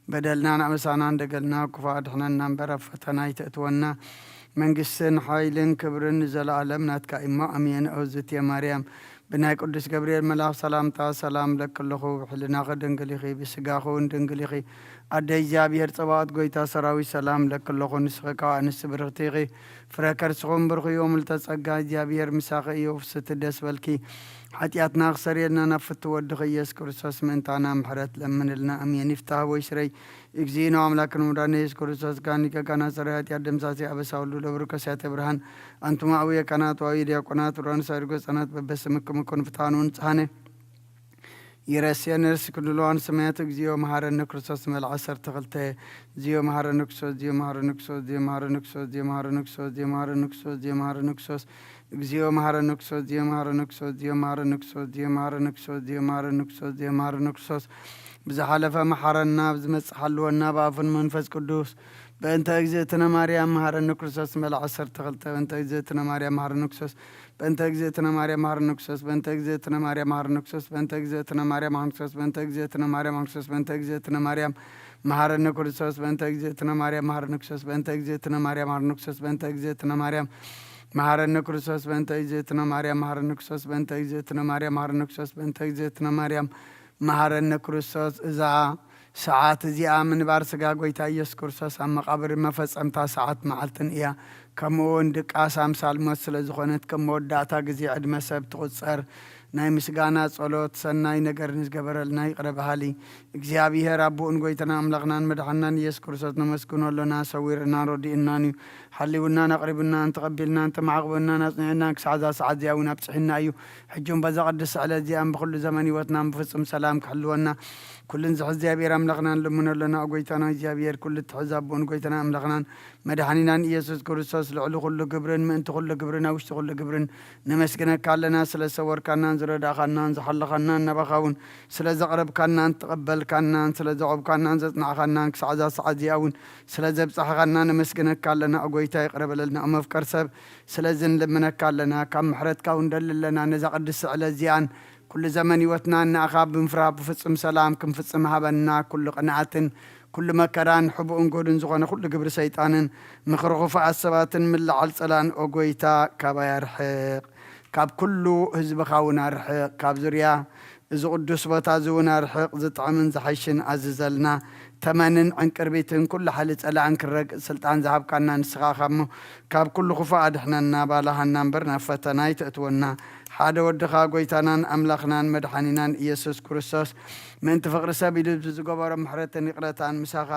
በደልናን ኣበሳናን ደገልና ክፉእ ኣድሕነና እምበር፣ ኣብ ፈተና ኣይተእትወና። መንግስትን ሓይልን ክብርን ንዘለኣለም ናትካ እሞ፣ ኣሜን። እግዝእትየ ማርያም፣ ብናይ ቅዱስ ገብርኤል መልኣኽ ሰላምታ ሰላም እብለኪ ኣለኹ። ብሕልናኺ ድንግል ኢኺ፣ ብስጋኺ እውን ድንግል ኢኺ። ኣደ እግዚኣብሔር ጸባኦት፣ ጎይታ ሰራዊት፣ ሰላም እብለኪ ኣለኹ። ንስኺ ካብ ኣንስቲ ብርኽቲ ኢኺ፣ ፍረ ከርስኹም ብርኽ እዩ። ምልዕተ ጸጋ፣ እግዚኣብሔር ምሳኺ እዩ። ፍስቲ ደስ በልኪ፣ ሓጢኣትና ክሰርየልና ናብ ፍቱ ወድኺ ኢየሱስ ክርስቶስ ምእንታና ምሕረት ለምንልና። ኣሜን። ይፍታህ ወይ ስረይ፣ እግዚእነ አምላክን መድኃኒነ ኢየሱስ ክርስቶስ፣ ጋኒ ከካና ሰራይ ኃጢአት ደምሳሴ አበሳ ሁሉ ለብሩ ከሳቴ ብርሃን። አንቱም አቡየ ካህናት ወአቡየ ዲያቆናት፣ ብርሃን ሳይድጎ ህፃናት በበስምክም ኩን ፍትሐኑ ንጽሐነ። ይረስየነ ርእሲ ኩሉ ለዋን ሰማያት። እግዚኦ መሐረነ ክርስቶስ። መልዓ ሰርተ ክልተ። እግዚኦ መሐረነ ክርስቶስ፣ እግዚኦ መሐረነ ክርስቶስ፣ እግዚኦ መሐረነ ክርስቶስ፣ እግዚኦ መሐረነ ክርስቶስ፣ እግዚኦ መሐረነ ክርስቶስ፣ እግዚኦ መሐረነ ክርስቶስ። እግዚኦ መሐረነ ክርስቶስ፣ እግዚኦ መሐረነ ክርስቶስ፣ እግዚኦ መሐረነ ክርስቶስ፣ እግዚኦ መሐረነ ክርስቶስ፣ እግዚኦ መሐረነ ክርስቶስ። ብዝሓለፈ መሓረና፣ ብዝመጽእ ሓልወና፣ ብኣፉን መንፈስ ቅዱስ። በእንተ እግዝእትነ ማርያም መሐረነ ክርስቶስ። መልዓ ዓሰርተ ክልተ። በእንተ እግዝእትነ ማርያም መሐረነ ክርስቶስ። በእንተ እግዝእትነ ማርያም መሐረነ ክርስቶስ። በእንተ እግዝእትነ ማርያም መሐረነ ክርስቶስ። በእንተ እግዝእትነ ማርያም መሐረነ ክርስቶስ። በእንተ እግዝእትነ ማርያም መሐረነ ክርስቶስ። በእንተ እግዝእትነ ማርያም መሐረነ ክርስቶስ። በእንተ እግዝእትነ ማርያም መሐረነ ክርስቶስ። በእንተ እግዝእትነ ማርያም መሐረነ ክርስቶስ። በእንተ እግዝእትነ ማርያም መሐረነ ክርስቶስ። በእንተ እግዝእትነ ማርያም መሐረነ ክርስቶስ። በእንተ እግዝእትነ ማርያም መሐረነ ክርስቶስ። በእንተ እግዝእትነ ማርያም መሐረነ ክርስቶስ። እዛ ሰዓት እዚኣ ምንባር ስጋ ጎይታ ኢየሱስ ክርስቶስ ኣብ መቓብር መፈጸምታ ሰዓት መዓልትን እያ። ከምኡ እውን ድቃስ ኣምሳል ሞት ስለ ዝኾነት፣ ከም መወዳእታ ግዜ ዕድመ ሰብ ትቑጸር። ናይ ምስጋና ጸሎት፣ ሰናይ ነገር ንዝገበረልና ይቕረ በሃሊ እግዚኣብሔር ኣቦኡን ጎይታና ኣምላኽናን መድሓንናን ኢየሱስ ክርስቶስ ነመስግኖ ኣሎና። ሰዊርናን ረዲኡናን እዩ። ሓሊውናን ኣቕሪቡናን ተቐቢልናን ተማዕቑበናን ኣጽኒዑናን ክሳዕ እዛ ሰዓት እዚኣ እውን ኣብጽሒና እዩ። ሕጂ እውን በዛ ቅድስቲ ዕለት እዚኣን ብኹሉ ዘመን ህይወትና ብፍጹም ሰላም ክሕልወና ኩሉን ዝሕዝ እግዚኣብሔር ኣምላኽና ንልምኖ ኣለና። ኦ ጎይታና እግዚኣብሔር፣ ኩሉ እትሕዝ ኣቦን ጎይታና ኣምላኽናን መድሓኒናን ኢየሱስ ክርስቶስ፣ ልዕሊ ኩሉ ግብርን ምእንቲ ኩሉ ግብርን ኣብ ውሽጢ ኩሉ ግብርን ነመስግነካ ኣለና። ስለ ዝሰወርካናን ዝረዳእኻናን ዝሓለኻናን፣ ናባኻ እውን ስለ ዘቕረብካናን ተቐበልካናን፣ ስለ ዘቖብካናን ዘጽናዕኻናን፣ ክሳዕ እዛ ሰዓት እዚኣ እውን ስለ ዘብጻሕኻና ነመስግነካ ኣለና። ኦ ጎይታ፣ ይቕረ በለልና። ኦ መፍቀር ሰብ፣ ስለዚ ንልምነካ ኣለና። ካብ ምሕረትካ እውን ንደሊ ኣለና። ነዛ ቅድስቲ ዕለት እዚኣን ኩሉ ዘመን ህይወትና ንኣኻ ብምፍራህ ብፍጹም ሰላም ክንፍጽም ሃበና። ኩሉ ቅንዓትን ኩሉ መከራን ሕቡእን ጎድን ዝኾነ ኩሉ ግብሪ ሰይጣንን ምኽሪ ክፉኣት ሰባትን ምልዓል ጸላእን፣ ኦ ጎይታ፣ ካባይ ኣርሕቕ። ካብ ኩሉ ህዝብኻ እውን ኣርሕቕ። ካብ ዙርያ እዚ ቅዱስ ቦታ እዚ እውን ኣርሕቕ። ዝጥዕምን ዝሓይሽን ኣዝዘልና። ተመንን ዕንቅርቢትን ኩሉ ሓይሊ ጸላእን ክረግጽ ስልጣን ዝሃብካና ንስኻ ኢኻ እሞ፣ ካብ ኩሉ ክፉእ ኣድሕነና፣ ባልሃና እምበር ናብ ፈተና ኣይተእትወና። ሓደ ወድኻ ጎይታናን ኣምላኽናን መድሓኒናን ኢየሱስ ክርስቶስ ምእንቲ ፍቕሪ ሰብ ኢሉ ዝገበሮ ምሕረትን ይቕረታን ምሳኻ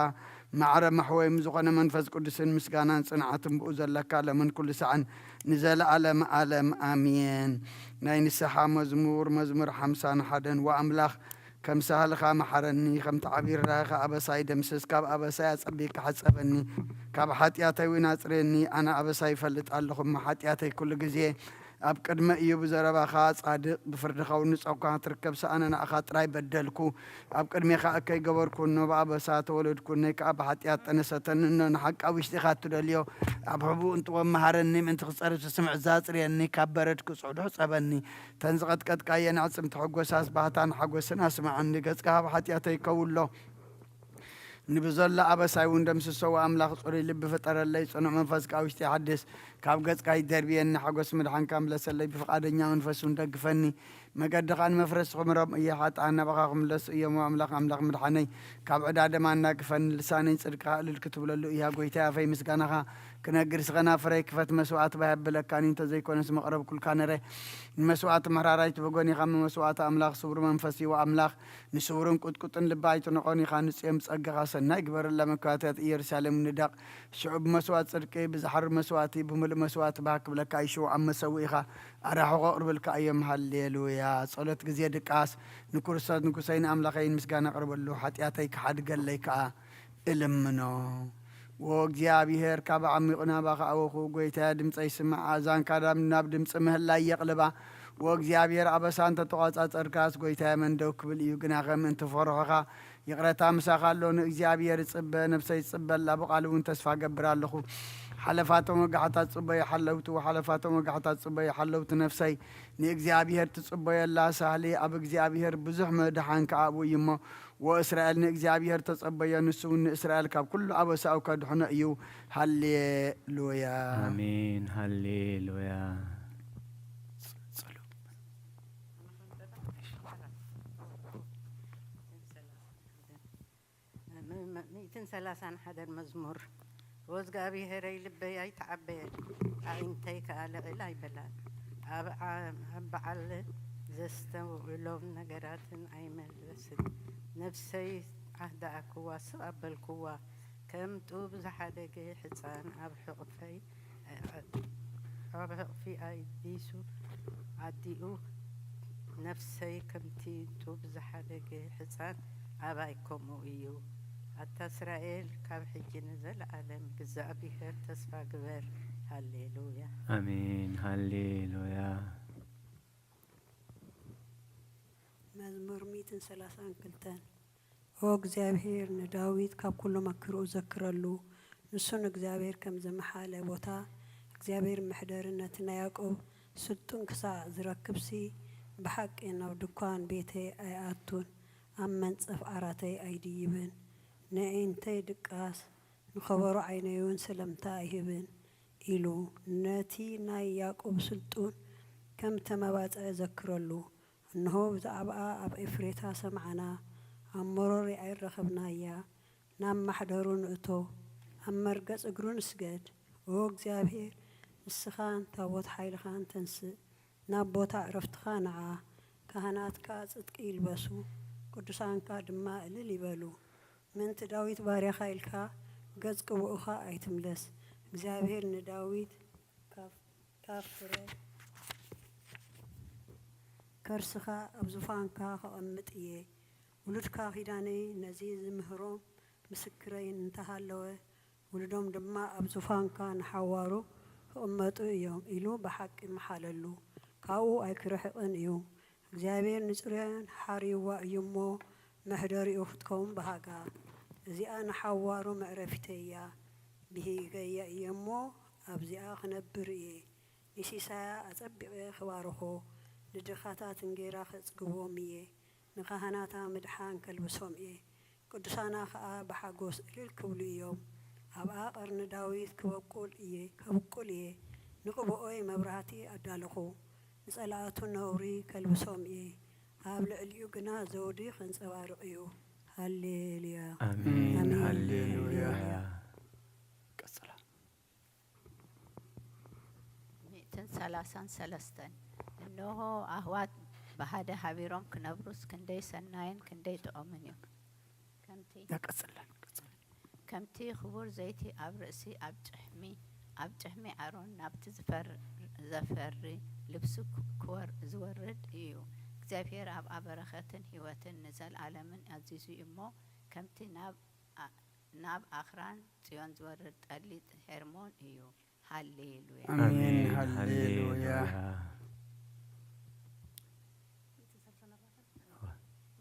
ማዕረ መሕወይም ዝኾነ መንፈስ ቅዱስን ምስጋናን ጽንዓትን ብኡ ዘለካ ለምን ኩሉ ሰዓን ንዘለዓለም ዓለም ኣሜን። ናይ ንስሓ መዝሙር፣ መዝሙር ሓምሳን ሓደን። ወኣምላኽ፣ ከም ሳህልኻ መሓረኒ፣ ከምቲ ዓብዪ ርህራሄኻ ኣበሳይ ደምስስ። ካብ ኣበሳይ ኣጸቢቕካ ሕጸበኒ፣ ካብ ሓጢኣተይ እውን ኣጽርየኒ። ኣነ ኣበሳይ ይፈልጥ ኣለኹ እሞ፣ ሓጢኣተይ ኩሉ ግዜ ኣብ ቅድመ እዩ። ብዘረባኻ ጻድቕ፣ ብፍርድኻ እውን ንጹሕ ኮና ትርከብ። ሰኣነ ንኣኻ ጥራይ በደልኩ፣ ኣብ ቅድሜኻ እከይ ገበርኩ። እኖ ብኣበሳ ተወለድኩ፣ እነይ ከኣ ብሓጢኣት ጠነሰተኒ። እኖ ንሓቂ ኣብ ውሽጢኻ እትደልዮ ኣብ ሕቡእ እንጥወ መሃረኒ፣ ምእንቲ ክጸርፍ ዝስምዕ እዛ ኣጽርየኒ፣ ካብ በረድ ክጽዕዱ ሕጸበኒ። እተን ዝቐጥቀጥካየን ኣዕጽምቲ ሕጎሳስ ባህታን ሓጎስን ኣስምዓኒ። ገጽካ ካብ ሓጢኣተይ ከውሎ፣ ንብዘሎ ኣበሳይ እውን ደምስሶ። ኣምላኽ ጽሩይ ልቢ ፍጠረለይ፣ ጽኑዕ መንፈስ ከኣ ውሽጢ ሓድስ። ካብ ገጽካ ኣይደርብየኒ፣ ሓጎስ ምድሓንካ ምለሰለይ፣ ብፍቓደኛ መንፈስ እውን ደግፈኒ። መገድኻ ንመፍረስቲ ክምሮም እየ፣ ሓጥኣን ናባኻ ክምለሱ እዮም። ኣምላኽ፣ ኣምላኽ ምድሓነይ፣ ካብ ዕዳ ደማ ኣናግፈኒ። ልሳነይ ጽድቅኻ እልል ክትብለሉ እያ። ጎይታይ፣ ኣፈይ ምስጋናኻ ክነግር፣ ስኸና ፍረይ ክፈት። መስዋዕቲ ባይ ኣብለካኒ፣ እንተዘይኮነስ መቕረብኩልካ ነረ። ንመስዋዕቲ ምሕራራይ ትብጎን ኢኻ፣ መስዋዕቲ ኣምላኽ ስውር መንፈስ እዩ። ኣምላኽ፣ ንስውርን ቁጥቁጥን ልቢ ኣይትንቖን ኢኻ። ንጽዮን ብጸጋኻ ሰናይ ግበረላ፣ መካትያት ኢየሩሳሌም ንደቕ። ሽዑ ብመስዋእቲ ጽድቂ፣ ብዝሓርር መስዋእቲ፣ ብምሉእ መስዋእቲ ባህ ክብለካ እዩ። ሽዑ ኣብ መሰውኢኻ ኣራሕቑ ኣቕርብልካ እዮም። ሃሌሉያ። ጸሎት ግዜ ድቃስ። ንክርስቶስ ንጉሰይ ንኣምላኸይን ምስጋና ኣቕርበሉ፣ ሓጢኣተይ ክሓድገለይ ከኣ እልምኖ። ወእግዚኣብሔር፣ ካብ ዓሚቑ ናባኻ ኣወኹ። ጐይታየ፣ ድምፀይ ስማዕ፣ ኣእዛንካ ናብ፣ ናብ ድምፂ ምህላይ የቕልባ። ወእግዚኣብሔር፣ ኣበሳ እንተተቖጻጸርካስ፣ ጐይታየ፣ መን ደው ክብል እዩ? ግናኸ ምእንቲ ፈርሖኻ ይቕረታ ምሳኻ ኣሎ። ንእግዚኣብሔር እጽበ፣ ነፍሰይ ትጽበላ፣ ብቓሉ እውን ተስፋ እገብር ኣለኹ። ሓለፋቶም ወጋሕታት ጽበዩ ሓለውቲ፣ ሓለፋቶም ወጋሕታት ጽበዩ ሓለውቲ ነፍሰይ ንእግዚኣብሔር ትጽበየላ። ሳህሊ ኣብ እግዚኣብሔር ብዙሕ ምድሓን ከኣ ኣብኡ እዩ እሞ፣ ወእስራኤል ንእግዚኣብሔር ተጸበዮ፣ ንሱ እውን ንእስራኤል ካብ ኩሉ ኣበሳኡ ከድሕኖ እዩ። ሃሌሉያ። ኣሜን። ሃሌሉያ። ሚእትን ሰላሳን ሓደን መዝሙር። ወእግዚኣብሔረይ፣ ልበይ ኣይተዓበየን፣ ኣዒንተይ ከኣ ልዕል ኣይበላን። ኣብ ዓ-፣ ኣብ በዓል ዘስተውዕሎም ነገራትን ኣይመለስን። ነፍሰይ ኣህደኣክዋ፣ ስቕ ኣበልክዋ። ከም ጡብ ዝሓደገ ሕጻን ኣብ ሕቕፈይ፣ ኣብ ሕቕፊ ኣዲሱ፣ ኣዲኡ፣ ነፍሰይ ከምቲ ጡብ ዝሓደገ ሕጻን ኣባይ ከምኡ እዩ። ኣታ እስራኤል፣ ካብ ሕጂ ንዘለኣለም እግዚኣብሔር ተስፋ ግበር። ሃሌሉያ። ኣሜን። ሃሌሉያ። መዝሙር ሚእትን ሰላሳን ክልተን። ኦ እግዚኣብሔር፣ ንዳዊት ካብ ኩሉ መከርኡ ዘክረሉ። ንሱ ንእግዚኣብሔር ከም ዝመሓለ ቦታ፣ እግዚኣብሔር መሕደሪ ነቲ ናይ ያዕቆብ ስልጡን ክሳዕ ዝረክብሲ፣ ብሓቂ ናብ ድኳን ቤተይ ኣይኣቱን፣ ኣብ መንጸፍ ዓራተይ ኣይድይብን። ንኣዒንተይ ድቃስ፣ ንኸበሮ ዓይነይ እውን ሰለምታ ኣይህብን ኢሉ፣ ነቲ ናይ ያዕቆብ ስልጡን ከም ተመባጽዒ ዘክረሉ። እንሆ፣ ብዛዕባኣ ኣብ ኤፍሬታ ሰምዓና፣ ኣብ መሮር ኣይረኸብናያ። ናብ ማሕደሩ ንእቶ፣ ኣብ መርገጽ እግሩ ንስገድ። ኦ እግዚኣብሔር፣ ንስኻን ታቦት ሓይልኻን ተንስእ፣ ናብ ቦታ ዕረፍትኻ ንዓ። ካህናትካ ጽድቂ ይልበሱ፣ ቅዱሳንካ ድማ እልል ይበሉ። ምእንቲ ዳዊት ባርያኻ ኢልካ፣ ገጽ ቅቡእኻ ኣይትምለስ። እግዚኣብሔር ንዳዊት ካብ፣ ካብ ፍረ ከርስኻ ኣብ ዙፋንካ ከቐምጥ እየ። ውሉድካ ኪዳነይ ነዚ ዝምህሮም ምስክረይ እንተሃለወ፣ ውሉዶም ድማ ኣብ ዙፋንካ ንሓዋሩ ክቕመጡ እዮም ኢሉ ብሓቂ መሓለሉ። ካብኡ ኣይክርሕቕን እዩ። እግዚኣብሔር ንጽዮን ሓርይዋ እዩ እሞ፣ መሕደሪኡ ክትከውን በሃጋ። እዚኣ ንሓዋሩ መዕረፊተይ እያ፣ ብሂገያ እየ እሞ፣ ኣብዚኣ ክነብር እየ። ንሲሳያ ኣጸቢቐ ክባርኾ፣ ንድኻታት እንጌራ ከጽግቦም እየ፣ ንኻህናታ ምድሓን ከልብሶም እየ። ቅዱሳና ኸኣ ብሓጎስ እልል ክብሉ እዮም። ኣብኣ ቀርኒ ዳዊት ክበቁል እየ፣ ከብቁል እየ። ንቅብኦይ መብራህቲ ኣዳለኹ፣ ንጸላእቱ ነውሪ ከልብሶም እየ። ኣብ ልዕሊኡ ግና ዘውዲ ከንጸባርቕ እዩ። ሃሌሉያ። ኣሜን። ኣሜን። ሃሌሉያ። ቀጽላ። ሚእትን ሰላሳን ሰለስተን። እንሆ፣ ኣህዋት ብሓደ ሓቢሮም ክነብሩስ ክንደይ ሰናይን ክንደይ ጥዑምን እዩ። ከምቲ ቀጽላ፣ ቀጽላ። ከምቲ ክቡር ዘይቲ ኣብ ርእሲ፣ ኣብ ጭሕሚ፣ ኣብ ጭሕሚ ኣሮን ናብቲ ዝፈር-፣ ዘፈሪ ልብሱ ክ-፣ ክወር-፣ ዝወርድ እዩ። እግዚኣብሔር ኣብኣ በረኸትን ህይወትን ንዘለኣለምን ኣዚዙ እዩ እሞ፣ ከምቲ ናብ ኣ-፣ ናብ ኣኽራን ጽዮን ዝወርድ ጠሊ ሄርሞን እዩ። ሃሌሉያ። ኣሜን። ኣሜን። ሃሌሉያ። ሃሌሉያ።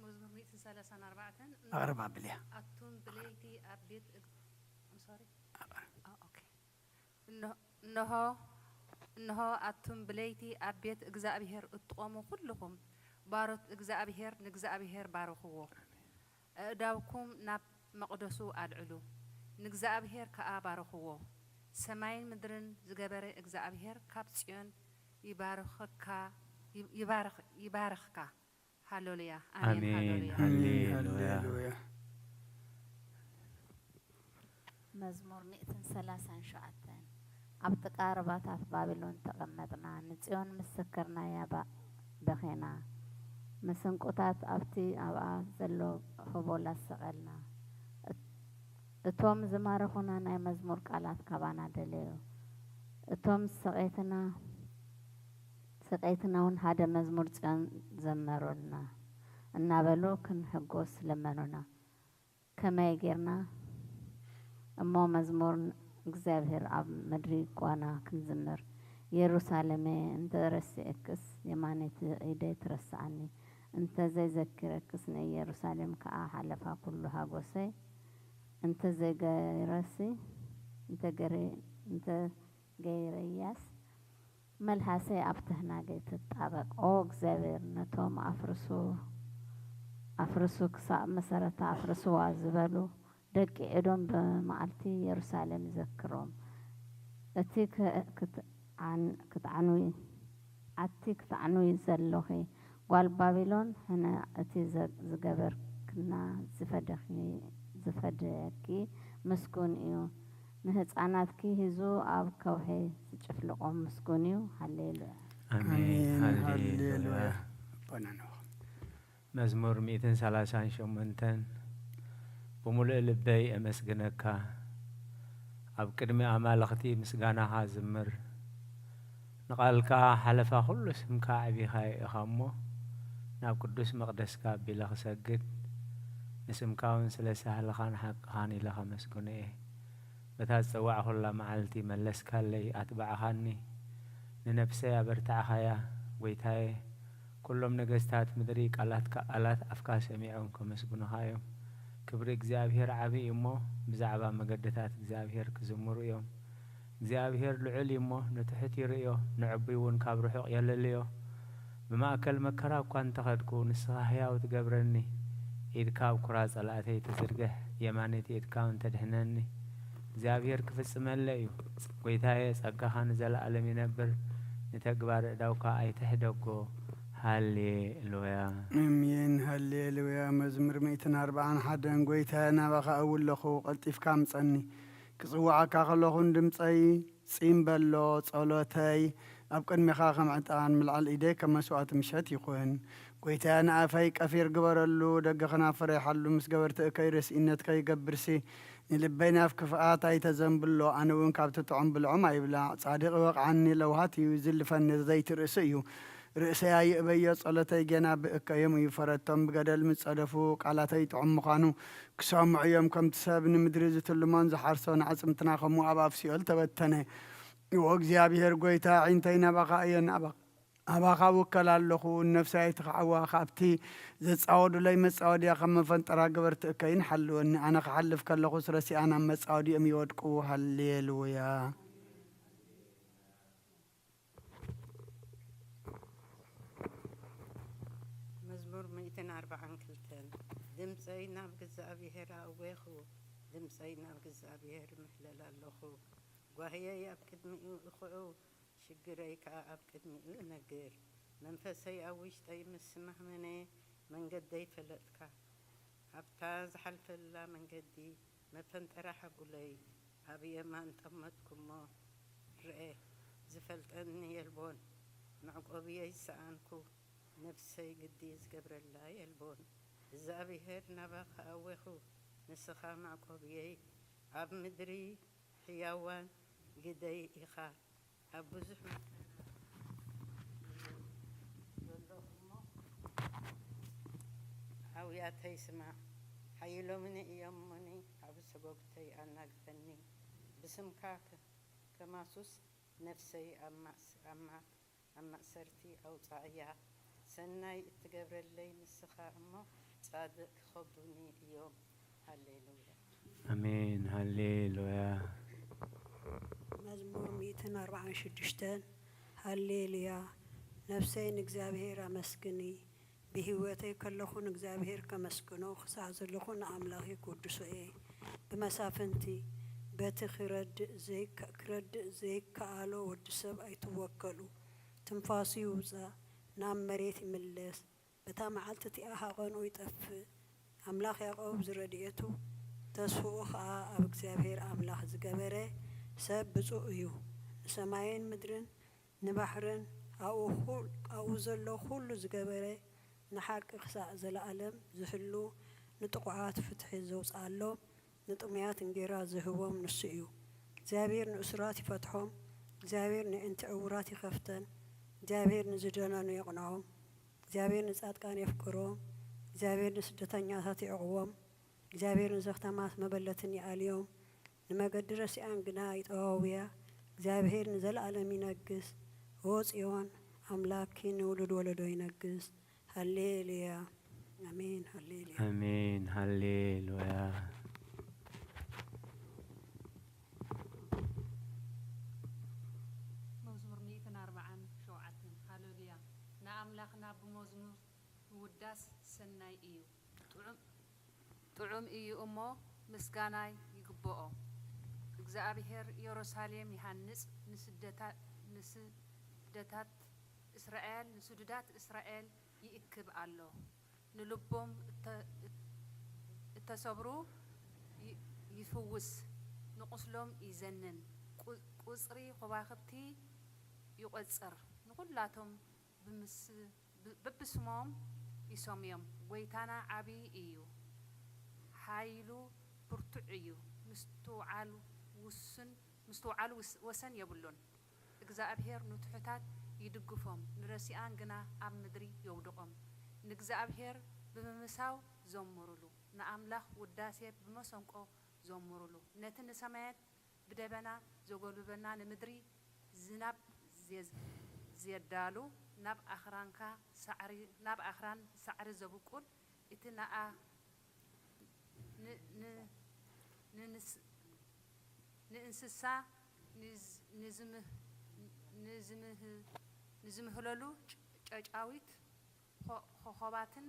መዝሙር ሚእትን ሰላሳን ኣርባዕተን። ኣቕርባ ብልያ። ኣቱም ብለይቲ ኣብ ቤት እግ-፣ I'm sorry። ኣቕርባ። ኦ፣ ኦኬ። እነሆ፣ እነሆ፣ እነሆ ኣቱም ብለይቲ ኣብ ቤት እግዚኣብሔር እትቖሙ ኩልኹም፣ ባሮት እግዚኣብሔር ንእግዚኣብሔር ባርኽዎ። ኣእዳውኩም ናብ መቕደሱ ኣልዕሉ፣ ንእግዚኣብሔር ከኣ ባርኽዎ። ሰማይን ምድርን ዝገበረ እግዚኣብሔር ካብ ጽዮን ይባርኸካ፣ ይባርኽ-፣ ይባርኽካ። ሃሌሉያ። ኣሜን። ኣሜን። ሃሌሉያ። ሃሌሉያ። ሃሌሉያ። መዝሙር ሚእትን ሰላሳን ሸውዓተን። ኣብ ጥቃ ሩባታት ባቢሎን ተቐመጥና፣ ንጽዮን ምስክርናያ ባ-፣ በኼና። መሰንቆታት ኣብቲ ኣብኣ ዘሎ ሆቦላት ሰቐልና። እት-፣ እቶም ዝማረኹና ናይ መዝሙር ቃላት ካባና ደለዩ። እቶም ሰቐይትና፣ ሰቐይትና እውን ሓደ መዝሙር ጽዮን ዘመሩልና እናበሉ ክንሕጎስ ለመኑና። ከመይ ጌርና እሞ መዝሙር እግዚኣብሔር ኣብ ምድሪ ጓና ክንዝምር? የሩሳሌመ፣ እንተ ረሲዐክስ የማነይቲ ኢደይ ትረስዓኒ፣ እንተ ዘይዘኪረክስ ንኢየሩሳሌም ከኣ ሓለፋ ኩሉ ሃጎሰይ፣ እንተ ዘይገይረሲ፣ እንተ ገይረ-፣ እንተ ገይረያስ፣ መልሓሰይ ኣብ ትህናገ ትጣበቕ። ኦ እግዚኣብሔር፣ ነቶም ኣፍርሱ፣ ኣፍርሱ፣ ክሳብ መሰረታ ኣፍርስዋ ዝበሉ ደቂ ኤዶም ብመዓልቲ የሩሳሌም ይዘክሮም። እቲ ከ-፣ ክትዓን-፣ ክትዓንዊ፣ ኣቲ ክትዓንዊ ዘሎኺ ጓል ባቢሎን፣ ሕነ እቲ ዘ-፣ ዝገበርክና ዝፈደኺ-፣ ዝፈደየኪ ምስጉን እዩ። ንህፃናትኪ ሂዙ ኣብ ከውሒ ዝጭፍልቖም ምስጉን እዩ። ሃሌሉያ። ኣሜን። ኣሜን። ሃሌሉያ። ሃሌሉያ። ኣቦና ንባርኽ። መዝሙር ሚእትን ሰላሳን ሸሞንተን። ብምሉእ ልበይ እመስግነካ፣ ኣብ ቅድሚ ኣማልኽቲ ምስጋናኻ ዝምር። ንቓልካ ሓለፋ ኩሉ ስምካ ኣዕቢኻዮ ኢኻ እሞ፣ ናብ ቅዱስ መቕደስካ ኣቢለ ክሰግድ፣ ንስምካ እውን ስለ ሳህልኻን ሓቅኻን ኢለ ከመስግኖ እየ። በታ ዝጸዋዕኹላ መዓልቲ መለስካለይ፣ ኣትባዕኻኒ፣ ንነፍሰይ ኣበርታዕኻያ። ጐይታየ፣ ኩሎም ነገስታት ምድሪ ቃላትካ፣ ቃላት ኣፍካ ሰሚዖም ከመስግኑኻ እዮም። ክብሪ እግዚኣብሄር ዓቢ እዩ እሞ፣ ብዛዕባ መገድታት እግዚኣብሄር ክዝምሩ እዮም። እግዚኣብሄር ልዑል እዩ እሞ፣ ንትሑት ይርእዮ፣ ንዕቡይ እውን ካብ ርሑቕ የለልዮ። ብማእከል መከራ እኳ እንተ ኸድኩ፣ ንስኻ ህያው ትገብረኒ። ኢድካ ኣብ ኩራ ጸላእተይ ትዝርግሕ፣ የማነይቲ ኢድካ እውን ተድሕነኒ። እግዚኣብሄር ክፍጽመለይ እዩ። ጐይታየ፣ ጸጋኻ ንዘለኣለም ይነብር፣ ንተግባር እዳውካ ኣይትሕደጎ። ሃሌሉያ። ኣሜን። ሃሌሉያ። መዝሙር ሚእትን ኣርባዓን ሓደን። ጐይታየ፣ ናባኻ እውለኹ፣ ቀልጢፍካ ምጸኒ። ክጽውዓካ ከለኹ ንድምጸይ ጺም በሎ፣ ጸሎተይ ኣብ ቅድሜኻ ከም ዕጣን፣ ምልዓል ኢደይ ከም መስዋእቲ ምሸት ይኹን። ጐይታየ፣ ንኣፈይ ቀፊር ግበረሉ፣ ደገ ከናፍረይ ሓሉ፣ ምስ ገበርቲ እከይ ርስኢነት ከይገብርሲ፣ ንልበይ ናብ ክፍኣት ኣይተዘንብሎ፣ ኣነ እውን ካብቲ ጥዑም ብልዖም ኣይብላዕ። ጻድቕ ይወቕዓኒ፣ ለውሃት እዩ፣ ይዝልፈኒ፣ ዘይቲ ርእሱ እዩ። ርእሰይ ኣይእበዮ፣ ጸሎተይ ጌና ብእከዮም እዩ። ፈረቶም ብገደል ምስ ጸደፉ፣ ቃላተይ ጥዑም ምዃኑ ክሰምዑ እዮም። ከምቲ ሰብ ንምድሪ ዝትልሞን ዝሓርሶን፣ ኣዕጽምትና ከምኡ ኣብ ኣፍ ሲኦል ተበተነ። ኦ እግዚኣብሄር ጐይታ፣ ኣዒንተይ ናባኻ እየን፣ ኣባ-፣ ኣባኻ እውከል ኣለኹ። ንነፍሰይ ኣይትኽዓዋ፣ ካብቲ ዘጻወዱለይ መጻወድያ፣ ካብ መፈንጠራ ገበርቲ እከይን ሓልወኒ። ኣነ ክሓልፍ ከለኹስ ረሲኣን ኣብ መጻወድኦም ይወድቁ። ሃሌሉያ። መዝሙር ሚእትን ኣርባዓን ክልተን። ድምፀይ ናብ እግዚኣብሄር ኣእዌኹ፣ ድምፀይ ናብ እግዚኣብሄር ይምሕለል ኣለኹ። ጓህየይ ኣብ ቅድሚኡ እኹዑ፣ ሽግረይ ከኣ ኣብ ቅድሚኡ እነግር። መንፈሰይ ኣብ ውሽጠይ ምስ ማህመነ፣ መንገደይ ፈለጥካ። ኣብታ ዝሓልፈላ መንገዲ መፈንጠራ ሓጉለይ ኣብ የማን ጠመትኩሞ። ርኤ፣ ዝፈልጠኒ የልቦን፣ መዕቆብየይ ዝሰኣንኩ፣ ነፍሰይ ግዲ ዝገብረላ የልቦን። እግዚኣብሄር ናባኻ ኣዌኹ፣ ንስኻ መዕቆብየይ፣ ኣብ ምድሪ ሕያዋን ግደይ ኢኻ። ኣብ ብዙሕ መከራ ዘለኹ እሞ፣ ኣውያተይ ስማዕ። ሓይሎምኒ እዮም እሞኒ፣ ኣብ ሰጎግተይ ኣናግፈኒ። ብስምካ ከ-፣ ከማሱስ ነፍሰይ ኣብ ማእስ-፣ ኣብ ማ-፣ ኣብ ማእሰርቲ ኣውጻእያ። ሰናይ እትገብረለይ ንስኻ እሞ፣ ጻድቕ ክኸቡኒ እዮም። ሃሌሉያ። ኣሜን። ሃሌሉያ። መዝሙር ሚእትን ኣርባዓን ሽዱሽተን። ሃሌሉያ። ነፍሰይ ንእግዚኣብሔር ኣመስግኒ። ብህይወተይ ከለኹ ንእግዚኣብሔር ከመስግኖ፣ ክሳዕ ዘለኹ ንኣምላኸይ ክውድሶ እየ። ብመሳፍንቲ፣ በቲ ክረድእ ዘይከ-፣ ክረድእ ዘይከኣሎ ወዲ ሰብ ኣይትወከሉ። ትንፋሱ ይውጻእ፣ ናብ መሬት ይምለስ። በታ መዓልቲ እቲኣ ሃቐንኡ ይጠፍእ። ኣምላኽ ያዕቆብ ዝረድኤቱ፣ ተስፍኡ ኸኣ ኣብ እግዚኣብሔር ኣምላኽ ዝገበረ ሰብ ብጹእ እዩ። ንሰማይን ምድርን፣ ንባሕርን፣ ኣብኡ ኹል-፣ ኣብኡ ዘሎ ኹሉ ዝገበረ፣ ንሓቂ ክሳዕ ዘለኣለም ዝህሉ፣ ንጥቑዓት ፍትሒ ዘውጽኣሎም፣ ንጥሙያት እንጌራ ዝህቦም ንሱ እዩ። እግዚኣብሔር ንእሱራት ይፈትሖም። እግዚኣብሔር ነዒንቲ ዕዉራት ይኸፍተን። እግዚኣብሔር ንዝደነኑ የቕንዖም። እግዚኣብሔር ንጻድቃን የፍቅሮም። እግዚኣብሔር ንስደተኛታት ይዕቕቦም። እግዚኣብሔር ንዘኽታማት መበለትን ይኣልዮም። ንመገዲ ረሲኣን ግና ይጠዋውያ። እግዚኣብሔር ንዘለኣለም ይነግስ። ኦ ጽዮን፣ ኣምላክኪ ንውሉድ ወለዶ ይነግስ። ሃሌሉያ። ኣሜን። ሃሌሉያ። ኣሜን። ሃሌሉያ። መዝሙር ሚእትን ኣርባዓን ሸውዓተን። ሃሌሉያ። ንኣምላኽና ብመዝሙር ምውዳስ ሰናይ እዩ። ጥዑም ጥዑም እዩ እሞ ምስጋና ይግብኦ። እግዚኣብሔር ኢየሩሳሌም ይሃንጽ፣ ንስደታ-፣ ንስደታት እስራኤል፣ ንስዱዳት እስራኤል ይእክብ ኣሎ። ንልቦም እተ-፣ እተሰብሩ ይ-፣ ይፍውስ፣ ንቁስሎም ይዘንን፣ ቁ-፣ ቁጽሪ ኸዋኽብቲ ይቖጽር፣ ንኹላቶም ብምስ-፣ ብ-፣ በብስሞም ይሰምዮም። ጐይታና ዓቢ እዩ፣ ሓይሉ ብርቱዕ እዩ፣ ምስትውዓል ውሱን፣ ምስትውዓሉ ውስ-፣ ወሰን የብሉን። እግዚኣብሄር ንትሑታት ይድግፎም፣ ንረሲኣን ግና ኣብ ምድሪ የውድቖም። ንእግዚኣብሄር ብምምሳው ዘምሩሉ፣ ንኣምላኽ ውዳሴ ብመሰንቆ ዘምሩሉ። ነቲ ንሰማያት ብደበና ዘጎልበና፣ ንምድሪ ዝናብ ዜ-፣ ዜዳሉ፣ ናብ ኣኽራንካ ሳዕሪ፣ ናብ ኣኽራን ሳዕሪ ዘብቁል፣ እቲ ንኣ-፣ ን-፣ ን-፣ ንንስ-፣ ንእንስሳ ንዝ-፣ ንዝምህ-፣ ንዝምህ-፣ ንዝምህለሉ ጨ-፣ ጨጫዊት ኾ-፣ ኾኾባትን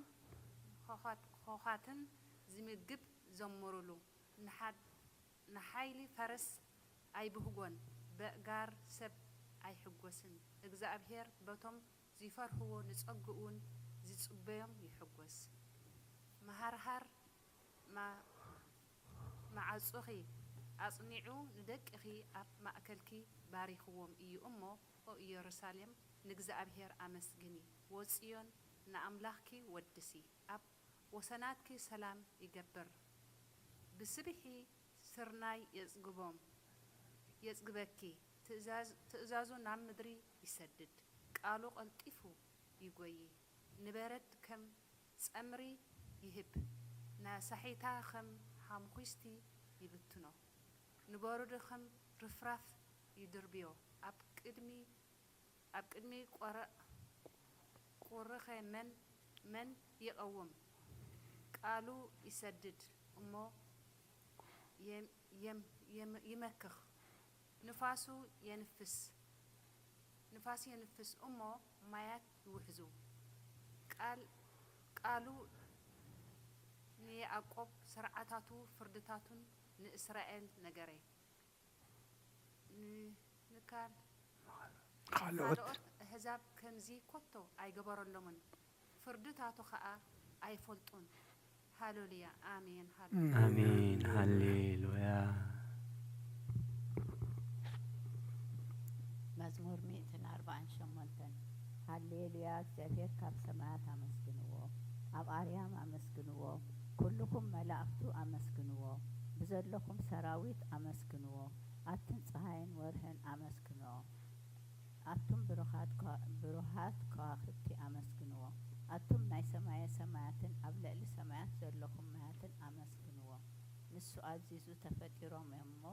ኾዃት-፣ ኾዃትን ዝምግብ ዘምሩሉ። ንሓድ-፣ ንሓይሊ ፈረስ ኣይብህጎን፣ በእጋር ሰብ ኣይሕጎስን። እግዚኣብሄር በቶም ዚፈርህዎ ንጸግኡን ዚጽበዮም ይሕጎስ። መሃርሃር ማ-፣ መዓጹኺ ኣጽኒዑ፣ ንደቅኺ ኣብ ማእከልኪ ባሪኽዎም እዩ እሞ፣ ኦ ኢየሩሳሌም፣ ንእግዚኣብሄር ኣመስግኒ፣ ወጽዮን፣ ንኣምላኽኪ ወድሲ። ኣብ ወሰናትኪ ሰላም ይገብር፣ ብስብሒ ስርናይ የጽግቦም፣ የጽግበኪ። ትእዛዝ-፣ ትእዛዙ ናብ ምድሪ ይሰድድ፣ ቃሉ ቀልጢፉ ይጎዪ። ንበረድ ከም ጸምሪ ይህብ፣ ንሳሒታ ኸም ሓምኹስቲ ይብትኖ፣ ንበረዶ ኸም ርፍራፍ ይድርብዮ። ኣብ ቅድሚ፣ ኣብ ቅድሚ ቈረ-፣ ቁርኸ መን፣ መን ይቐውም? ቃሉ ይሰድድ እሞ የም-፣ የም-፣ የም-፣ ይመክኽ። ንፋሱ የንፍስ፣ ንፋስ የንፍስ እሞ ማያት ይውሕዙ። ቃል-፣ ቃሉ ንያዕቆብ፣ ስርዓታቱ ፍርድታቱን ንእስራኤል ነገረ። ን-፣ ንካል-፣ ካልኦት ካልኦት ኣሕዛብ ከምዚ ኮቶ ኣይገበረሎምን፣ ፍርድታቱ ኸኣ ኣይፈልጡን። ሃሌሉያ፣ ኣሜን፣ ሃሌሉያ። ኣሜን፣ ሃሌሉያ። መዝሙር ሚእትን ኣርባዓን ሸሞንተን። ሃሌሉያ፣ እግዚኣብሔር ካብ ሰማያት ኣመስግንዎ፣ ኣብ ኣርያም ኣመስግንዎ፣ ኩልኹም መላእኽቱ ኣመስግንዎ፣ ብዘለኹም ሰራዊት ኣመስግንዎ፣ ኣቱም ጸሃይን ወርህን ኣመስግንኦ። ኣቱም ብሩኻት ከዋ-፣ ብሩሃት ከዋኽብቲ ኣመስግንዎ። ኣቱም ናይ ሰማየ ሰማያትን ኣብ ልዕሊ ሰማያት ዘለኹም ማያትን ኣመስግንዎ። ንሱ ኣዚዙ ተፈጢሮም እዮም እሞ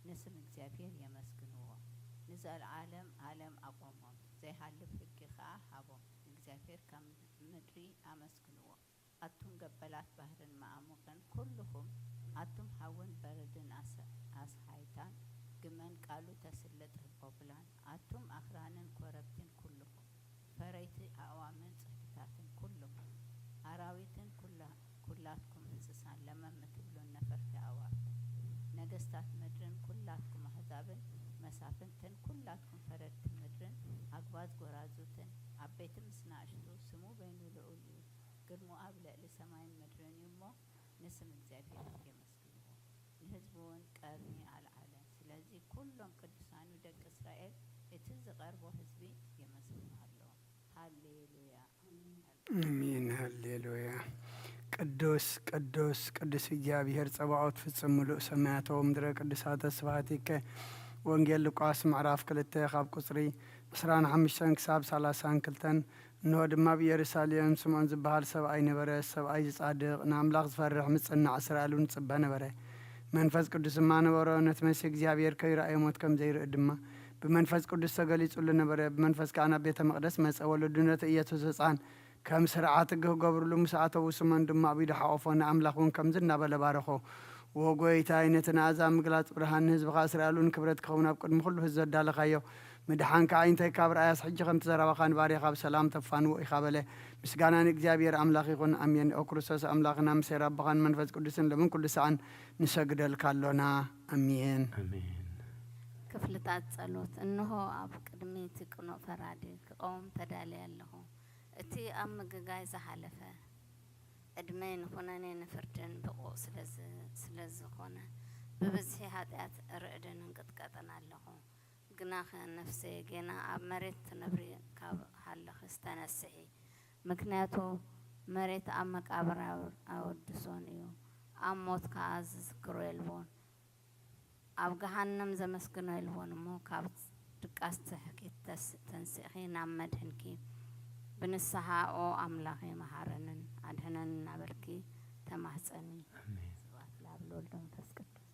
ንስም እግዚኣብሔር የመስግንዎ። ንዘለዓለም ዓለም ኣቖሞም፣ ዘይሃልፍ ሕጊ ኸኣ ሃቦም። ንእግዚኣብሔር ካብ ምድሪ ኣመስግንዎ። ኣቱም ገበላት ባሕርን መዓሙቕን ኩልኹም፣ ኣቱም ሃውን በረድን ኣስ-፣ ኣስሓይታን፣ ግመን ቃሉ ተስልጥ ህቦብላን፣ ኣቱም ኣኽራንን ኮረብትን ኩልኹም፣ ፈረይቲ ኣእዋምን ጽፍሕታትን ኩልኹም፣ ኣራዊትን ኩላ-፣ ኩላትኩም እንስሳን ለመም እትብሉን ነፈርቲ ኣዕዋፍን፣ ነገስታት ምድርን ኩላትኩም ኣህዛብን መሳፍንትን ኩላትኩም ፈረድቲ ምድርን ኣግባዝ ጎራዙትን ዓበይቲ ምስ ናእሽቱ፣ ስሙ በይኑ ልዑል እዩ። ግርምኡ ኣብ ልዕሊ ሰማይን ምድርን እዩ እሞ፣ ንስም እግዚኣብሔር የመስግንዎ፣ ንህዝቡ እውን ቀርኒ ኣልዓለ። ስለዚ ኩሎም ቅዱሳኑ ደቂ እስራኤል፣ እቲ ዝቐርቦ ህዝቢ የመስግኑ ኣለዉ። ሃሌሉያ። ኣሜን፣ ሃሌሉያ። ቅዱስ፣ ቅዱስ፣ ቅዱስ እግዚኣብሔር ጸባኦት፣ ፍጹም ምሉእ ሰማያት ወምድረ ቅዱሳተ ስብሐቲከ። ወንጌል ሉቃስ ምዕራፍ ክልተ ካብ ቁጽሪ ዕስራን ሓሙሽተን ክሳብ ሰላሳን ክልተን። እንሆ ድማ ኣብ ኢየሩሳሌም ስምዖን ዝበሃል ሰብኣይ ነበረ። ሰብኣይ ጻድቕ፣ ንኣምላኽ ዝፈርሕ፣ ምጽናዕ እስራኤል እውን ይጽበ ነበረ። መንፈስ ቅዱስ ድማ ነበሮ። ነቲ መሲሕ እግዚኣብሔር ከይረኣየ ሞት ከም ዘይርኢ ድማ ብመንፈስ ቅዱስ ተገሊጹሉ ነበረ። ብመንፈስ ከኣ ናብ ቤተ መቕደስ መጸ። ወለዱ ነቲ ኢየሱስ ህጻን ከም ስርዓት ሕጊ ክገብሩሉ ምስ ኣተዉ፣ ስምዖን ድማ ኣብ ኢዱ ሓቖፎ፣ ንኣምላኽ እውን ከምዚ እናበለ ባረኾ። ዎ ጐይታይ፣ ነቲ ንኣሕዛብ ምግላጽ ብርሃን፣ ንህዝብኻ እስራኤል እውን ክብረት ክኸውን ኣብ ቅድሚ ኩሉ ህዝቢ ዘዳለኻዮ፣ ምድሓንካ ኣዒንተይ ካብ ረኣያስ፣ ሕጂ ከምቲ ዘረባኻ ንባርያኻ ብሰላም ተፋንዎ ኢኻ በለ። ምስጋና ንእግዚኣብሔር ኣምላኽ ይኹን፣ ኣሜን። ኦ ክርስቶስ ኣምላኽና፣ ምስ ኣቦኻን መንፈስ ቅዱስን፣ ሎምን ኩሉ ሰዓን ንሰግደልካ ኣሎና። ኣሜን። ኣሜን። ክፍልታት ጸሎት። እንሆ፣ ኣብ ቅድሚ እቲ ቅኑዕ ፈራዲ ክቐውም ተዳልየ ኣለኹ። እቲ ኣብ ምግጋይ ዝሓለፈ ዕድመይ ንኹነኔ ንፍርድን ብቑዕ ስለ ዝ-፣ ስለ ዝኾነ፣ ብብዝሒ ሓጢኣት ርዕድን እንቅጥቀጥን ኣለኹ። ግናኸ ነፍሰየ፣ ጌና ኣብ መሬት ትነብሪ ካብ ሃለኽስ ተነስሒ። ምክንያቱ መሬት ኣብ መቃብር ኣው-፣ ኣወድሶን እዩ፣ ኣብ ሞት ከኣ ዝዝክሮ የልቦን። ኣብ ገሃነም ዘመስግኖ የልቦን እሞ፣ ካብ ድቃስ ትሕኪት ተስ-፣ ተንሲእኺ ናብ መድሕንኪ ብንስሓ፣ ኦ ኣምላኸይ፣ መሓረንን ኣድሕነንን እናበልኪ ተማህጸኒ። ኣሜን። ስብሐት ለኣብ ለወልድ ወመንፈስ ቅዱስ።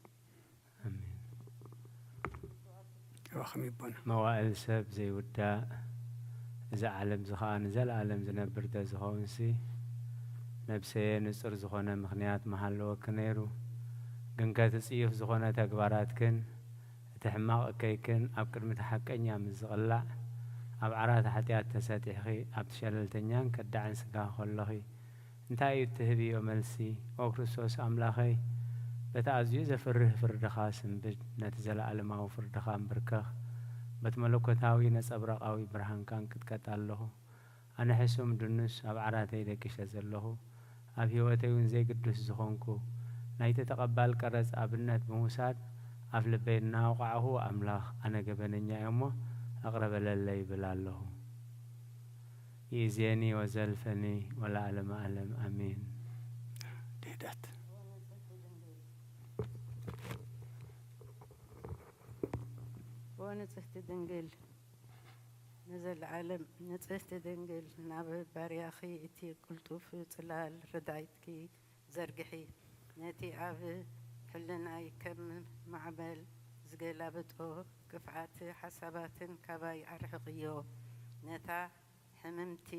ኣሜን። እባ ኸም ይቦና። መዋእል ሰብ ዘይውዳእ፣ እዚ ዓለም እዚ ኸኣ ንዘለኣለም ዝነብር ተዝኸውንሲ፣ ነብሰየ ንጹር ዝኾነ ምኽንያት ምሃለወኪ ነይሩ። ግንከ እቲ ጽዩፍ ዝኾነ ተግባራትክን እቲ ሕማቕ እከይክን ኣብ ቅድሚ እቲ ሓቀኛ ምስ ዝቕላዕ፣ ኣብ ዓራት ሓጢኣት ተሰጢሕኺ፣ ኣብቲ ሸለልተኛን ከዳዕን ስጋ ኸሎኺ፣ እንታይ እዩ እትህብዮ መልሲ? ኦ ክርስቶስ ኣምላኸይ፣ በቲ ኣዝዩ ዘፍርህ ፍርድኻ ስንብድ፣ ነቲ ዘለኣለማዊ ፍርድኻ እምብርከኽ፣ በቲ መለኮታዊ ነጸብራቓዊ ብርሃንካ እንቅጥቀጥ ኣለኹ። ኣነ ሕሱም ድኑስ ኣብ ዓራተይ ደቂሰ ዘለኹ፣ ኣብ ህይወተይ እውን ዘይግዱስ ዝኾንኩ፣ ናይቲ ተቐባል ቀረጽ ኣብነት ብምውሳድ፣ ኣፍ ልበይ እናወቓዕኹ፣ ኣምላኽ፣ ኣነ ገበነኛ እየ እሞ፣ እቕረ በለለይ ይብል ኣለኹ። ይእዜኒ ወዘልፈኒ ወለዓለመ ዓለም፣ ኣሜን። ድህደት። ኦ ንጽህቲ ድንግል፣ ንዘለዓለም ንጽህቲ ድንግል፣ ናብ ባርያኺ እቲ ቅልጡፍ ጽላል ርዳይትኪ ዘርግሒ። ነቲ ኣብ ሕልናይ ከም ማዕበል ዝገላብጦ ክፍኣት ሓሳባትን ካባይ ኣርሕቕዮ። ነታ ሕምምቲ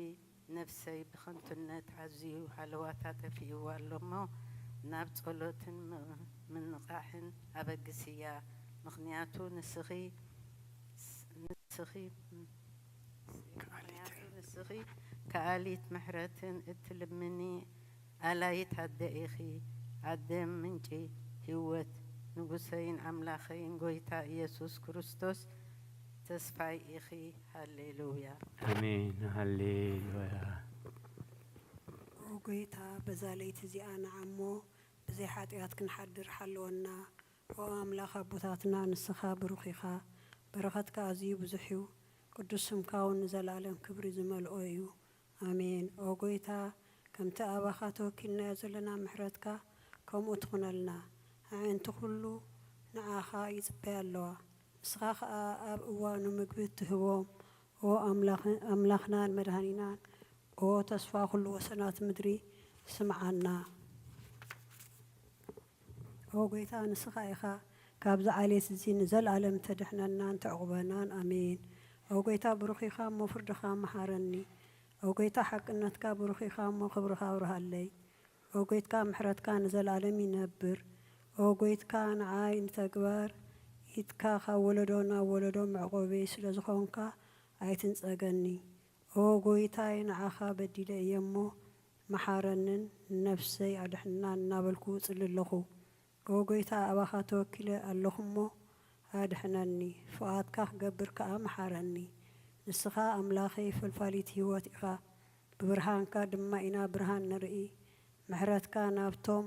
ነፍሰይ ብኸንቱነት ኣዝዩ ሃለዋታ ተፊእዋ ኣሎ እሞ፣ ናብ ጸሎትን ም-፣ ምንቓሕን ኣበግስያ። ምኽንያቱ ንስኺ፣ ንስኺ፣ ምኽንያቱ ንስኺ ከኣሊት ምሕረትን እትልምኒ ኣላይት ኣደ ኢኺ። ኣደ ምንጪ ህይወት፣ ንጉሰይን ኣምላኸይን ጎይታ ኢየሱስ ክርስቶስ ተስፋይ ኢኺ። ሃሌሉያ። ኣሜን። ሃሌሉያ። ኦ ጎይታ፣ በዛ ለይቲ እዚኣ ንዓሞ ብዘይ ሓጢኣት ክንሓድር ሓልወና። ኦ ኣምላኽ ኣቦታትና፣ ንስኻ ብሩኽ ኢኻ፣ በረኸትካ ኣዝዩ ብዙሕ እዩ፣ ቅዱስ ስምካ እውን ንዘለኣለም ክብሪ ዝመልኦ እዩ። ኣሜን። ኦ ጎይታ፣ ከምቲ ኣባኻ ተወኪልናዮ ዘለና ምሕረትካ ከምኡ ትኹነልና። ኣዒንቲ ኩሉ ንዓኻ ይጽበያ ኣለዋ። ንስኻ ኸኣ ኣብ እዋኑ ምግቢ እትህቦም፣ ኦ ኣምላኽ-፣ ኣምላኽናን መድሃኒናን፣ ኦ ተስፋ ኩሉ ወሰናት ምድሪ፣ ስምዓና። ኦ ጎይታ፣ ንስኻ ኢኻ ካብዚ ዓሌት እዚ ንዘለኣለም ተድሕነናን ተዕቑበናን። ኣሜን። ኦ ጎይታ፣ ብሩኽ ኢኻ እሞ ፍርድኻ መሃረኒ። ኦ ጎይታ፣ ሓቅነትካ ብሩኽ ኢኻ እሞ ክብርኻ ኣብርሃለይ። ኦ ጎይትካ፣ ምሕረትካ ንዘለኣለም ይነብር። ኦ ጎይትካ፣ ንዓይ ንተግባር ኢድካ ካብ ወለዶ ናብ ወለዶ መዕቆበይ ስለ ዝኾንካ ኣይትንጸገኒ። ኦ ጎይታይ፣ ንዓኻ በዲለ እየ እሞ መሓረንን ንነፍሰይ ኣድሕናን እናበልኩ እጽሊ ኣለኹ። ኦ ጎይታ፣ ኣባኻ ተወኪለ ኣለኹ እሞ ኣድሕነኒ፣ ፍቓድካ ክገብር ከኣ መሓረኒ። ንስኻ ኣምላኸይ ፈልፋሊት ህይወት ኢኻ፣ ብብርሃንካ ድማ ኢና ብርሃን ንርኢ። ምሕረትካ ናብቶም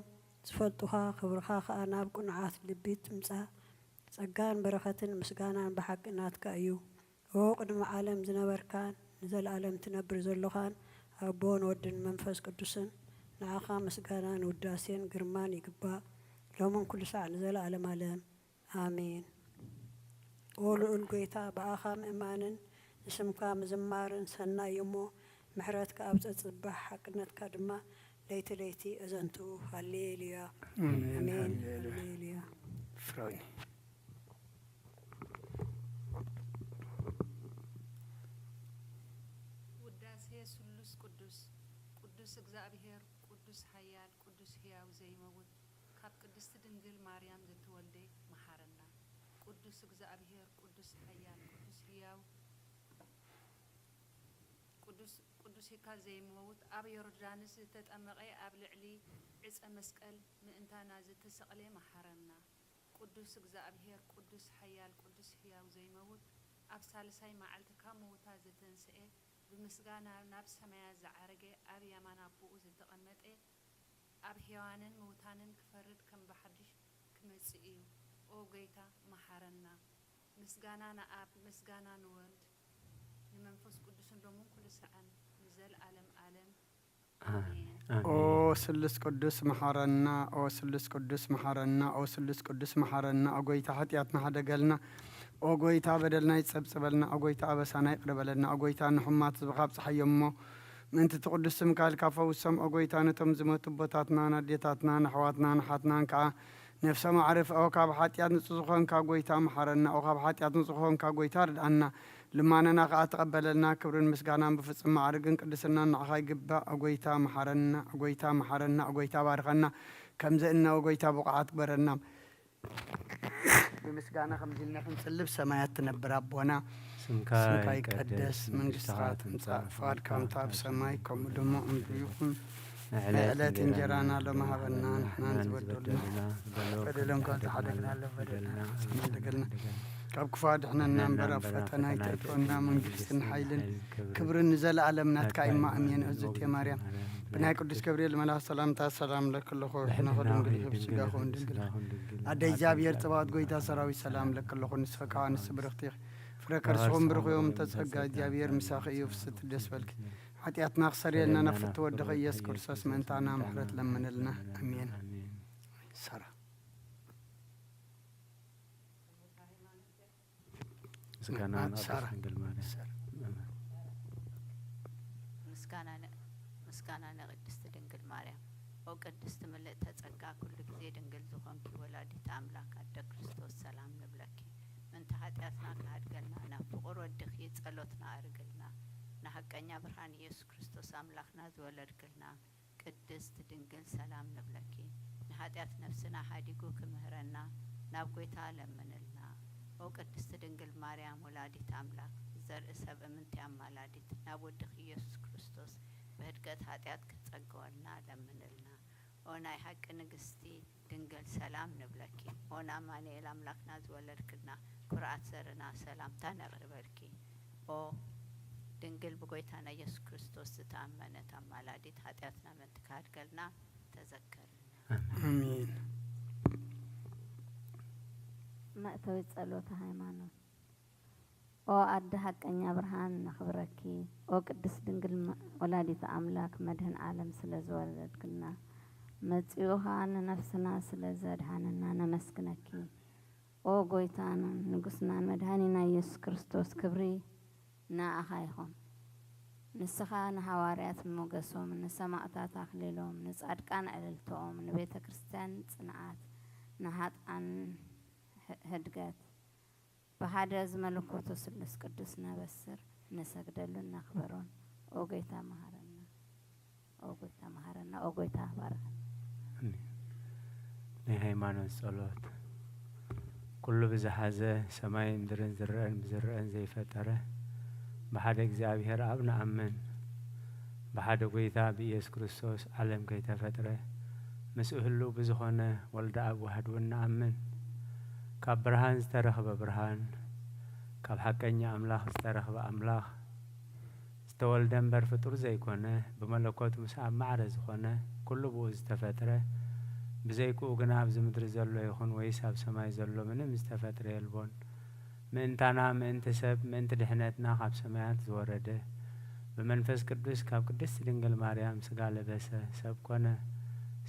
ዝፈልጡኻ፣ ክብርኻ ከኣ ናብ ቅኑዓት ልቢ ትምጻእ። ጸጋን በረኸትን ምስጋናን ብሓቂ ናትካ እዩ። ኦ ቅድሚ ዓለም ዝነበርካን ንዘለኣለም ትነብር ዘሎኻን ኣቦን ወድን መንፈስ ቅዱስን፣ ንዓኻ ምስጋናን ውዳሴን ግርማን ይግባእ፣ ሎምን ኩሉ ሳዕ ንዘለኣለም ኣለም። ኣሜን። ኦ ልዑል ጐይታ፣ ብኣኻ ምእማንን ንስምካ ምዝማርን ሰናይ እዩ እሞ፣ ምሕረትካ ኣብ ጸጽባሕ፣ ሓቅነትካ ድማ ለይቲ ለይቲ ኣዘንትው። ሃሌሉያ። ኣሜን። ኣሜን። ሃሌሉያ። ሃሌሉያ። ፍሮኒ። ውዳሴ ስሉስ ቅዱስ፣ ቅዱስ እግዚኣብሔር፣ ቅዱስ ሓያል፣ ቅዱስ ሕያው ዘይመውት፣ ካብ ቅድስቲ ድንግል ማርያም ዘተወልደ፣ መሓረና። ቅዱስ እግዚኣብሔር፣ ቅዱስ ሓያል፣ ቅዱስ ህያው፣ ቅዱስ፣ ቅዱስ ኢካ ዘይመውት፣ ኣብ ዮርዳኖስ ዝተጠመቐ፣ ኣብ ልዕሊ ዕፀ መስቀል ምእንታና ዝተሰቕለ፣ መሓረና። ቅዱስ እግዚኣብሔር፣ ቅዱስ ሓያል፣ ቅዱስ ህያው ዘይመውት፣ ኣብ ሳልሳይ መዓልቲ ካብ ምውታ ዝተንስኤ፣ ብምስጋና ናብ ሰማያት ዝዓረገ፣ ኣብ የማን ኣቦኡ ዝተቐመጠ፣ ኣብ ሕያዋንን ምውታንን ክፈርድ ከም ብሓድሽ ክመጽእ እዩ። ኦ ጐይታ፣ መሓረና። ምስጋና ንኣብ፣ ምስጋና ንወልድ፣ ንመንፈስ ቅዱስን ሎምን ኩሉ ሰዓን ንዘለዓለም ዓለም። ኣሜን። ኣሜን። ኦ ኣሜን። ስሉስ ቅዱስ መሓረና፣ ኦ ስሉስ ቅዱስ መሓረና፣ ኦ ስሉስ ቅዱስ መሓረና፣ ኦ ጐይታ ሓጢኣትና ሕደገልና፣ ኦ ጐይታ በደልና ይጸብጸበልና፣ ኦ ጐይታ ኣበሳና ይቕረ በለልና፣ ኦ ጐይታ ንሕሙማት ህዝብኻ ኣብጽሓዮም እሞ፣ ምእንቲ እቲ ቅዱስ ስምካ ኢልካ ፈውሶም፣ ኦ ጐይታ ነቶም ዝሞቱ ኣቦታትናን ኣዴታትናን ኣሕዋትናን ኣሓትናን ከኣ ነፍሶም ኣዕርፍ፣ ኦ ካብ ሓጢኣት ንጹህ ዝኾንካ ጐይታ መሓረና፣ ኦ ካብ ሓጢኣት ንጹህ ዝኾንካ ጐይታ ርድኣና። ልማነና ከኣ ተቐበለልና። ክብርን ምስጋናን ብፍጹም ማዕርግን ቅድስናን ንዓኻ ይግባእ። ኦ ጐይታ መሓረና፣ ኦ ጐይታ መሓረና፣ ኦ ጐይታ ባርኸና። ከምዚ እነ ኦ ጐይታ ብቑዓት ግበረና። ብምስጋና ከምዚ ኢልና ክንጽልብ፣ ሰማያት ትነብር ኣቦና፣ ስምካ ስምካ ይቀደስ፣ ይቀደስ፣ መንግስትኻ መንግስትኻ ትምጻእ፣ ትምጻእ፣ ፍቓድካ ፍቓድካ ከምታ ኣብ ኣብ ሰማይ ሰማይ ከምኡ ከምኡ ድማ ኣብ ምድሪ ይኹን። ናይ ዕለት ዕለት እንጀራና እንጀራና ሎሚ ሃበና፣ ንሕና ንሕና ንዝበደሉና ዝበደሉና በደሎም ከም ዝበደሉና፣ ዝበደልና፣ ዝበደልና፣ ካብ ክፉ ኣድሕነና እምበር፣ ኣብ ፈተና ኣይተእትወና፣ መንግስትን ሓይልን ክብርን ንዘለኣለም ናትካ እማ፣ ኣሜን። እግዝእትየ ማርያም፣ ብናይ ቅዱስ ገብርኤል መልኣኽ ሰላምታ ሰላም እብለኪ ኣለኹ። ሕነኹ ድንግል ኢኺ፣ ብስጋኹ ድንግል ኢኺ። ኣደ እግዚኣብሔር ጸባኦት፣ ጐይታ ሰራዊት፣ ሰላም እብለኪ ኣለኹ። ንስኺ ከኣ ኣንስቲ ብርኽቲ ኢኺ፣ ፍረ ከርስኹም ብሩኽ እዩ። እመ ተጸጋ፣ እግዚኣብሔር ምሳኺ እዩ። ፍስሕቲ ደስ በልኪ። ሓጢኣትና ክሰርየልና ናብ ፍትወ ወድኺ ኢየሱስ ክርስቶስ ምእንታና ምሕረት ለምንልና። ኣሜን። ኣሜን። ሰራ። ምስጋና ንቅድስት ድንግል ማርያም። ምስጋና ን-፣ ምስጋና ንቅድስት ድንግል ማርያም። ኦ ቅድስት ምልእተ ጸጋ፣ ኩሉ ግዜ ድንግል ዝኾንኪ ወላዲተ ኣምላክ ኣደ ክርስቶስ፣ ሰላም ንብለኪ። ምእንቲ ሓጢኣትና ክሃድገልና፣ ናብ ፍቁር ወድኺ ጸሎትና ኣርግልና። ንሓቀኛ ብርሃን ኢየሱስ ክርስቶስ ኣምላኽና ዝወለድክልና፣ ቅድስት ድንግል ሰላም ንብለኪ። ንኃጢኣት ነፍስና ሓዲጉ ክምህረና ናብ ጐይታ ለምንልና። ኦ ቅድስት ድንግል ማርያም ወላዲት ኣምላክ፣ ዘርኢ ሰብ እምንቲ ኣማላዲት፣ ናብ ወድኺ ኢየሱስ ክርስቶስ ብህድገት ኃጢኣት ክትጸግወልና ለምንልና። ኦ ናይ ሓቂ ንግስቲ ድንግል ሰላም ንብለኪ። ኦ ንኣማኑኤል ኣምላክና ዝወለድክልና ኩርዓት ዘርና ሰላምታ ነቕርበልኪ። ኦ ድንግል ብጎይታና ኢየሱስ ክርስቶስ ዝተኣመነት ኣማላዲት ኃጢኣትና ምእንቲ ክሃድገልና ተዘከርልና። ኣሜን። መእተዊ ጸሎተ ሃይማኖት። ኦ ኣደ ሓቀኛ ብርሃን ነኽብረኪ። ኦ ቅድስት ድንግል ማ-፣ ወላዲተ ኣምላክ መድህን ዓለም ስለ ዝወለድክልና መጺኡ ኸኣ ንነፍስና ስለ ዘድሓነና ነመስግነኪ። ኦ ጎይታናን ንጉስናን መድሃኒና ኢየሱስ ክርስቶስ ክብሪ ንኣኻ ይኹን። ንስኻ ንሃዋርያት ሞገሶም፣ ንሰማእታት ኣኽሊሎም፣ ንጻድቃን ዕልልቶኦም፣ ንቤተ ክርስቲያን ጽንዓት፣ ንሃጥኣን ህ-፣ ህድገት። ብሓደ ዝመለኮቱ ስሉስ ቅዱስ ነበስር፣ ንሰግደሉን ነኽብሮን። ኦ ጎይታ መሃረና፣ ኦ ጎይታ መሃረና፣ ኦ ጎይታ ባርኸና። ኣሜን። ናይ ሃይማኖት ጸሎት። ኩሉ ብዝሓዘ ሰማይ ምድርን ዝረአን ብዝረአን ዘይፈጠረ ብሓደ እግዚኣብሔር ኣብ ንኣምን። ብሓደ ጎይታ ብኢየሱስ ክርስቶስ ዓለም ከይተፈጥረ ምስኡ ህልው ብዝኾነ ወልደ ኣብ ዋህድ እውን ንኣምን። ካብ ብርሃን ዝተረኽበ ብርሃን፣ ካብ ሓቀኛ ኣምላኽ ዝተረኽበ ኣምላኽ፣ ዝተወልደ እምበር ፍጡር ዘይኮነ፣ ብመለኮቱ ምስ ኣብ ማዕረ ዝኾነ፣ ኩሉ ብኡ ዝተፈጥረ፣ ብዘይክኡ ግና ኣብዚ ምድሪ ዘሎ ይኹን ወይስ ኣብ ሰማይ ዘሎ ምንም ዝተፈጥረ የልቦን። ምእንታና፣ ምእንቲ ሰብ፣ ምእንቲ ድሕነትና ካብ ሰማያት ዝወረደ፣ ብመንፈስ ቅዱስ ካብ ቅድስቲ ድንግል ማርያም ስጋ ለበሰ፣ ሰብ ኮነ።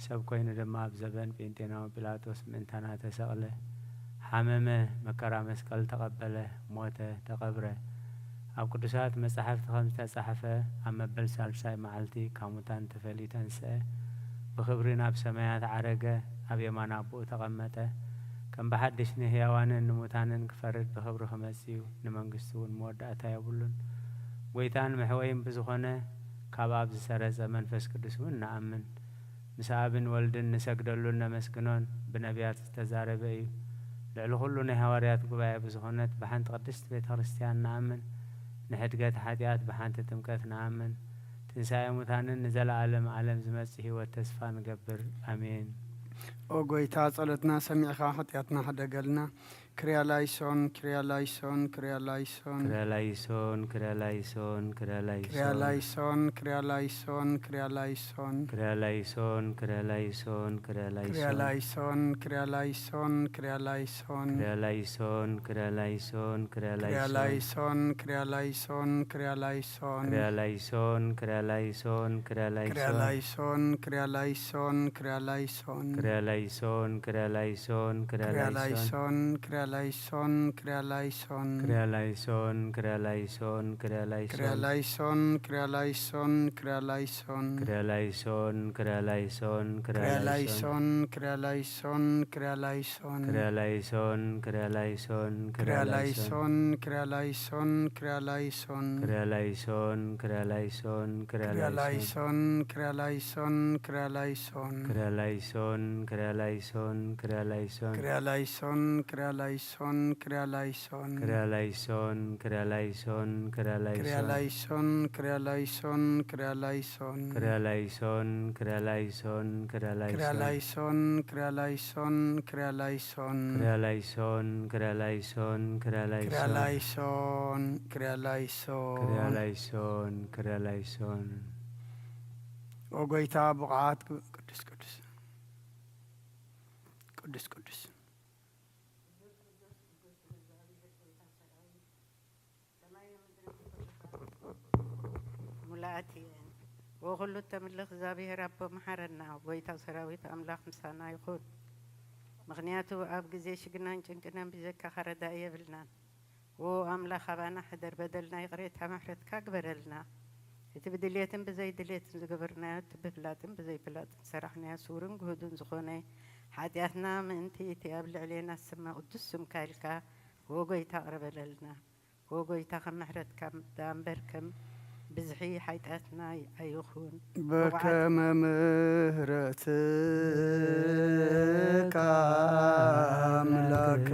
ሰብ ኮይኑ ድማ ኣብ ዘበን ጴንጤናዊ ጲላጦስ ምእንታና ተሰቕለ፣ ሓመመ፣ መከራ መስቀል ተቐበለ፣ ሞተ፣ ተቐብረ። ኣብ ቅዱሳት መጻሕፍቲ ከም ዝተጻሕፈ፣ ኣብ መበል ሳልሳይ መዓልቲ ካብ ሙታን ተፈልዩ ተንስአ፣ ብኽብሪ ናብ ሰማያት ዓረገ፣ ኣብ የማን ኣቦኡ ተቐመጠ። ከም ብሓድሽ ንህያዋንን ንሙታንን ክፈርድ ብኽብሪ ክመጽእ እዩ፣ ንመንግስቱ እውን መወዳእታ የብሉን። ጐይታን መሕወይን ብዝኾነ ካብ ኣብ ዝሰረጸ መንፈስ ቅዱስ እውን ንኣምን። ምስ ኣብን ወልድን ንሰግደሉን ነመስግኖን ብነቢያት ዝተዛረበ እዩ። ልዕሊ ኩሉ ናይ ሃዋርያት ጉባኤ ብዝኾነት ብሓንቲ ቅድስት ቤተ ክርስቲያን ንኣምን። ንሕድገት ሓጢኣት ብሓንቲ ጥምቀት ንኣምን። ትንሳኤ ሙታንን ንዘለዓለም ዓለም ዝመጽእ ህይወት ተስፋ ንገብር። ኣሜን። ኦ ጎይታ፣ ጸሎትና ሰሚዕካ ሓጢኣትና ሕደገልና። ክርያ ላይሶን፣ ክርያ ላይሶን፣ ክርያ ላይሶን። ክርያ ላይሶን፣ ክርያ ላይሶን፣ ክርያ ላይሶን። ክርያ ላይሶን፣ ክርያ ላይሶን፣ ክርያ ላይሶን። ክርያ ላይሶን፣ ክርያ ላይሶን፣ ክርያ ላይሶን። ክርያ ላይሶን፣ ክርያ ላይሶን፣ ክርያ ላይሶን። ክርያ ላይሶን፣ ክርያ ላይሶን፣ ክርያ ክርያ ላይሶን። ላይሶን፣ ክርያ ላይሶን፣ ክርያ ላይሶን። ክርያ ላይሶን፣ ክርያ ላይሶን፣ ክርያ ክርያ ላይሶን። ላይሶን፣ ክርያ ላይሶን፣ ክርያ ላይሶን። ክርያ ላይሶን፣ ክርያ ላይሶን፣ ክርያ ክርያ ላይሶን። ላይሶን፣ ክርያ ላይሶን፣ ክርያ ላይሶን። ክርያ ላይሶን፣ ክርያ ላይሶን፣ ክርያ ክርያ ላይሶን። ላይሶን፣ ክርያ ላይሶን፣ ክርያ ላይሶን። ክርያ ላይሶን፣ ክርያ ላይሶን፣ ክርያ ክርያ ላይሶን። ላይሶን፣ ክርያ ላይሶን፣ ክርያ ላይሶን። ክርያ ላይሶን፣ ክርያ ላይሶን፣ ክርያ ክርያ ላይሶን። ላይሶን፣ ክርያ ላይሶን፣ ክርያ ላይሶን። ክርያ ላይሶን፣ ክርያ ላይሶን፣ ክርያ ክርያ ላይሶን። ላይሶን፣ ክርያ ላይሶን፣ ክርያ ላይሶን። ክርያ ላይሶን፣ ክርያ ላይሶን፣ ክርያ ላይሶን። ክርያ ላይሶን፣ ክርያ ላይሶን፣ ክርያ ላይሶን። ክርያ ላይሶን፣ ክርያ ላይሶን፣ ክርያ ክርያ ላይሶን። ላይሶን፣ ክርያ ላይሶን፣ ክርያ ላይሶን። ክርያ ላይሶን፣ ክርያ ላይሶን፣ ክርያ ክርያ ላይሶን። ላይሶን፣ ክርያ ላይሶን፣ ክርያ ላይሶን። ክርያ ላይሶን፣ ክርያ ላይሶን፣ ክርያ ክርያ ላይሶን። ላይሶን፣ ክርያ ላይሶን። ክርያ ላይሶን፣ ክርያ ላይሶን። ኦ ጎይታ፣ ብቕዓት ቅዱስ፣ ቅዱስ፣ ቅዱስ፣ ቅዱስ። ሙሉኣት እየን። ወኩሉ እተምልኽ እግዚኣብሔር ኣቦ መሓረና፣ ጎይታ ሰራዊት ኣምላኽ ምሳና ይኹን። ምኽንያቱ ኣብ ግዜ ሽግናን ጭንቅናን ብጀካኻ ረዳኢ የብልናን። ዎ ኣምላኽ ኣባና ሕደር፣ በደልና ይቕሬታ ምሕረትካ ግበረልና። እቲ ብድልየትን ብዘይድልየትን ዝገበርናዮ፣ እቲ ብፍላጥን ብዘይፍላጥን ዝሰራሕናዮ ስውርን ግሁድን ዝኾነ ሓጢኣትና ምእንቲ እቲ ኣብ ልዕሌና ዝስመ ቅዱስ ስምካ ኢልካ፣ ዎ ጎይታ፣ ቅረ በለልና። ዎ ጎይታ፣ ከም ምሕረትካ ደኣ እምበር ከም ብዝሒ ሓጢኣትና ኣይኹን። በከመ ምሕረትካ ኣምላክነ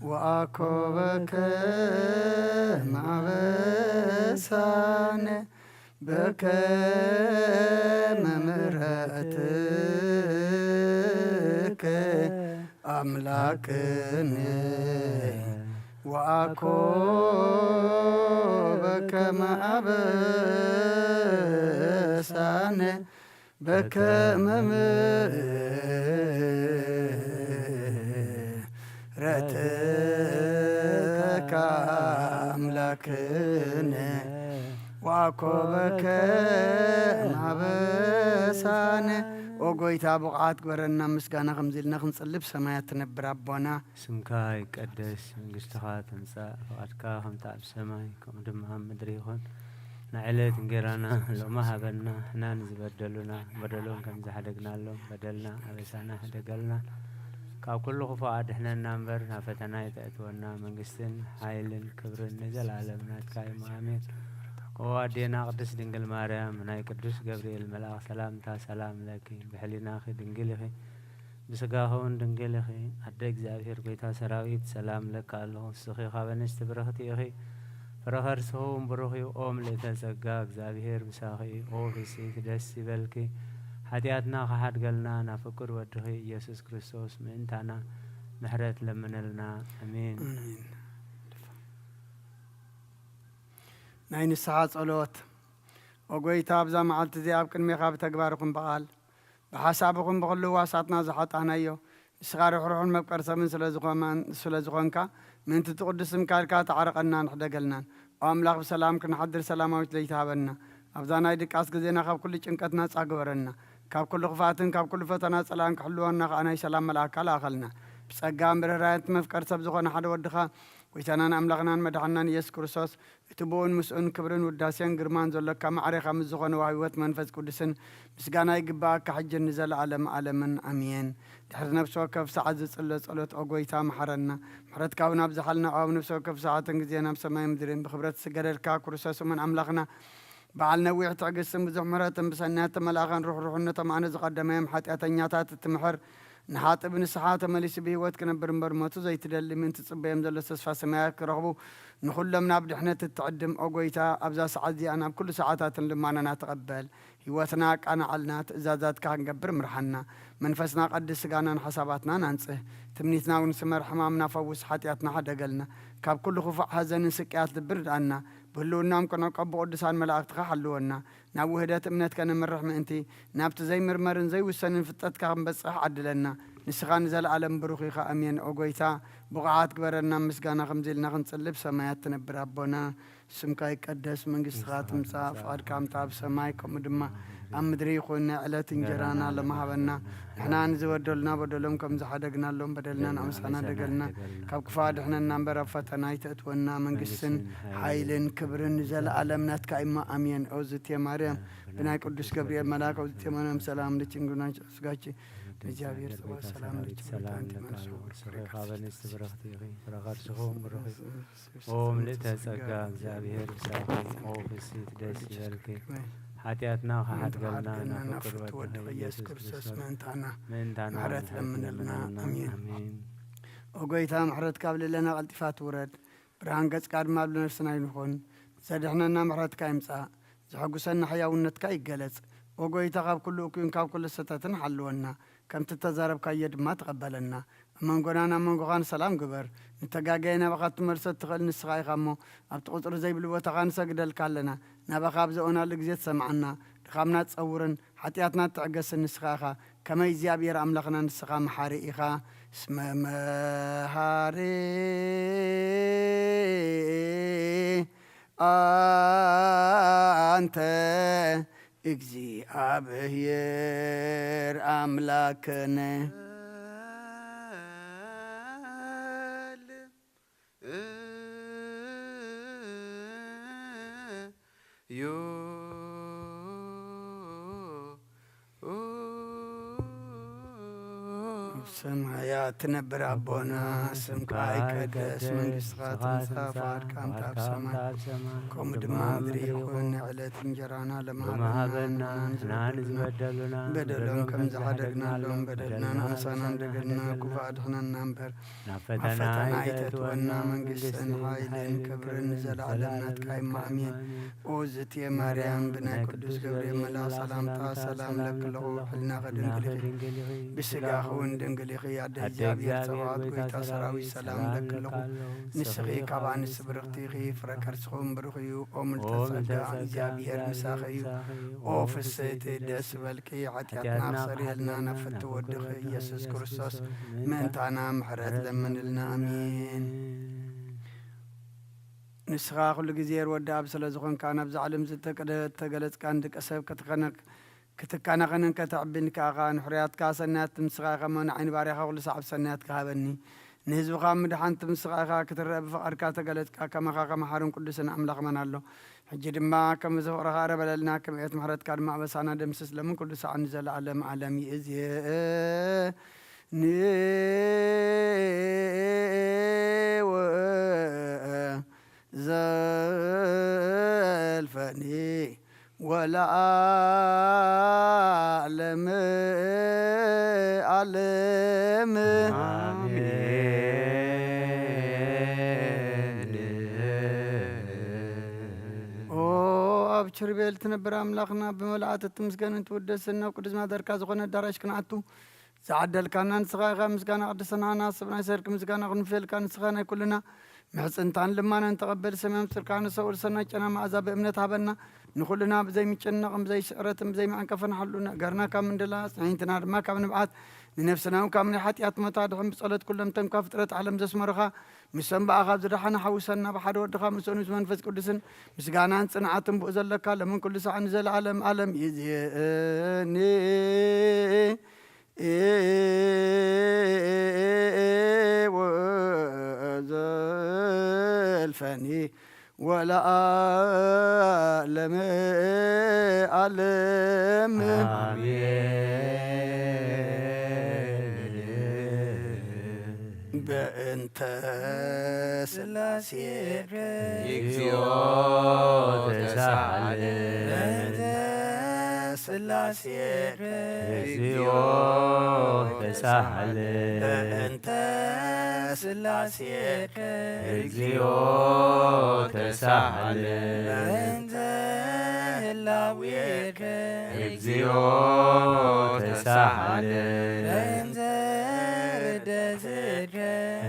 ወአኮ በከመ አበሳነ በከመ ምሕረትከ አምላክነ ወአኮ በከመ አበሳነ በከመ ምሕረትከ አምላክነ ወአኮ በከመ አበሳነ። ኦ ጎይታ፣ ብቑዓት ግበረና። ምስጋና ከምዚ ኢልና ክንጽሊ፣ ብሰማያት ትነብር ኣቦና፣ ስምካ ይቀደስ፣ መንግስትኻ ትምጻእ፣ ፍቓድካ ከምቲ ኣብ ሰማይ ከምኡ ድማ ኣብ ምድሪ ይኹን። ንዕለት እንጌራና ሎሚ ሃበና፣ ንሕና ንዝበደሉና በደሎም ከም ዝሓደግናሎም በደልና ኣበሳና ሕደገልና። ካብ ኩሉ ክፉእ ኣድሕነና እምበር፣ ናብ ፈተና ኣይተእትወና። መንግስትን ሓይልን ክብርን ንዘለኣለም ናትካ እዩ። ኣሜን። ኦ ኣዴና ቅድስት ድንግል ማርያም፣ ናይ ቅዱስ ገብርኤል መልኣኽ ሰላምታ ሰላም ለኪ። ብሕሊናኺ ድንግል ኢኺ፣ ብስጋኺ እውን ድንግል ኢኺ። ኣደ እግዚኣብሔር፣ ጎይታ ሰራዊት፣ ሰላም ለኪ ኣለኹ። ንስኺ ካብ ኣንስቲ ብርኽቲ ኢኺ፣ ፍረ ከርስኺ እውን ብሩኽ እዩ። ኦ ምልእተ ጸጋ፣ እግዚኣብሔር ምሳኺ እዩ። ኦ ፍስሕቲ፣ ደስ ይበልኪ። ሓጢኣትና ክሓድገልና ናብ ፍቁር ወድኺ ኢየሱስ ክርስቶስ ምእንታና ምሕረት ለምነልና። ኣሜን። ኣሜን። ናይ ንስሓ ጸሎት። ኦ ጎይታ፣ ኣብዛ መዓልቲ እዚኣ ኣብ ቅድሜኻ ብተግባር ይኹን ብቓል፣ ብሓሳብ ይኹን ብኹሉ ህዋሳትና ዝሓጣናዮ፣ ንስኻ ርሕሩሕን መፍቀር ሰብን ስለ ዝኾማን-፣ ስለ ዝኾንካ፣ ምእንቲ እቲ ቅዱስ ስምካ ኢልካ ተዓረቐና፣ ንሕደገልናን። ኦ ኣምላኽ፣ ብሰላም ክንሓድር ሰላማዊት ለይቲ ሃበና። ኣብዛ ናይ ድቃስ ግዜና ካብ ኩሉ ጭንቀት ናጻ ግበረና። ካብ ኩሉ ክፍኣትን ካብ ኩሉ ፈተና ጸላእን ክሕልወና ከኣ ናይ ሰላም መልኣካ ለኣኸልና። ብጸጋን ብርህራሄን እቲ መፍቀር ሰብ ዝኾነ ሓደ ወድኻ፣ ጎይታናን ኣምላኽናን መድሓንናን ኢየሱስ ክርስቶስ፣ እቲ ብኡን ምስኡን ክብርን ውዳሴን ግርማን ዘሎካ ማዕሬኻ ምስ ዝኾነ ወሃቢ ህይወት መንፈስ ቅዱስን ምስጋና ይግብኣካ፣ ሕጅን ንዘለኣለም ዓለምን። ኣሜን። ድሕሪ ነፍሲ ወከፍ ሰዓት ዝጽለ ጸሎት፣ ኦ ጎይታ፣ መሓረና። ምሕረትካ እውን ኣብዝሓልና። ኣብ ነፍሲ ወከፍ ሰዓትን ግዜ ናብ ሰማይ ምድርን ብኽብረት ዝስገደልካ ክርስቶስ እሙን ኣምላኽና፣ በዓል ነዊሕ ትዕግስትን ብዙሕ ምሕረትን ብሰናያት ተመልኣኻን ርሕሩሕነቶም ኣነ ዝቐደመዮም ሓጢኣተኛታት እትምሕር፣ ንሓጥእ ብንስሓ ተመሊሱ ብህይወት ክነብር እምበር፣ ሞቱ ዘይትደሊ ምእንቲ ትጽበዮም ዘሎ ተስፋ ሰማያት ክረኽቡ፣ ንኹሎም ናብ ድሕነት እትዕድም፣ ኦ ጐይታ፣ ኣብዛ ሰዓት እዚኣ ናብ ኩሉ ሰዓታትን ልማኖና ተቐበል። ህይወትና ኣቃንዓልና፣ ትእዛዛትካ ክንገብር ምርሓና። መንፈስና ቀድስ፣ ስጋናን ሓሳባትናን ኣንጽህ። ትምኒትና እውን ስመር፣ ሕማምና ፈውስ፣ ሓጢኣትና ሓደገልና። ካብ ኩሉ ክፉእ ሓዘንን ስቅያት ልቢ ርድኣና። ብህልውናኦም ክንዕቀብ ብቅዱሳን መላእኽትኻ ሓልወና። ናብ ውህደት እምነት ከነምርሕ ምእንቲ፣ ናብቲ ዘይምርመርን ዘይውሰንን ፍልጠትካ ክንበጽሕ ዓድለና። ንስኻ ንዘለኣለም ብሩኽ ኢኻ። ኣሜን። ኦ ጐይታ፣ ብቑዓት ግበረና፣ ምስጋና ከምዚ ኢልና ክንጽሊ፣ ብሰማያት ትነብር ኣቦና፣ ስምካ ይቀደስ፣ መንግስትኻ ትምጻእ፣ ፍቓድካ ምጻእ ኣብ ሰማይ ከምኡ ድማ ኣብ ምድሪ ይኹን። ናይ ዕለት እንጀራና ሎሚ ሃበና። ንሕና ንዝበደሉና በደሎም ከም ዝሓደግናሎም በደልና ንኣምሳና ደገልና፣ ካብ ክፉእ ኣድሕነና እምበር ኣብ ፈተና ኣይተእትወና። መንግስትን ሓይልን ክብርን ንዘለኣለም ናትካ እሞ ኣሜን። ኦ ዝቴ ማርያም፣ ብናይ ቅዱስ ገብርኤል መልኣክ፣ ኦ ዝቴ ማርያም፣ ሰላም ልኪ፣ እምግናች ስጋች እግዚኣብሔር ጽባሕ ሰላም ልኪ፣ ሰላም ልኪ፣ ሰላም ልኪ፣ ሰላም ልኪ፣ ሰላም ልኪ፣ ሰላም ልኪ፣ ሰላም ልኪ፣ ኦ ምልእተ ጸጋ፣ እግዚኣብሔር ምሳኺ፣ ኦ ፍስሕቲ ደስ ይበልኪ፣ ሓጢኣትና ክሓድገልና ናብ ፍቁር ወድኺ ኢየሱስ ክርስቶስ ምእንታና ምሕረት ለምንልና። ኣሜን። ኣሜን። ኦ ጐይታ፣ ምሕረትካ ኣብ ልዕሌና ቀልጢፋ ትውረድ፣ ብርሃን ገጽካ ድማ ኣብ ነፍስና ይኹን። ዘድሕነና ምሕረትካ ይምጻእ፣ ዘሐጉሰና ሕያውነትካ ይገለጽ። ኦ ጐይታ፣ ካብ ኩሉ እኩይን ካብ ኩሉ ሰተትን ሓልወና፣ ከምቲ እተዛረብካዮ ድማ ተቐበለና። ኣብ መንጎናን ኣብ መንጎኻን ሰላም ግበር። ንተጋገየ ናባኻ ክትመልሶ እትኽእል ንስኻ ኢኻ እሞ፣ ኣብቲ ቁጽሪ ዘይብሉ ቦታኻ ንሰግደልካ ኣለና። ናባኻ ኣብ ዘእወናሉ ግዜ ትሰምዓና። ድኻምና ትጸውርን ሓጢኣትና ትዕገስን ንስኻ ኢኻ። ከመይ እግዚኣብሔር ኣምላኽና ንስኻ መሓሪ ኢኻ። እስመ መሃሪ ኣንተ እግዚኣብሔር ኣምላክነ። ኣብ ሰማያት ትነብር ኣቦና፣ ስምካ ይቀደስ፣ መንግስትኻ ትምጻእ፣ ፍቓድካ እምታ ኣብ ሰማይ ከምኡ ድማ ምድሪ ይኹን። ናይ ዕለት እንጀራና ሎሚ ሃበና፣ ንሕና ንዝበደሉና በደሎም ከም ዝሓደግናሎም በደልና ንኣምሳና ንደገልና፣ ክፉእ ኣድሕነና እምበር ናብ ፈተና ኣይተእትወና። መንግስትን ሓይልን ክብርን ንዘለዓለም ናትካ እሞ ኣሜን። ኦ ዝትየ ማርያም፣ ብናይ ቅዱስ ገብርኤል መልኣኽ ሰላምታ ሰላም እብለኪ ኣለኹ። ሕልናኺ ድንግል ኢኺ፣ ብስጋኺ እውን ድንግል ኢኺ። ኣደ እግዚኣብሔር ጸባኦት፣ ጐይታ ሰራዊት፣ ሰላም እብለኪ ኣለኹ። ንስኺ ካብ ኣንስቲ ብርኽቲ ኢኺ፣ ፍረ ከርስኺ እውን ብሩኽ እዩ። ኦ ምልዕተ ጸጋ፣ እግዚኣብሔር ምሳኺ እዩ። ኦ ፍስሕቲ፣ ደስ ይበልኪ፣ ሓጢኣትና ኣስተሰርየልና፣ ናብ ፍትው ወድኺ ኢየሱስ ክርስቶስ ምእንታና ምሕረት ለምንልና። ኣሜን። ንስኻ ኩሉ ግዜ ርወዲ ኣብ ስለ ዝኾንካ፣ ናብዛ ዓለም ዝተቀደ-፣ እተገለጽካ ንደቂ ሰብ ክትኸነ-፣ ክትከናኸንን ከተዕብን ከኣኻ፣ ንሕሩያትካ ሰናያት ምስኻ ኢኻ እሞ፣ ንዓይ ንባርያኻ ኩሉ ሰዓብ ሰናያትካ ሃበኒ። ንህዝብኻ ምድሓን ምስኻ ኢኻ፣ ክትረአ ብፍቓድካ ተገለጽካ፣ ከማኻ ከመ ሓሩን ቅዱስን ኣምላኽ መን ኣሎ? ሕጂ ድማ ከም ፍቕርኻ ይቕረ በለልና፣ ከም ዕቤት ምሕረትካ ድማ ኣበሳና ደምስስ። ለምን ኩሉ ሰዓት ንዘለዓለም ዓለም ይእዜእ። ንወ ዘልፈኒ ወለዓለመ ዓለም። ኣሜን። ኦ ኣብ ኪሩቤል ትነብር ኣምላኽና፣ ብመላእክት እትምስገንን ትውደስን፣ ናብ ቅዱስ ማደርካ ዝኾነ ኣዳራሽ ክንኣቱ ዝዓደልካና ንስኻ ኢኻ። ምስጋና ቅድስናና፣ ስብ ናይ ሰርክ ምስጋና ክንፍየልካ፣ ንስኻ ናይ ኩልና ምሕጽንታን ልማናን ተቐበል። ሰማይ ኣምጽእልካ ንሰውል ሰናይ ጨና መኣዛ ብእምነት ሃበና። ንኹልና ብዘይምጭንቕን ብዘይስዕረትን ብዘይመዐንቀፍን ሓሉ፣ ነገርና ካብ ምንድላ፣ ኣጽንዕንትና ድማ ካብ ንብዓት፣ ንነፍስና እውን ካብ ናይ ሓጢኣት ሞት ኣድሕን። ብጸሎት ኩሎም እቶም ካብ ፍጥረት ዓለም ዘስመሩኻ፣ ምስቶም ብኣኻ ኣብ ዝደሓነ ሓውሰና። ብሓደ ወድኻ ምስኡን ምስ መንፈስ ቅዱስን ምስጋናን ጽንዓትን ብኡ ዘለካ፣ ለምን ኩሉ ሰዓት ንዘለዓለም ዓለም ይእዜኒ። ወዘልፈኒ ወለዓለመ ዓለም። ኣሜን። በእንተ ስላሴ እግዚኦ ተሳሃለ። በእንተ ሥላሴከ እግዚኦ ተሳሃለ። በእንተ ሥላሴከ እግዚኦ ተሳሃለ። በእንተ ህላዌከ እግዚኦ ተሳሃለ። በእንተ ርደትከ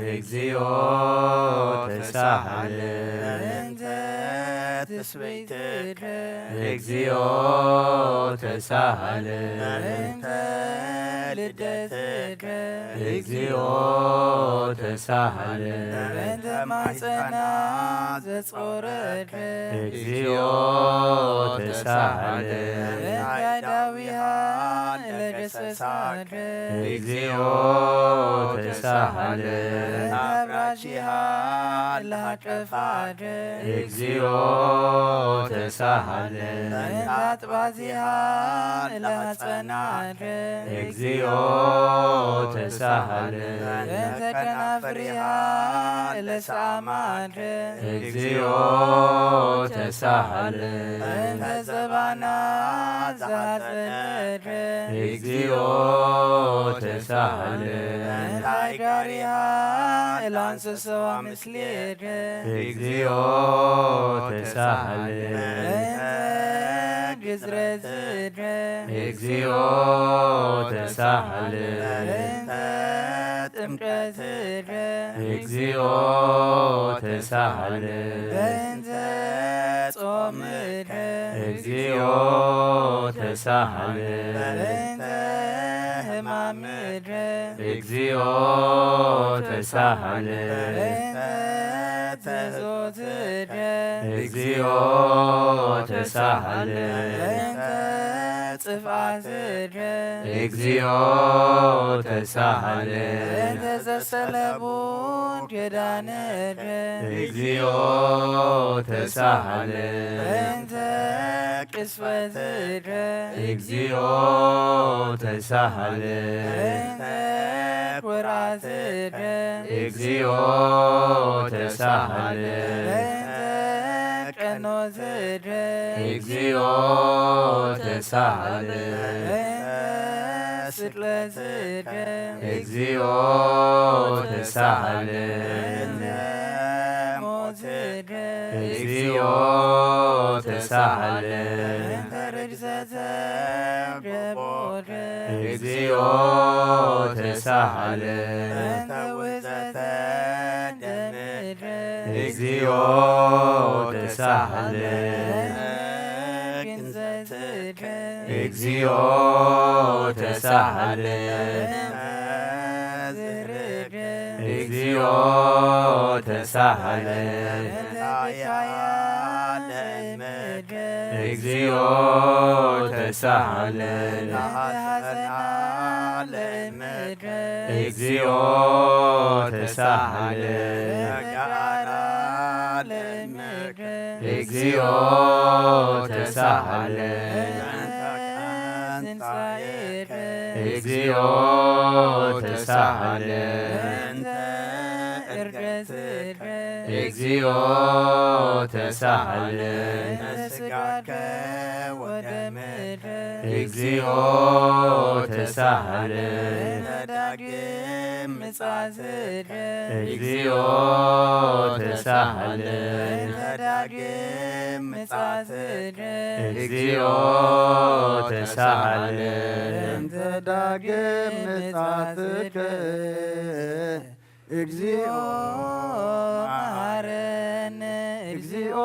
እግዚኦ ተሳሃለ። በእንተ ትስብእትከ እግዚኦ ተሳሃለ። በእንተ ልደትከ እግዚኦ ተሳሃለ። በእንተ ማሕፀና ዘጾረከ እግዚኦ ተሳሃለ። በእንተ ኣእዳዊሃ ለገሰሳከ እግዚኦ ተሳሃለ። በእንተ ኣብራጂሃ ለሃቀፋከ እግዚኦ ተሳሃለ። በእንተ ኣጥባዚሃ ለሃጸናከ እግዚኦ ተሳሃለ። በእንተ ከናፍሪሃ ለሰኣማከ እግዚኦ ተሳሃለ። በእንተ ዘባና ዘሃጸነከ እግዚኦ ተሳሃለ። በእንተ ኣይጋሪሃ ለኣንሰሰዋ ምስሌከ እግዚኦ ተሳሃለ። በእንተ ግዝረትከ እግዚኦ ተሳሃለ። በእንተ ጥምቀትከ እግዚኦ ተሳሃለ። በእንተ ጾምከ እግዚኦ ተሳሃለ። በእንተ ሕማምከ እግዚኦ ተሳሃለ። በእንተ ተዞትከ እግዚኦ ተሳሃለ። በእንተ ጥፍኣትከ እግዚኦ ተሳሃለ። በእንተ ዘሰለቡ ገዳንከ እግዚኦ ተሳሃለ። በእንተ ቅስፈትከ እግዚኦ ተሳሃለ። በእንተ ኩርዓትከ እግዚኦ ተሳሃለ። በእንተ ቀኖትከ እግዚኦ ተሳሃለ። በእንተ ስቅለትከ እግዚኦ ተሳሃለ። በእንተ ሞትከ እግዚኦ ተሳሃለ። በእንተ ርግዘተ ገቦከ እግዚኦ ተሳሃለ። በእንተ ውሕዘተ ደምከ እግዚኦ ተሳሃለ። በእንተ ግንዘትከ እግዚኦ ተሳሃለ። በእንተ ዝርክ እግዚኦ ተሳሃለ። በእንተ ብካያ ለእመከ እግዚኦ ተሳሃለ። በእንተ ሐዘና ለእመከ እግዚኦ ተሳሃለ። በእንተ ጋራ ለእመከ እግዚኦ ተሳሃለ። በእንተ ትንሣኤከ እግዚኦ ተሳሃለ። በእንተ እርገትከ እግዚኦ ተሳሃለ። በእንተ ሥጋከ ወደምከ እግዚኦ ተሳሃለ። በእንተ ዳግም ምጽአትከ እግዚኦ ተሳሃለ። በእንተ ዳግም ምጽአትከ እግዚኦ ተሳሃለ። በእንተ ዳግም ምጽአትከ እግዚኦ መሐረነ እግዚኦ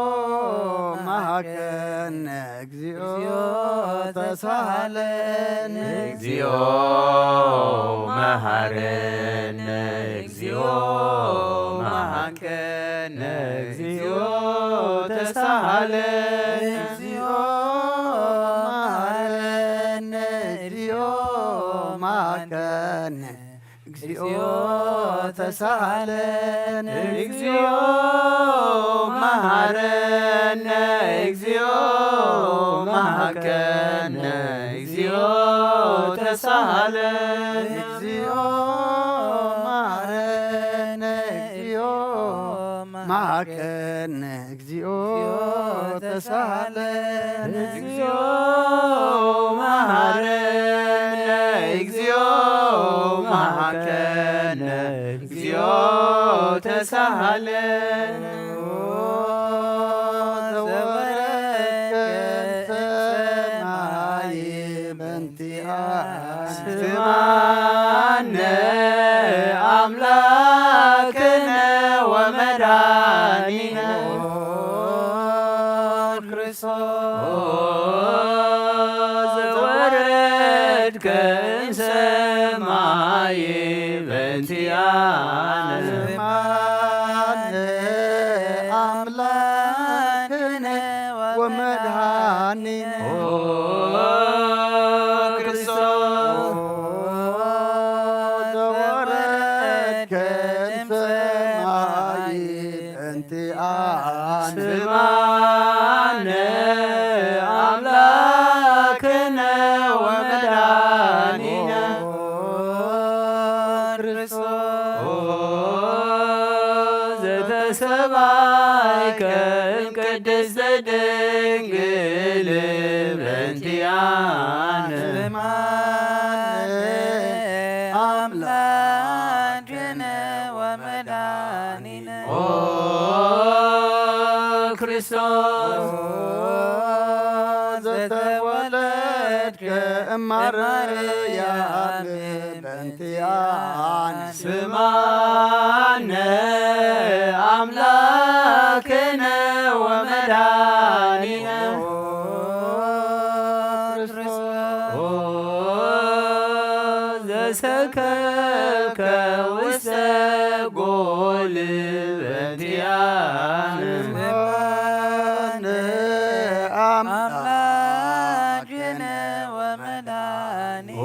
መሐከነ እግዚኦ ተሳሃለነ እግዚኦ መሐረነ እግዚኦ መሐከነ እግዚኦ ተሳሃለነ እግዚኦ መሐረነ እግዚኦ መሐከነ እግዚኦ ተሳሃለነ እግዚኦ መሐረነ እግዚኦ መሐከነ እግዚኦ ተሳሃለነ እግዚኦ መሐረነ እግዚኦ መሐከነ እግዚኦ ተሳሃለነ እግዚኦ እግዚኦ ተሳሃለ። ዘወረድከ ሰማይ በንቲኣነ ስማነ ኣምላክነ ወመድኃኒነ ክርስቶስ ዘወረድከ እምሰማይ በንቲኣነ ስማነ ኣምላክነ ወመድኃኒነ ኦ ክርስቶስ ዘወረድከ እምሰማይ በንቲኣነ ስማነ ኣምላክነ ወመድኃኒነ ክርስቶስ ኦ ዘተሰባይከ እምቅድስተ ድንግል በንቲኣነ ስማነ ኣምላክነ ወመድኃኒነ ኦ ክርስቶስ ዘተወለድከ እማርያም በንቲኣነ ስማነ ኣምላክነ ወመድኃኒነ ክርስቶስ ኦ ዘሰከብከ ውስተ ጎል በንቲኣነ ስማነ ኣምላክነ ወመድኃኒነ ኦ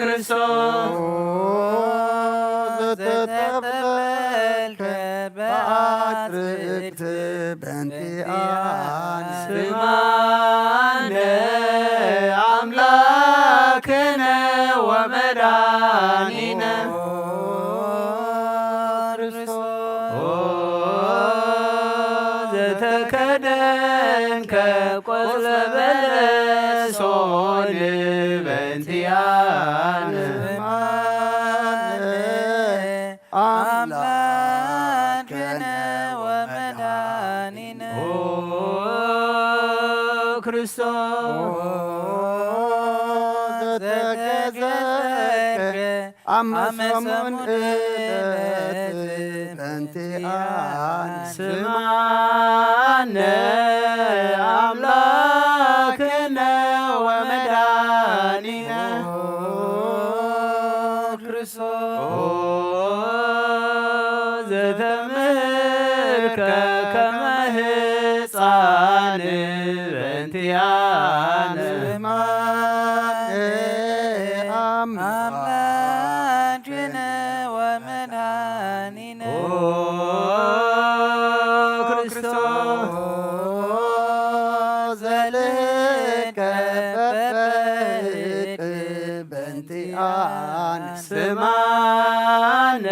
ክርስቶስ ኦ ዘተጠብለልከ በአትርክት በንቲኣነ ስማነ ኣምላክነ ወመድኃኒነ ኦ ዘተከደንከ ቆጽለ በለሶን በንቲኣነ ስማነ ኣምላክነ ወመድኃኒነ ኦ ክርስቶስ ኦ ዘተገዘከ ኣመ ሰሙን ዕለት በንቲኣነ ስማነ ኣምላክነ ወመድኃኒነ ክርስቶስ ዘተምህርከ ከመ ህፃን በንቲኣነ ስማነ ኣምላክነ ወመድኃኒነ ኦ ክርስቶስ ዘልከ በበህቅ በንቲኣነ ስማነ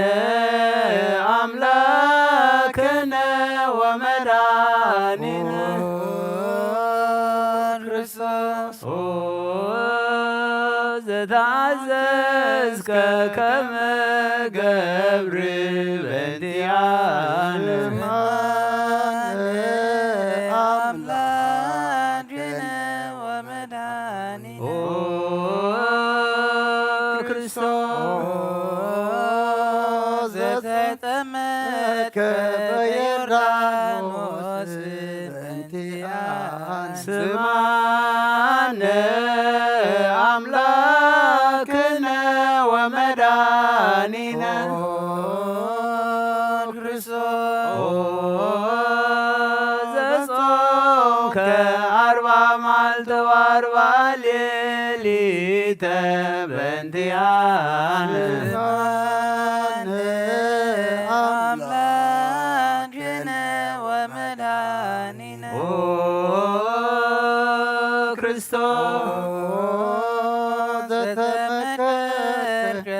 ኣምላክነ ወመድኃኒነ ክርስቶስ ኦ ዘተኣዘዝከ ከመ ገብር በንቲኣነ ስማነ ኣምላክነ ወመድኃኒነ ኦ ክርስቶስ ዘተጠመቀ በዮርዳኖስ በንቲኣነ ስማነ ኣምላክነ ወመድኃኒነ ኦ ክርስቶስ ኦ ዘጾምከ ኣርባ መዓልቲ ወኣርባ ሌሊተ በንቲኣነ ስማነ ኣምላክነ ወመድኃኒነ ኦ ክርስቶስ ኦ ዘተመከርከ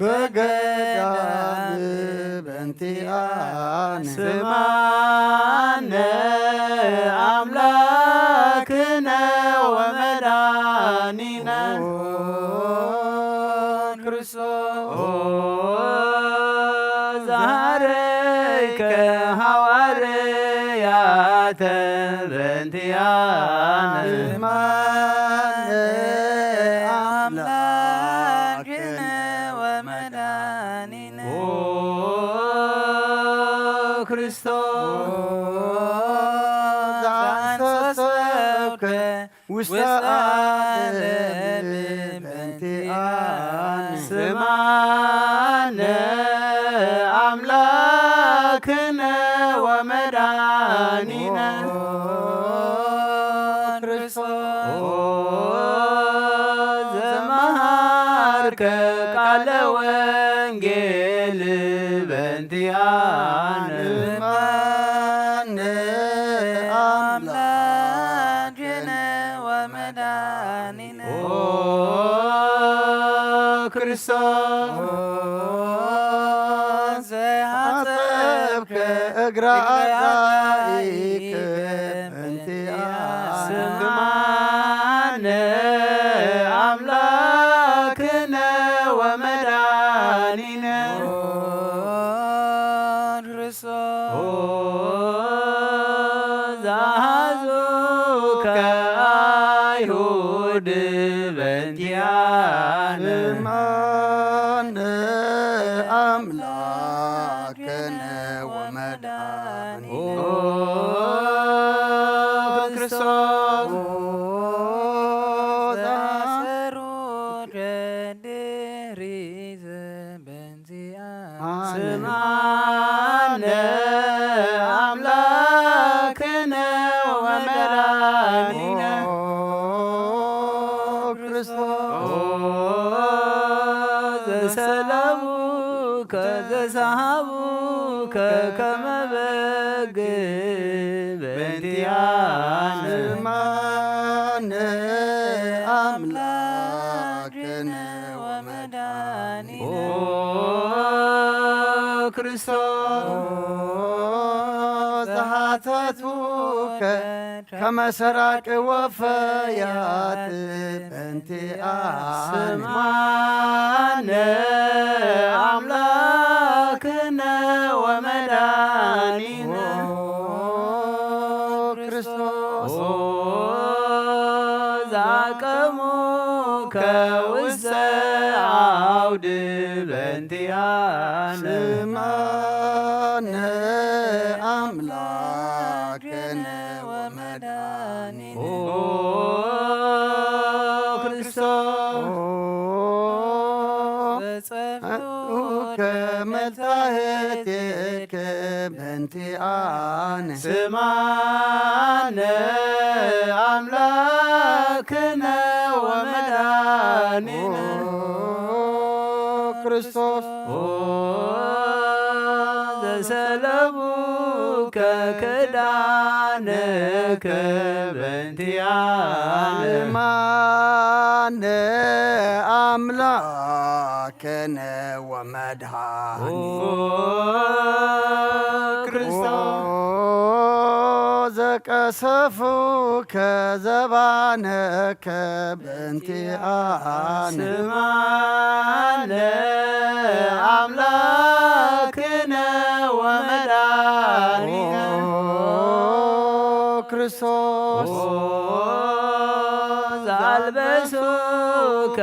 በገዳም በንቲኣነ ስማነ ኣምላክነ ወመድኃኒነ ኦ ኦ ዘሃረይከ ሃዋርያተ በእንቲኣነ። ማነ ኣምላክነ ወመድኃኒነ። ኦ ክርስቶስ ዘአንሰሰብከ ውስተ ዓለም በእንቲኣነ። ስማነ ኣምላክነ ወመድኃኒነ። ክርስቶስ ዘመሃርከ ቃለ ወንጌል በእንቲኣነ። ማነ ኣምላክነ ወመድኃኒነ። ኦ ክርስቶስ ዘሐጸብከ እግረ ኣርዳኢከ በእንቲኣነ። ስማነ ኣምላክነ ወመድኃኒነ። ክርስቶስ ዘአሐዙከ አይሁድ በእንቲኣነ። ማነ ኣምላክነ ወመድኃኒነ። ኦ ክርስቶስ ዘአሰሩከ ድሪዘ በእንቲኣነ። ስማነ ኣምላክነ ወመድኃኒነ። ኦ ክርስቶስ ዘሰለቡከ ዘሰሃቡከ ከመ በግ በእንቲኣነ። ማነ ኣምላክነ ወመድኃኒነ። ኦ ክርስቶስ ዘሐተቱከ ከመ ሰራቂ ወፈያት በእንቲኣነ። ስማነ ኣምላክነ ወመድኃኒነ። ኦ ክርስቶስ ኦ ዘአቀሙከ ውስተ አውድ በእንቲኣነ። ስማነ ኣምላክነ ወመድኃኒነ። ኦ ክርስቶስ ኦ ዘጸፍኡከ መልታህቴከ በእንቲኣነ። ስማነ ኣምላክነ ወመድኃኒነ። ኦ ክርስቶስ ኦ ዘሰለቡከ ክዳንከ በእንቲኣነ። ማነ ኣምላክነ ወመድኃኒነ። ኦ ክርስቶስ ኦ ዘቀሰፉከ ዘባነከ በእንቲኣነ። ስማነ ኣምላክነ ወመድኃኒነ። ኦ ክርስቶስ ኦ ዘአልበሱከ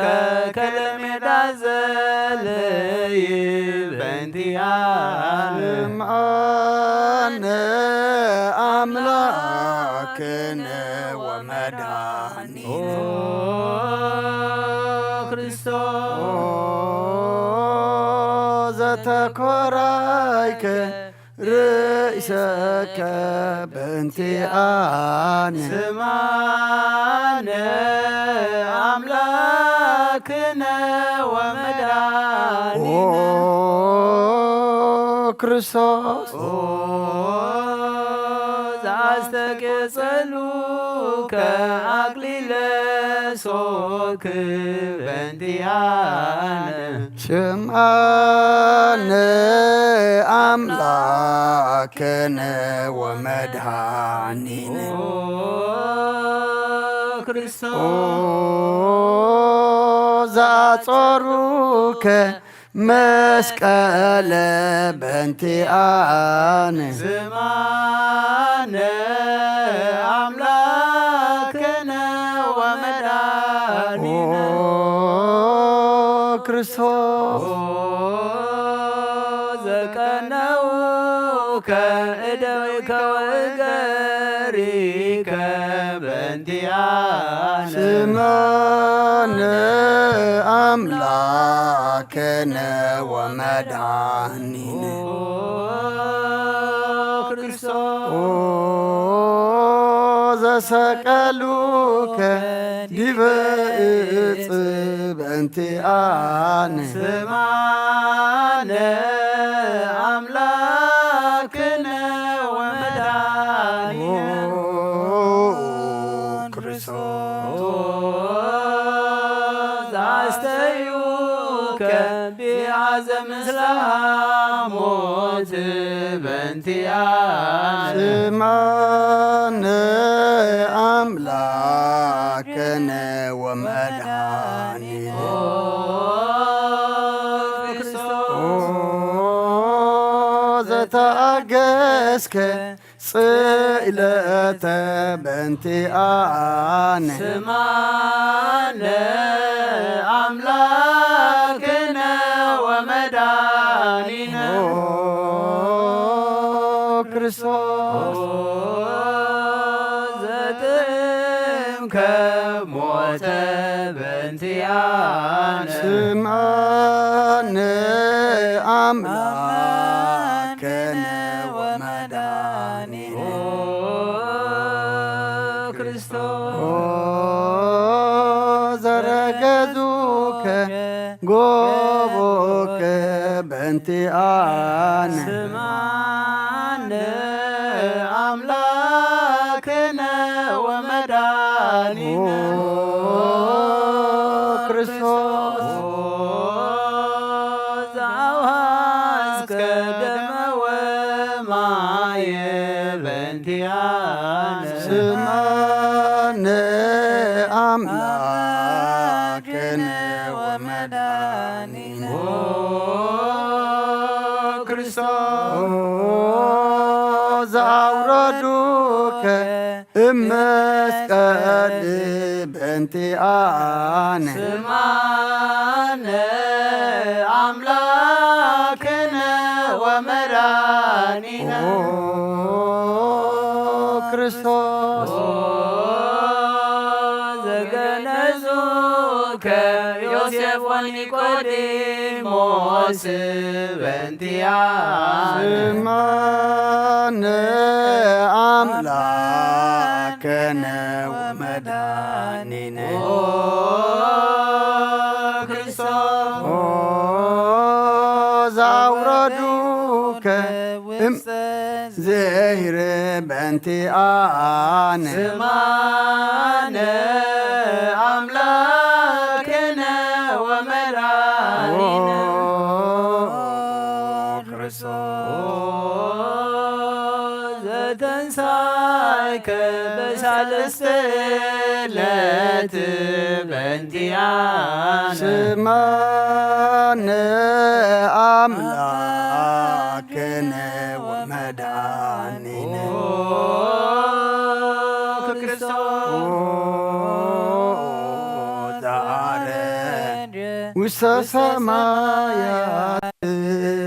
ከለሜዳ ዘለይ በእንቲኣነ። ማነ ኣምላክነ ወመድኃኒነ። ኦ ክርስቶስ ኦ ዘተኮራይከ ርእሰከ በእንቲኣነ። ስማነ ኣምላክነ ወመድኃኒነ። ኦ ክርስቶስ ኦ ዘአስተቄጸሉከ አክሊለ ሶክ በእንቲአነ። ስምዓነ አምላክነ ወመድኃኒነ። ኦ ክርስቶስ ኦ ጾሩከ መስቀለ በንቲኣነ። ስማነ ኣምላክነ ወመድኃኒነ። ኦ ክርስቶስ። ኦ ዘቀነውከ እደዊከ ወእገሪከ በንቲኣነ። ስማነ ኣምላክነ ወመድኃኒነ። ኦ ክርስቶስ። ኦ ዘሰቀሉከ ዲበ እጽ በንቲኣነ። ስማነ ኣምላክነ ወመድኃኒነ። ኦ ክርስቶስ። ዛስተዩከ ቢያዘ ምስለ ሞት በንቲኣነ። ስማነ ኣምላክነ ወመድኃኒነ። ኦ ክርስቶስ። ኦ ዘተኣገስከ ጽእለተ በንቲኣነ። ስማነ ኣምላክነ ወመድኃኒነ። ኦ ክርስቶስ። ኦ ዘጥዕምከ ሞተ በንቲኣነ። ስማነ ኣምላክነ ወመድኃኒነ። ኦ ክርስቶስ። ኦ ዘረገጹከ ጎቦከ በንቲኣነ። ስማነ ኣምላክነ ወመድኃኒነ። ኦ ክርስቶስ። ኦ ዘአውሃስከ ደመ ወማየ በንቲኣነ። ስማነ ኣምላክነ ወመድኃኒነ። ኦ ክርስቶስ። ኦ ዘአውረዱከ እመስቀል በንቲኣነ። ስማነ ኣምላክነ ወመድኃኒነ። ኦ ክርስቶስ። ኦ ዘገነዙከ ዮሴፍ ወኒቆዲሞስ በንቲኣነ። ስማነ ኣምላክነ ወመድኃኒነ። ኦ ክርስቶስ። ኦ ዘአውረዱከ እም ዘሂር በንቲኣነ። ስማነ ኣምላክነ ወመድኃኒነ። ኦ ክርስቶስ። ኦ ዘተንሳይከ በሳልስት ዕለት በንቲኣነ። ስማነ ኣምላክነ ወመድኃኒነ። ኦ ክርስቶስ። ኦ ዘዐርግ ውስተ ሰማያት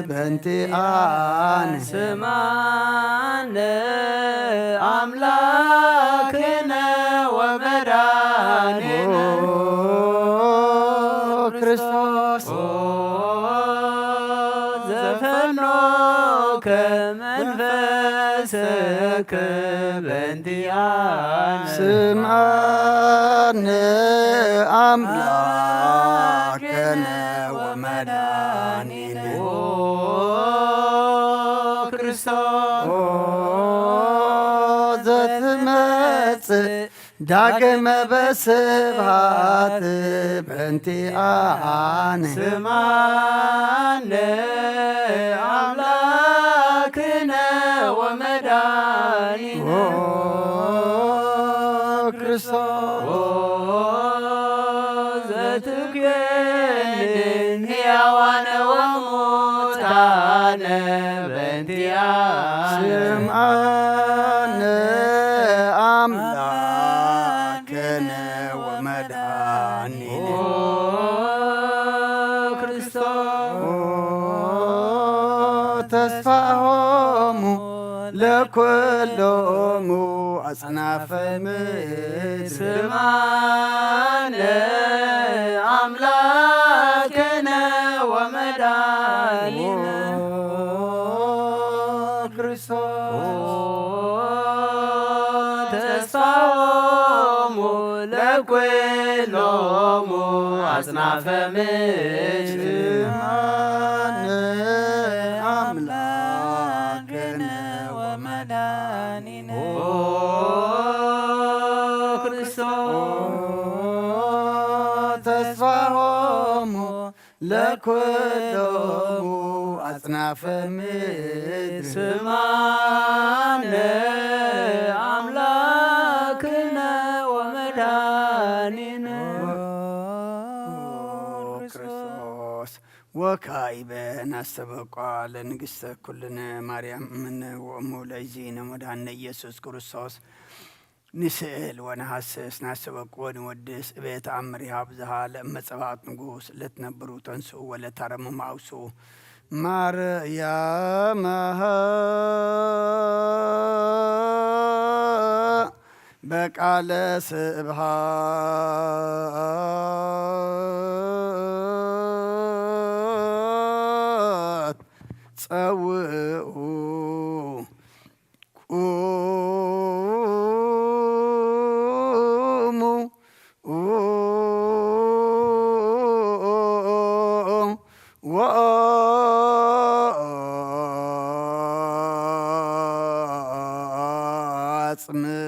በንቲኣነ። ስማነ ኣምላክነ ወመድኃኒነ። ኦ ክርስቶስ። ኦ ዘፈኖከ መንፈስከ በንቲኣነ። ስምዓነ ኣምላክነ ወመድኃኒነ። ኦ ክርስቶስ። ኦ ዘትመጽእ ዳግመ በስብሐት በንቲኣነ። ስምዓነ ኣምላክነ ወመድኃኒነ። ኦ ክርስቶስ። ኦ ዘትኩ ወሙታነ በእንቲአነ። ስምዓነ አምላክነ ወመድኃኒነ። ኦ ክርስቶስ። ኦ ተስፋሆሙ ለኩሎሙ አጽናፈ ምድር። ስምዓነ አምላክነ ወመድኃኒነ። ኦ ክርስቶስ። ተስፋሆሙ ለኩሎሙ አጽናፈ ምድር። ስምዓነ አምላክነ ወመድኃኒነ። ኦ ክርስቶስ። ተስፋሆሙ ለኩሎሙ አጽናፈ ምድር። ስምዓነ አምላክነ ወመድኃኒነ። ኦ ክርስቶስ። ወካዕበ ናስተበቋ ለንግሥተ ኩልነ ማርያም እምነ ወእሙ ለእግዚእነ መድኃኒነ ኢየሱስ ክርስቶስ። ንስእል ወነሐስስ፣ ናስተበቁ ወንወድስ፣ እቤት አምር ይሃብ ዝሃ ለእመ ጸባኦት ንጉስ፣ ለትነብሩ ተንስኡ ወለታረሙ ማውሱ። ማርያም በቃለ ስብሃት ጸውኡ ቁሙ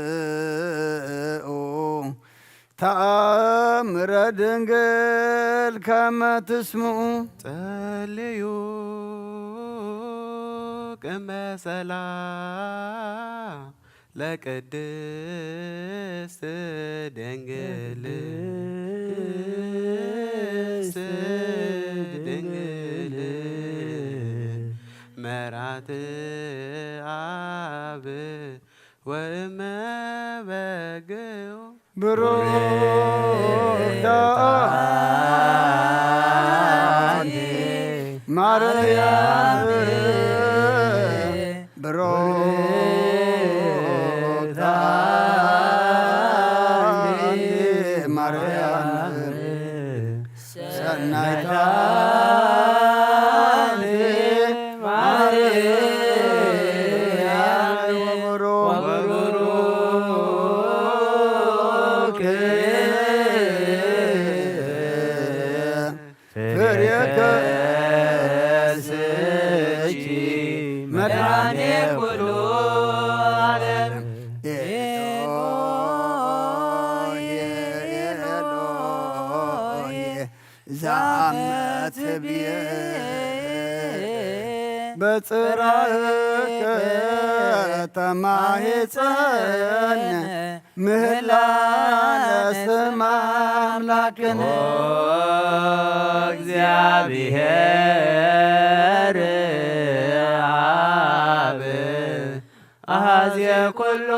ወአጽምዑ ተአምረ ድንግል ከመ ትስምዑ። ጸልዩ ቅመ ጸላ ለቅድስት ድንግል። ቅድስት ድንግል መራት አብ ወእመ በግዑ። ብሩክት አንቲ ማርያም፣ ብሩክት አንቲ ማርያም፣ ሰናይት አንቲ ማርያም፣ ወቡሩክ ፍሬ ከርስኪ መድኃኔ ኩሉ ዓለም። ኤሎሄ፣ ኤሎሄ፣ ዛመ ትቤ በጽራእከ ተማሂጸነ ምህላ ለስም አምላክነ። ኦ እግዚአብሔር አብ አሐዜ ኩሉ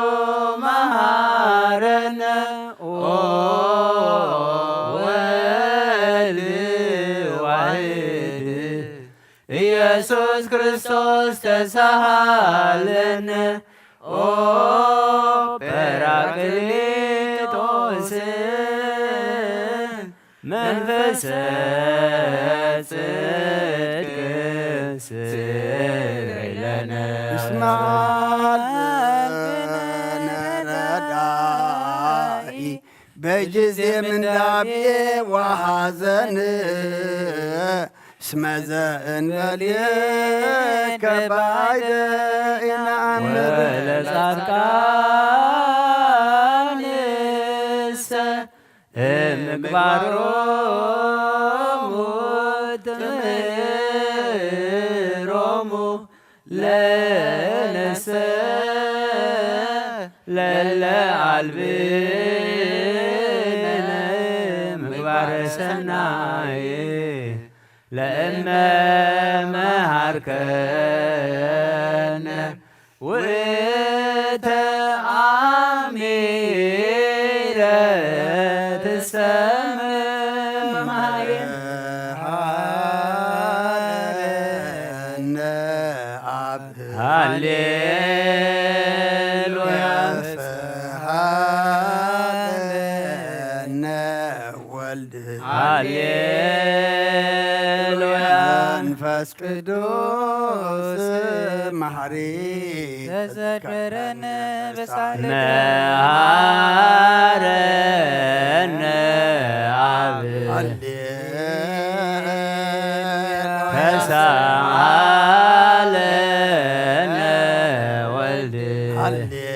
መሐረነ። ኦ ወልድ ዋሕድ ኢየሱስ ክርስቶስ ተሳሃለነ። ኦ ጳራቅሊጦስ መንፈሰ ጽድቅ ስረይ ለነ። እስመ አልብነ ረዳኢ በጊዜ ምንዳቤ ወሐዘን። እስመ ዘእንበሌከ ባይደ ኢነአምር። ወለጻድቃንሰ እምግባሮሙ ትምህሮሙ ለነሰ ለለ አልብነ ምግባረ ሰናይ ለእመ መሃርከነ ውእተ አሚረ ትሰምዕ መሃሪ። መሃረነ አብ። ሃሌሉያ። ሰሃለነ ወልድ። ሃሌሉያ። መንፈስ ቅዱስ መሐሪ ተዘከረነ በሳለ። መሃረነ አብ። ሃሌሉያ። ተሳሃለነ ወልድ። ሃሌሉያ።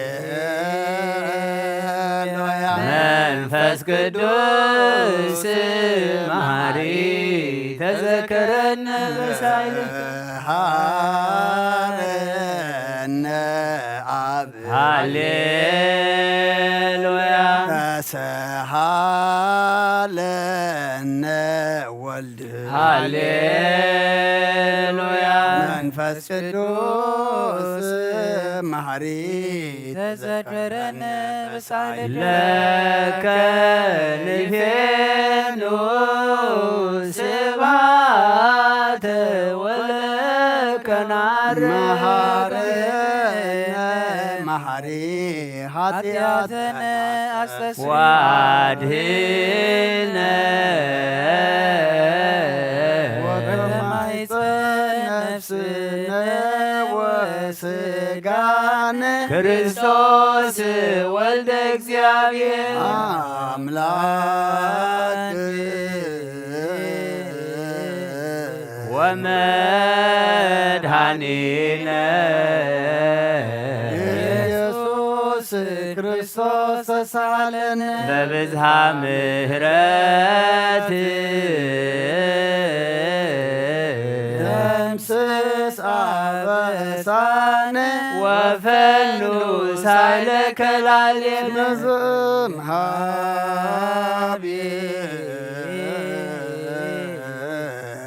መንፈስ ቅዱስ መሐሪ ተዘከረነ በሳይል። ሃረነ አብ። ሃሌሉያ። ተሰሃለነ ወልድ። ሃሌሉያ። መንፈስ ቅዱስ መሐሪ ተዘከረነ በሳይል። ለከ ንፌኑ ስብሐተ ወለከ ናርክ። መሐረነ መሐሪ ኃጢአተነ አስተስሪ። ወአድህነ ወከማይጸን ነፍስነ ወስጋነ። ክርስቶስ ወልደ እግዚአብሔር አምላክ ወመድኃኒነ ኢየሱስ ክርስቶስ ተሳለነ። በብዝሃ ምሕረት ደምስስ አበሳነ ወፈኑ ሳይለ ከላሌነ። መዝም ሃቢ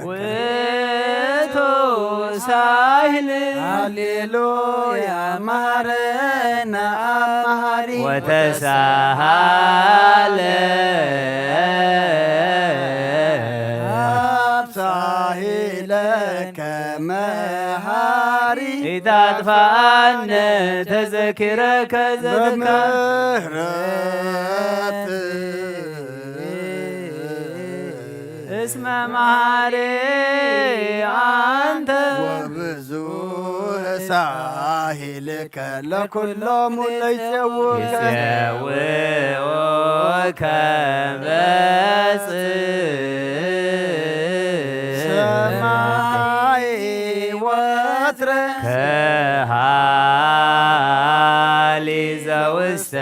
ውእቱ ሳይል። ሃሌሉያ። መሐረነ አብ መሐሪ። ወተሳሃለ አብ ሳሂለ ከመሃሪ። ኢታጥፋአነ ተዘኪረከ ዘትካ በምህረት እስመ መሐሪ አንተ ወብዙሕ ሳሂልከ ለኩሎሙ ለይጼውከ። ይጼውከ በጽ ሰማይ ወትረ ከሃሊ ዘውስተ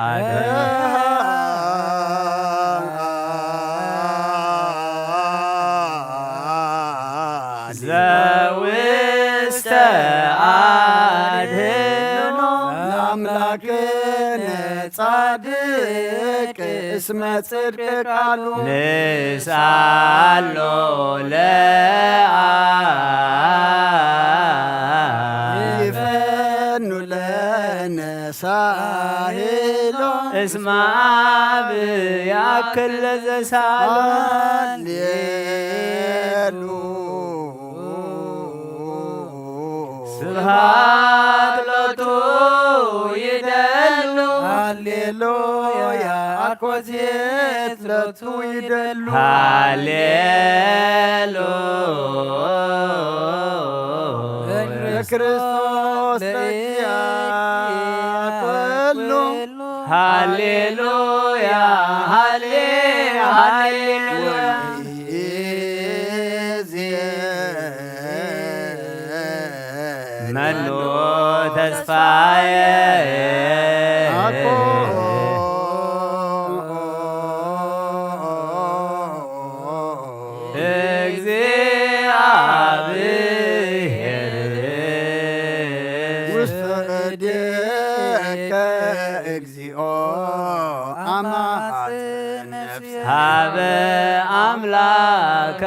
አድህኖ። ዘውስተ አድህኖ ለአምላክነ ጻድቅ እስመ ጽድቅ ቃሉ። ንስአሎ ለአብ ይፈኑ ለነ ሳሄሎ እስመ አብ ያክል ለዘሳሎ። ሃሌሉ ስብሐት ሎቱ ይደሉ። ሃሌሉያ አኮቴት ሎቱ ይደሉ። ሃሌሉ ለክርስቶስ ለኪያ ኩሉ። ሃሌሉያ ሃሌ ሃሌሉያ። መኑ ተስፋየ አኮ እግዚአብሔር ውስተ እዴከ እግዚኦ አማት ነፍስ ሀበ አምላከ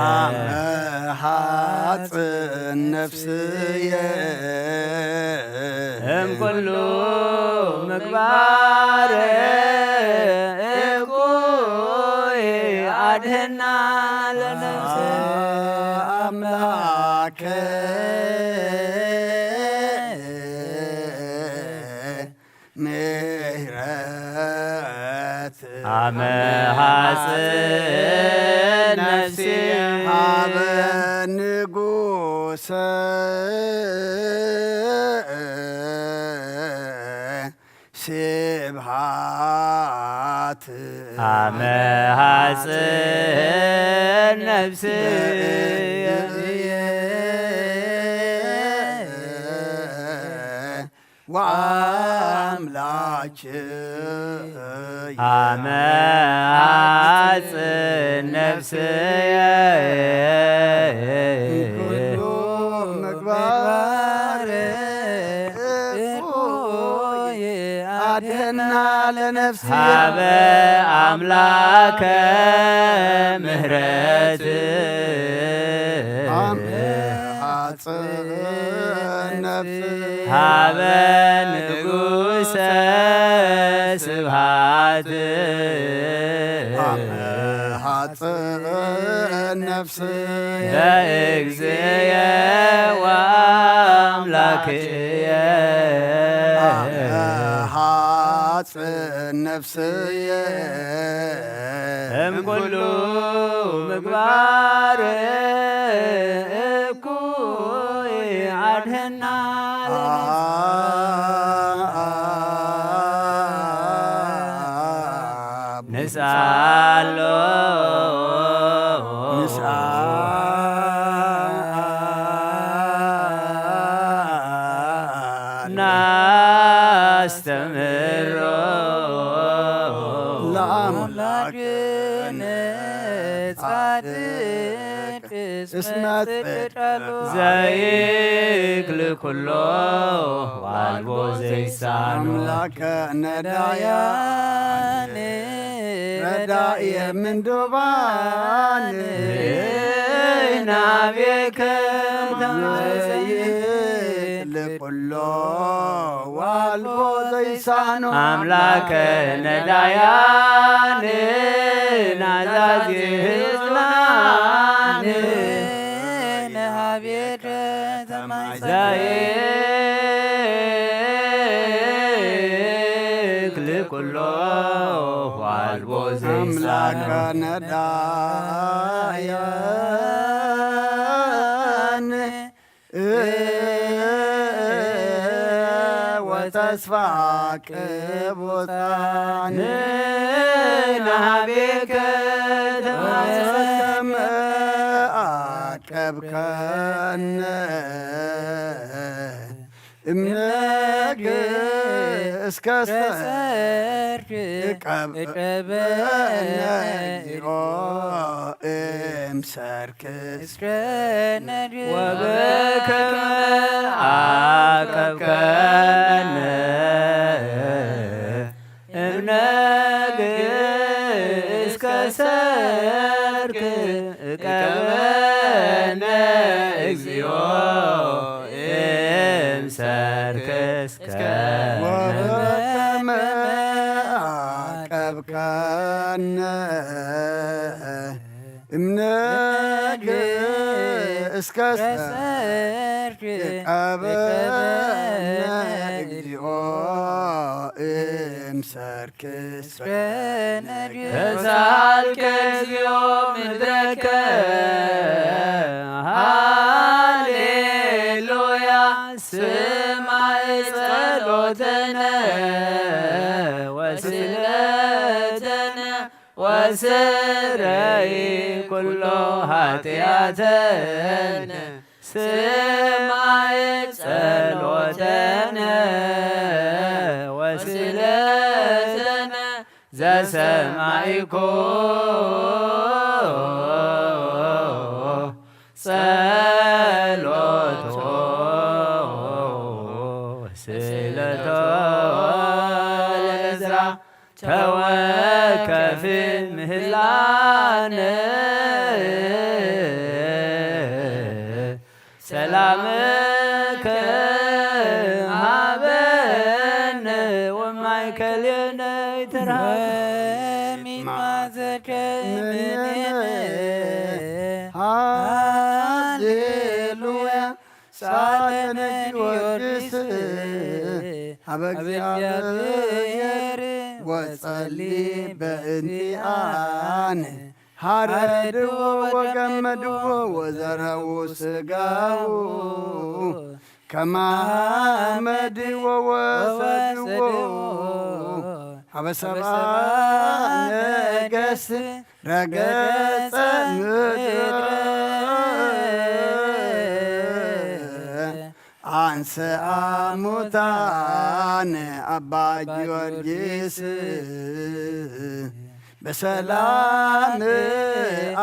አመ ሐጽን ነፍስየ እምኩሉ ምግባር እኩይ አድህና ለነፍስየ። አምላከ ምህረት አመ ሐጽን ነፍሲ ሀበ ንጉሰ ስብሃት አመ ሐጽን ነፍሲ ወአምላክ አመ ሐጽን ነፍስየ ኩሉ ምግባር አድህና ለነፍሲ ሀበ አምላከ ምህረት አመ ሐጽን ነፍሲ ሀበ ንጉሰ ስብሃት አመ ሐጽን ነፍሲ ለእግዚእየ ወአምላክየ አመ ሐጽን ነፍስየ እምኩሉ ምግባር እኩይ አድህና ንስአሎ ንስአ ናስተምህሮ ለአምላክነ ጻድቅ እስመ ጽድቅ ዘይክል ኩሎ ዋልቦ ዘይሳኖ አምላከ ነዳያን ረዳየ ምንዱባን ናቤከ ተማዘይክል ኩሎ ዋልቦ ዘይሳኖ አምላከ ነዳያን ናዛዚ ህዝባን ነሃቤከ ተማይዛይክ ልኩሎ ዋልቦ ዘይሳኖ አምላከ ነዳያን ወተስፋ ቅቡጻን ናቤከ ተማጸነ አቀብከነ እምነግ እስከ ሰርክ እቀበነ ኦ እምሰርክ ወበከመ አቀብከነ እምነግ እስከ ሰርክ እቀበነ እግዚኦ እምሰርክ እስከ ወበከመ አቀብከነ እምነግ እስከ ሰርክ ቀበነ እግዚኦ እምሰርክ እስከ ተሳልከ እግዚኦ ምድረከ ሃሌሉያ ስማዕ ጸሎተነ ወስእለተነ ወስረይ ኩሎ ኃጢአተነ ስማዕ ጸሎተነ ወስእለተነ ዘሰማዕኮ ጸሎቶ ስእለቶ ለዕዝራ ተወከፍ ምህላ ሰላምከ ሃበነ ወማእከሌነ ይትርሃብ። ሃሌሉያ። ሳጥነ ጊዮርጊስ ሀበ እግዚአብሔር ወጸሊ በእንቲአነ። ሀረድዎ ወገመድዎ ወዘረው ስጋው ከማመድዎ ወሰድዎ ሀበ ሰብአ ነገስት ረገጸ ምድረ አንሰአ ሙታነ አባ ጊዮርጊስ በሰላም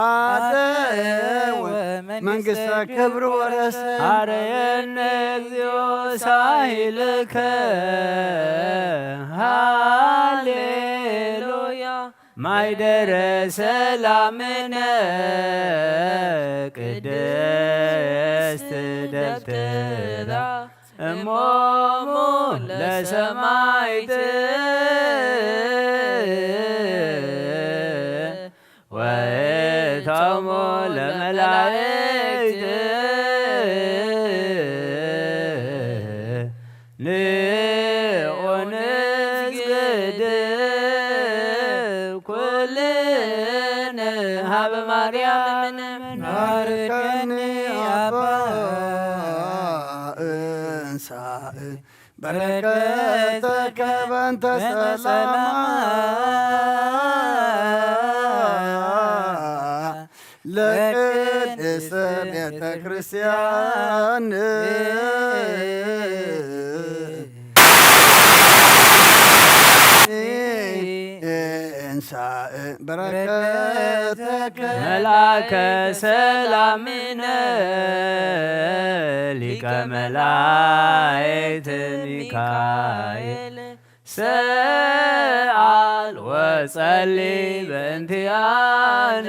አደወ መንግስተ ክብር ወረሰ። ሀረየነ እግዚኦ ሳይልከ ሃሌሉያ። ማይደረ ሰላምነ ቅድስት ደብተራ እሞሙ ለሰማይት ወእቶሙ ለመላእክት ንዑ ንስግድ ኩልነ ሀበ ማርያም። ባርከኒ አባ እንሳእ በረከተከ በእንተ ሰላማ ለቅድስት ቤተ ክርስቲያን እንሳእ በረከተከ መልአከ ሰላምነ ሊቀ መላእክት ሚካኤል ሰአል ወጸሊ በእንቲአነ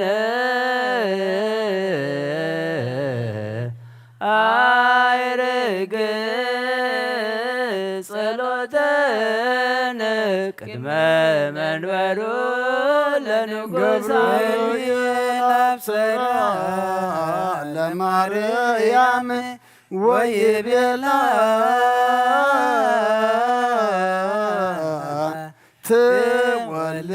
አይርግ ጸሎተነ ቅድመ መንበሩ ለንጉሳዊ ገብርኤል አብሰራ ለማርያም ወይቤላ ትወልድ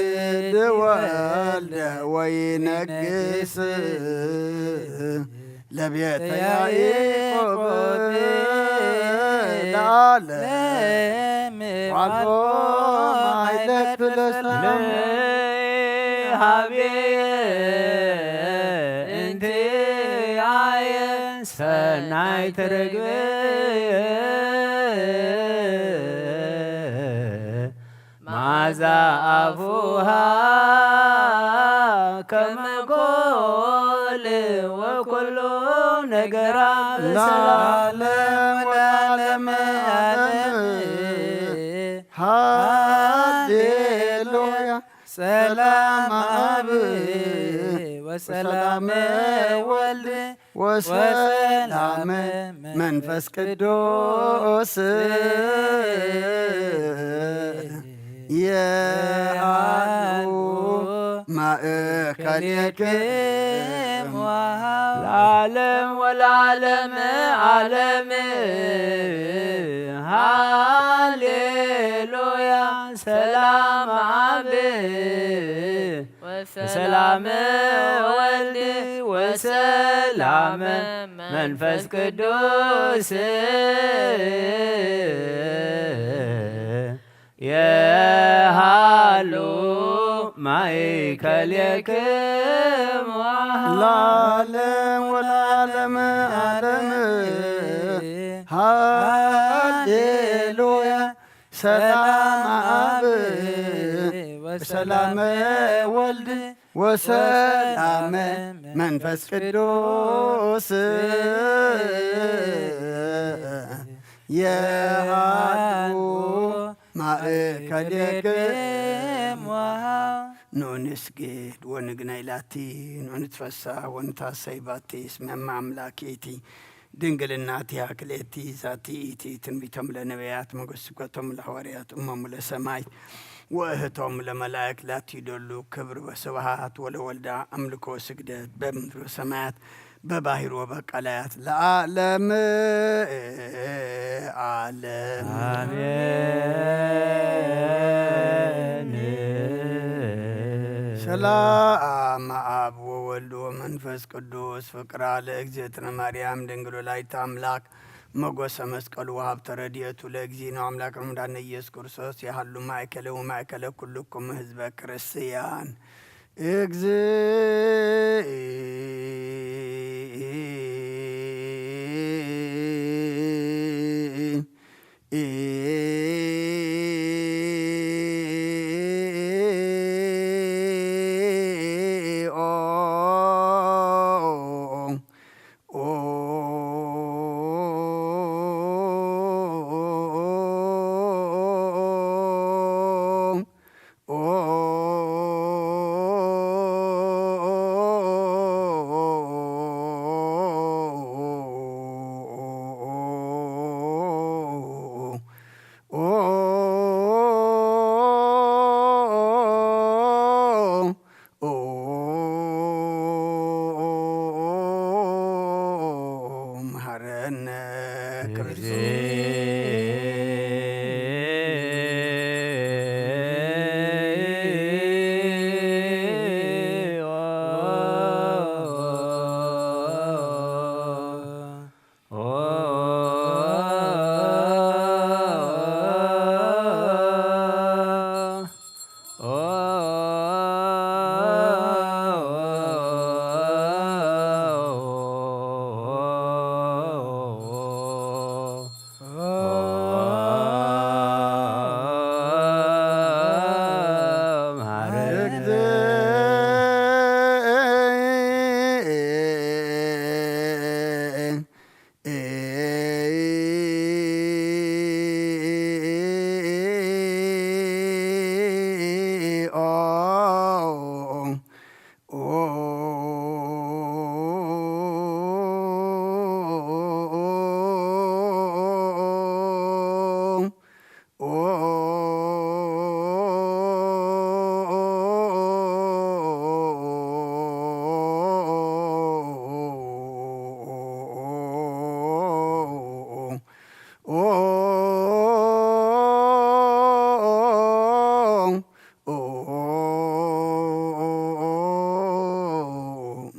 ወልደ ወይነግስ ለቤተ ያዕቆብ ለዓለም ዋልቦ ማይለክ ለሰላም ሀቤ እንቲአየ ሰናይት ርግብ ማዛ አፉሃ ከመ ኮል ወኩሉ ነገራ ለዓለም ወለዓለመ ዓለም። ሃሌሉያ። ሰላም አብ ወሰላም ወልድ ወሰላም መንፈስ ቅዱስ የሃሉ ማእከሌክሙ ለዓለም ወለዓለም ዓለም። ሃሌሉያ። ሰላም አብ ወሰላም ወልድ ወሰላም መንፈስ ቅዱስ የሃሉ ማእከሌክሙ ለዓለም ወለዓለም ዓለም። ሃሌሉያ። ሰላም አብ ወሰላም ወልድ ወሰላም መንፈስ ቅዱስ የሃሉ ማእከሌክሙ ንኡንስግድ ወንግነይ ላቲ፣ ንኡንትፈሳ ወንታሰይ ባቲ፣ እስመ እመ አምላክ ይእቲ፣ ድንግል እናቲሃ ክልኤቲ፣ ዛቲ ይእቲ ትንቢቶም ለነቢያት፣ መጎስ ስብከቶም ለሐዋርያት፣ እሞሙ ለሰማይት፣ ወእህቶም ለመላእክት፣ ላቲ ይደሉ ክብር ወስብሃት፣ ወለወልዳ አምልኮ ስግደት፣ በምድሮ ሰማያት፣ በባህር ወበቃላያት ለዓለም ዓለም። አሜን። ሰላም አብ ወወልድ ወመንፈስ ቅዱስ፣ ፍቅራ ለእግዝእትነ ማርያም ድንግል ወላዲተ አምላክ፣ መጎሰ መስቀሉ ወሀብተ ረድኤቱ ለእግዚእነ አምላክ መድኃኒነ ኢየሱስ ክርስቶስ፣ ያህሉ ማእከለ ወማእከለ ኩልኩም ህዝበ ክርስቲያን። መሐረነ ክርስቶስ።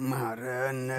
መሐረነ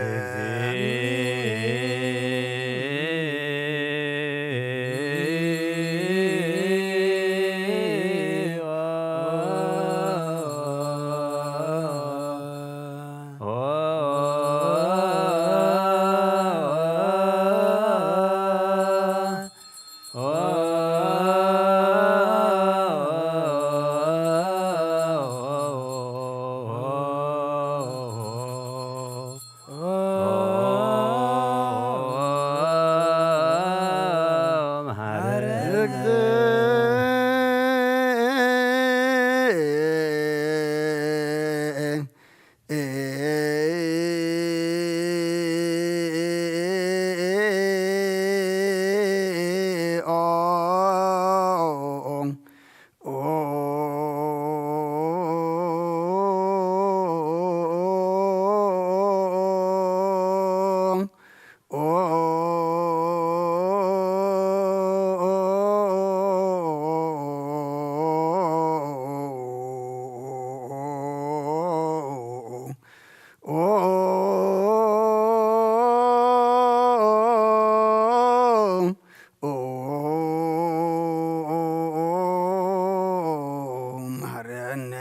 መሐረነ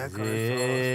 ክርስቶስ።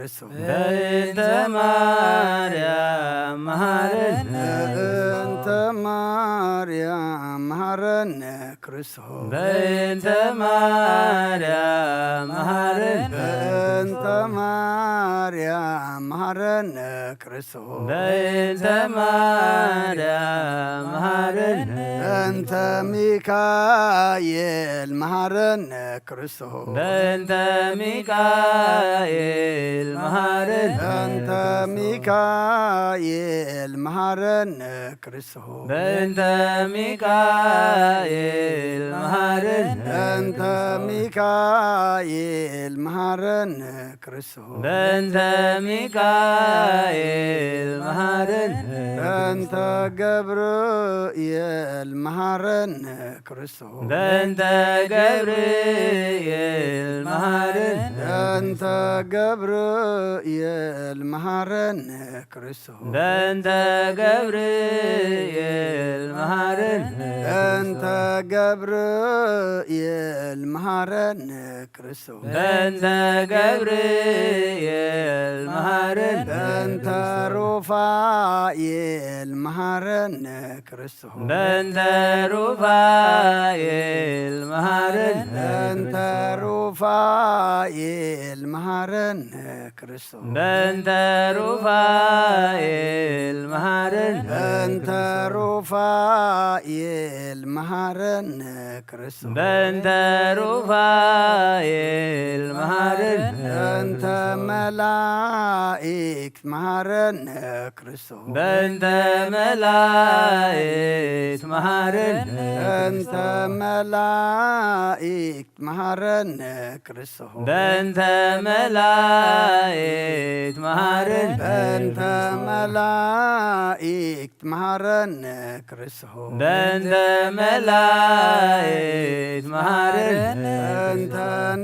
በእንተ ማርያም መሃረነ። በእንተ ማርያም መሃረነ ክርስቶስ። በእንተ ማርያም መሃረነ። በእንተ ማርያም መሃረነ ክርስቶስ። በእንተ ማርያም መሃረነ። በእንተ ሚካኤል መሃረነ ክርስቶስ። በእንተ ሚካኤል መሃረነ። በእንተ ሚካኤል መሃረነ ክርስቶስ። በእንተ ሚካኤል መሃረነ። በእንተ ሚካኤል መሃረነ ክርስቶስ። በእንተ ሚካኤል መሃረነ። በእንተ ገብርኤል መሃረነ ክርስቶስ። በእንተ ገብርኤል መሃረነ። በእንተ ገብርኤል መሃረነ ክርስቶስ። በእንተ ገብርኤል መሃረነ። በእንተ ገብርኤል መሃረነ ክርስቶስ። በእንተ ገብርኤል መሃረነ። በእንተ ሩፋኤል መሃረነ ክርስቶስ። በእንተ ሩፋኤል መሃረነ። በእንተ ሩፋኤል መሃረነ ክርስቶስ። በእንተ ሩፋኤል መሃረነ። በእንተ ሩፋኤል መሃረነ ክርስቶስ። በእንተ ሩፋኤል መሃረነ። በእንተ መላእክት መሃረነ ክርስቶስ። በእንተ መላእክት መሃረነ። በእንተ መላእክት መሃረነ ክርስቶስ። በእንተ መላእክት መሃረነ። በእንተ መላእክት መሃረነ ክርስቶስ። በእንተ መላእክት መሃረነ። በእንተ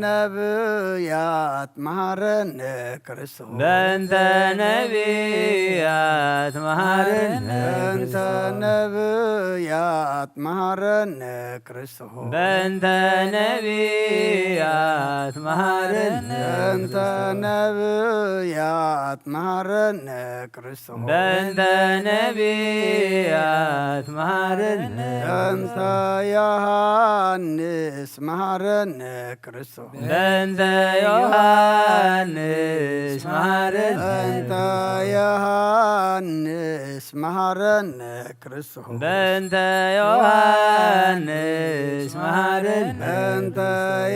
ነብያት መሃረነ ክርስቶስ። በእንተ ነብያት መሃረነ። በእንተ ነብያት መሃረነ ክርስቶስ። በእንተ ነብያት መሃረነ። በእንተ ነብያት መሃረነ ክርስቶስ። በእንተ ነብያት መሃረነ። በእንተ ዮሐንስ መሃረነ ክርስቶስ። በእንተ ዮሐንስ መሃረነ። በእንተ ዮሐንስ መሃረነ ክርስቶስ። በእንተ ዮሐንስ መሃረነ። በእንተ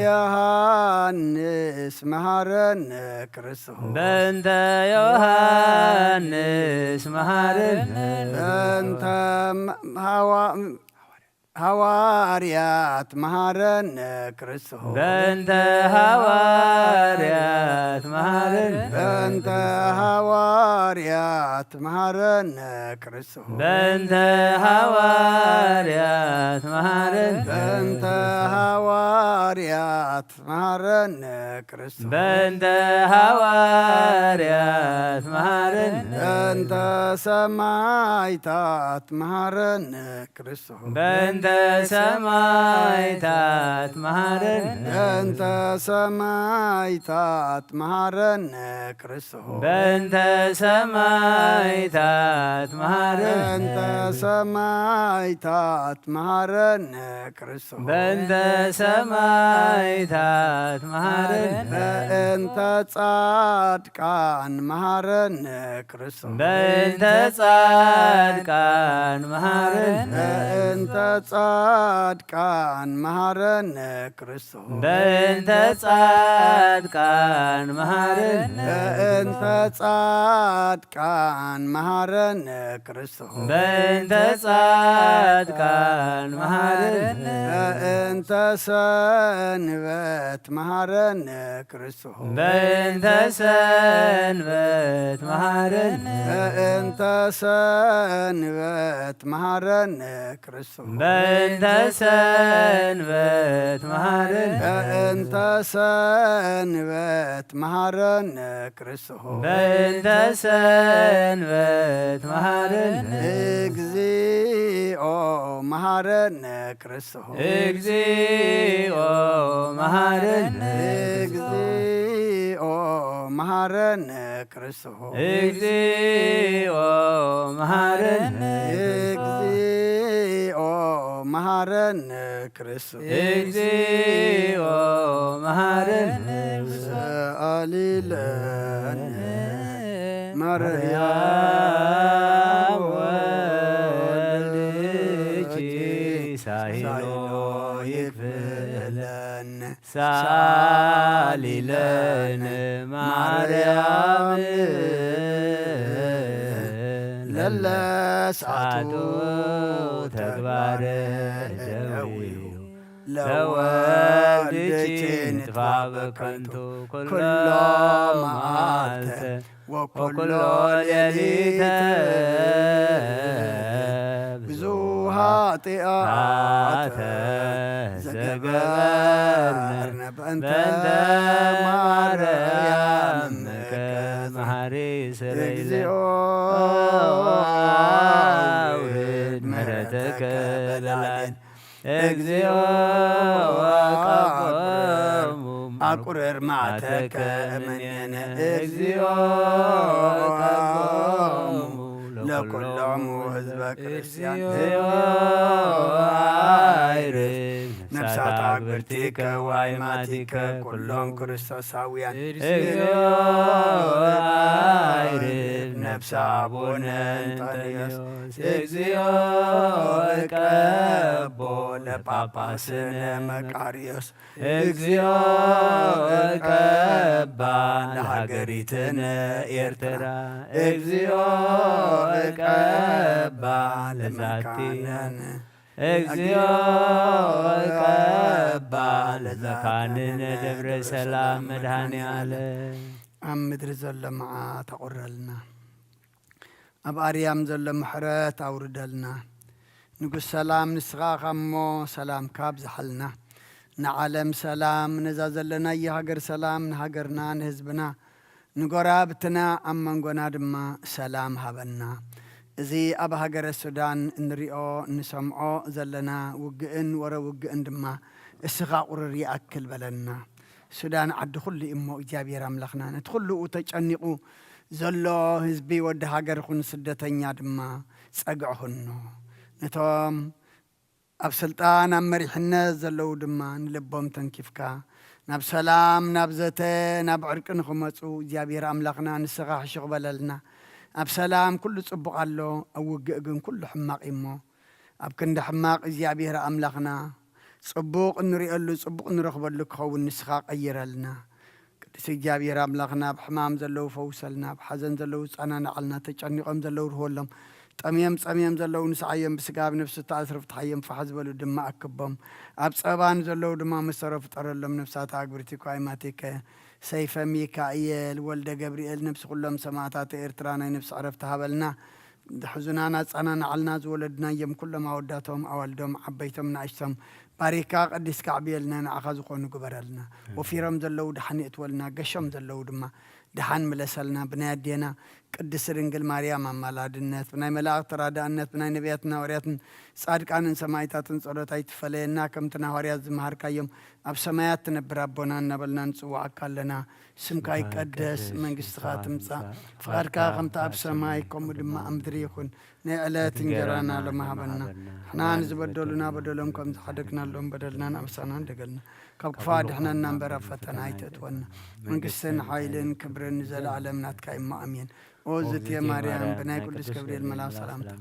ዮሐንስ መሃረነ ክርስቶስ። በእንተ ዮሐንስ መሃረነ። በእንተ ሐዋ- ሐዋርያት መሃረነ ክርስቶስ። በእንተ ሐዋርያት መሃረነ። በእንተ ሐዋርያት መሃረነ ክርስቶስ። በእንተ ሐዋርያት መሃረነ። በእንተ ሐዋርያት መሃረነ ክርስቶስ። በእንተ ሐዋርያት መሃረነ። በእንተ ሰማዕታት መሃረነ ክርስቶስ። በእንተ ሰማዕታት መሃረነ። በእንተ ሰማዕታት መሃረነ ክርስቶስ። በእንተ ሰማዕታት መሃረነ። በእንተ ሰማዕታት መሃረነ ክርስቶስ። በእንተ ሰማዕታት መሃረነ። በእንተ ጻድቃን መሃረነ ክርስቶስ። በእንተ ጻድቃን መሃረነ። በእንተ ጻድቃን መሃረነ ክርስቶስ። በእንተ ጻድቃን መሃረነ። በእንተ ጻድቃን መሃረነ ክርስቶስ። በእንተ ጻድቃን መሃረነ። በእንተ ሰንበት መሃረነ ክርስቶስ። በእንተ ሰንበት መሃረነ። በእንተ ሰንበት መሃረነ ክርስቶስ። በእንተ ሰንበት መሃረነ። በእንተ ሰንበት መሃረነ ክርስቶስ። በእንተ ሰንበት መሃረነ። እግዚኦ መሃረነ ክርስቶስ። እግዚኦ መሃረነ። እግዚኦ ኦ መሃረነ ክርስቶስ። እግዚኦ መሃረነ እግዚኦ መሃረነ ክርስቶስ። እግዚኦ መሃረነ ሰአሊ ለነ ማርያም ማርያም ወልድኪ ወልድኪ ሳይሎ ሳይሎ ይክፍለነ ሳሊ ለነ ማርያም ለለ ሰዓቱ ተግባረ ደዊው ለወልድኪ ንጥፋ በከንቱ ኩሎ መዓልተ ወኩሎ ሌሊተ ብዙ ኃጢአተ ዘገበርነ በእንተ ማርያም መሐሪ ስረይ ለነ። እግዚኦ አውርድ ምሕረተከ በላዕሌነ። እግዚኦ አቀቦሙ አቁርር መዓተከ እምኔነ። እግዚኦ አቀቦሙ ለኩሎሙ ህዝበ ክርስቲያን። እግዚኦ አይርድ ነፍሳት አግብርቲከ ወአይማቲከ ኩሎም ክርስቶሳውያን። እግዚኦ አይርድ ነፍሰ አቡነ እንጠንዮስ። እግዚኦ እቀቦ ለጳጳስነ መቃርዮስ። እግዚኦ እቀባ ለሃገሪትነ ኤርትራ። እግዚኦ እቀባ ለመካንነ። እግዚኦ እቀባ ለመካንነ ደብረ ሰላም መድኃኔ ዓለም። ኣብ ምድሪ ዘሎ መዓት ኣቑረልና። ኣብ ኣርያም ዘሎ ምሕረት ኣውርደልና። ንጉስ ሰላም ንስኻ ኢኻ እሞ ሰላምካ ኣብዝሓልና። ንዓለም ሰላም፣ ነዛ ዘለናያ ሃገር ሰላም፣ ንሃገርና ንህዝብና፣ ንጎረባብትና ኣብ መንጎና ድማ ሰላም ሃበና። እዚ ኣብ ሃገረ ሱዳን እንሪኦ እንሰምዖ ዘለና ውግእን ወረ ውግእን ድማ እስኻ ቁርር ይኣክል በለና። ሱዳን ዓዲ ኩሉ እዩ እሞ እግዚኣብሔር ኣምላኽና ነቲ ኩሉ ተጨኒቑ ዘሎ ህዝቢ ወዲ ሃገር ኹን ስደተኛ ድማ ጸግዒ ኹኖ። ነቶም ኣብ ስልጣን ኣብ መሪሕነት ዘለዉ ድማ ንልቦም ተንኪፍካ ናብ ሰላም ናብ ዘተ ናብ ዕርቂ ንኽመፁ እግዚኣብሔር ኣምላኽና ንስኻ ሕሹኽ በለልና። ኣብ ሰላም ኩሉ ጽቡቕ ኣሎ፣ ኣብ ውግእ ግን ኩሉ ሕማቕ እዩ እሞ ኣብ ክንዲ ሕማቕ እግዚኣብሔር ኣምላኽና ጽቡቕ እንሪኤሉ ጽቡቕ ንረኽበሉ ክኸውን ንስኻ ቀይረልና። ቅዱስ እግዚኣብሔር ኣምላኽና ኣብ ሕማም ዘለዉ ፈውሰልና፣ ኣብ ሓዘን ዘለዉ ጸናናዓልና፣ ተጨኒቖም ዘለዉ ርህወሎም፣ ጠምዮም ጸምዮም ዘለዉ ንስዓዮም፣ ብስጋ ብነፍሲ ተኣስሩ ፍትሓዮም፣ ፋሕ ዝበሉ ድማ ኣክቦም፣ ኣብ ጸባን ዘለዉ ድማ መሰሮ ፍጠረሎም። ነፍሳት ኣግብርቲ ኳይማቲከ ሰይፈ ሚካኤል ወልደ ገብርኤል ነብሲ ኩሎም ሰማእታት ኤርትራ ናይ ነብሲ ዕረፍቲ ሃበልና። ሕዙናን ኣጻናናዓልና ዝወለድናዮም ኩሎም ኣወዳቶም ኣዋልዶም ዓበይቶም ንኣሽቶም ባሪካ ቀዲስካ ኣዕብየልና ንዓኻ ዝኾኑ ግበረልና። ወፊሮም ዘለዉ ደሓን የእትወልና ገሾም ዘለዉ ድማ ደሓን ምለሰልና ብናይ ኣዴና ቅድስቲ ድንግል ማርያም ኣማላድነት ብናይ መላእኽቲ ተራዳእነት ብናይ ነቢያትን ሃዋርያትን ጻድቃንን ሰማይታትን ጸሎት ኣይትፈለየና ከምቲ ንሃዋርያት ዝመሃርካዮም ኣብ ሰማያት ትነብር ኣቦና እናበልና ንጽውዓካ ኣለና። ስምካ ይቀደስ፣ መንግስትኻ ትምጻእ፣ ፍቓድካ ከምቲ ኣብ ሰማይ ከምኡ ድማ ኣብ ምድሪ ይኹን። ናይ ዕለት እንጀራና ሎሚ ሃበና። ንሕና ንዝበደሉና በደሎም ከም ዝሓደግናሎም በደልና ንኣምሳና ንደገልና። ካብ ክፉእ ኣድሕነና እምበር ኣብ ፈተና ኣይተእትወና። መንግስትን ሓይልን ክብርን ንዘለኣለም ናትካ እሞ ኣሜን። ኦ ዝትየ ማርያም ብናይ ቅዱስ ገብርኤል መልኣኽ ሰላምታ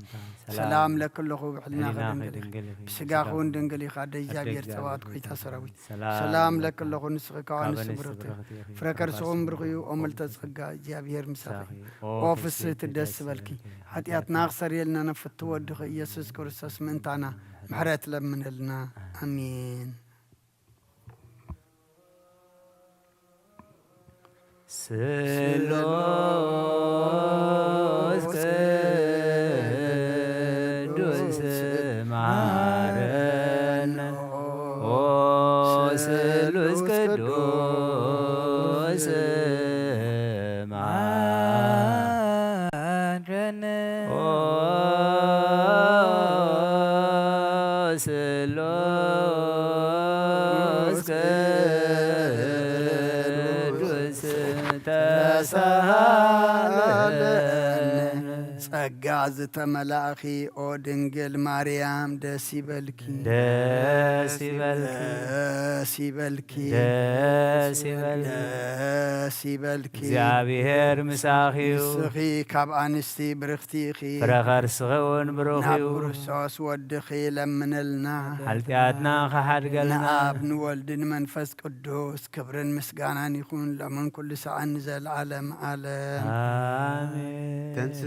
ሰላም ለኪ ኣለኹ፣ ብሕልናኺ ድንግል ኢኺ፣ ብስጋኺ እውን ድንግል ኢኻ፣ ኣደ እግዚኣብሔር ጸባኦት ጎይታ ሰራዊት ሰላም ለኪ ኣለኹ፣ ንስኺ ካብ ኣንስቲ ብርኽቲ ኢኺ፣ ፍረ ከርስኹም ብሩኽ እዩ። ኦ ምልዕተ ጸጋ እግዚኣብሔር ምሳኺ፣ ኦ ፍስህቲ ደስ በልኪ፣ ሓጢኣትና ክሰርየልና ነፍቱ ወድኺ ኢየሱስ ክርስቶስ ምእንታና ምሕረት ለምነልና። ኣሜን። ስሉስ ቅዱስ መሃረነ፣ ኦ ስሉስ ቅዱስ መሃረነ፣ ኦ ስሉስ ቅዱስ ሳለን። ጸጋ ዝተመላእኺ ኦ ድንግል ማርያም ደስ ይበልኪ። ደስ ይበልኪ። ደስ ይበልኪ። ደስ ይበልኪ። ደስ ይበልኪ። እግዚኣብሔር ምሳኺ እዩ። ንስኺ ካብ ኣንስቲ ብርኽቲ ኢኺ። ፍረ ከርስኺ እውን ብሩኽ ናብ እዩ። ክርስቶስ ወድኺ ለምንልና። ሓጢኣትና ኸሓድገልና። ንኣብ ንወልድ ንመንፈስ ቅዱስ ክብርን ምስጋናን ይኹን ሎምን ኩሉ ሰዓን ንዘለዓለም ዓለም። ኣሜን። ተንስ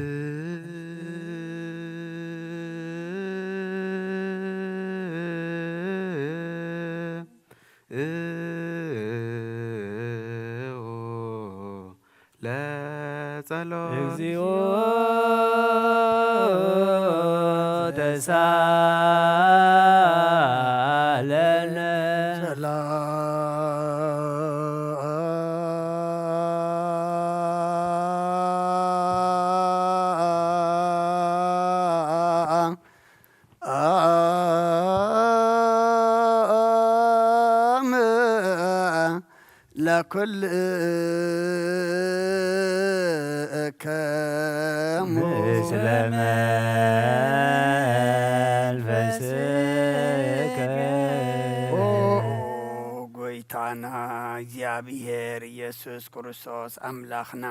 ለጸሎት። እግዚኦ ተሳለነ። ሰላም ለኩልክሙ። ምስለ መንፈስከ። ኦ ጎይታና እግዚኣብሔር ኢየሱስ ክርስቶስ ኣምላኽና፣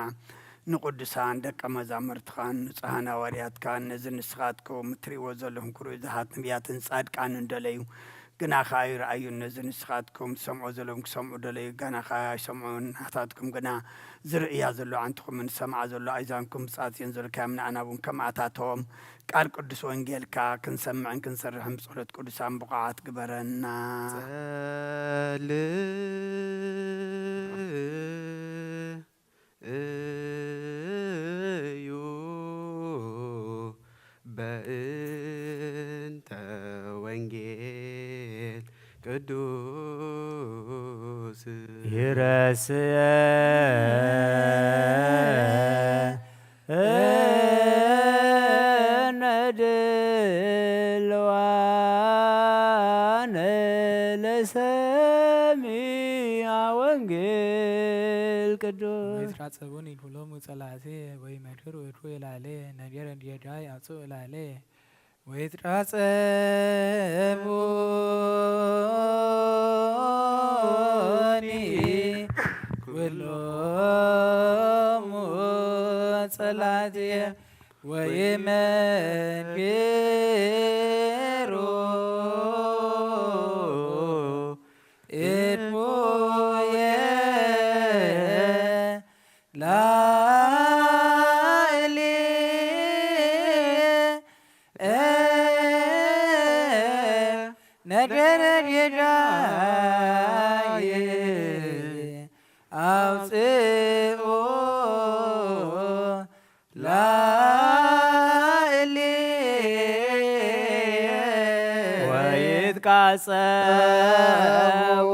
ንቅዱሳን ደቀ መዛሙርትኻን ንጹሃን ሃዋርያትካን ነዚ ንስኻትኩም እትርእይዎ ዘለኹም ክርእዩ ዝሃት ነቢያትን ጻድቃንን ደለዩ። ግና ኸኣ ይረኣዩን፣ ነዚ ንስኻትኩም ትሰምዖ ዘለኹም ክሰምዑ ደለዩ። ግና ኸኣ ኣይሰምዑን። ናታትኩም ግና ዝርእያ ዘሎ ኣዕንትኹምን ዝሰምዓ ዘሎ ኣእዛንኩም ብጻት እየን ዘልካዮም። ንኣና እውን ከማእታቶም ቃል ቅዱስ ወንጌልካ ክንሰምዕን ክንሰርሕን ብጸሎት ቅዱሳን ብቑዓት ግበረና። ጸል እዩ በእንተ ወንጌል ቅዱስ። ይረስየ እነ ድልዋነ ለሰሚዐ ወንጌል ቅዱስ። ወይትራጸቡኒ ኩሎሙ ጸላእቴ፣ ወይመክሩ እኩይ እላሌ፣ ነገር እንዲየዳይ አውፅኡ እላሌ። ወይትራጸቡኒ ኩሎሙ ጸላእቴ፣ ወይመክሩ እኩየ ላእሊ። ነገረ ጌጋየ አውፅኡ ላእሊ። ወይትቃጸው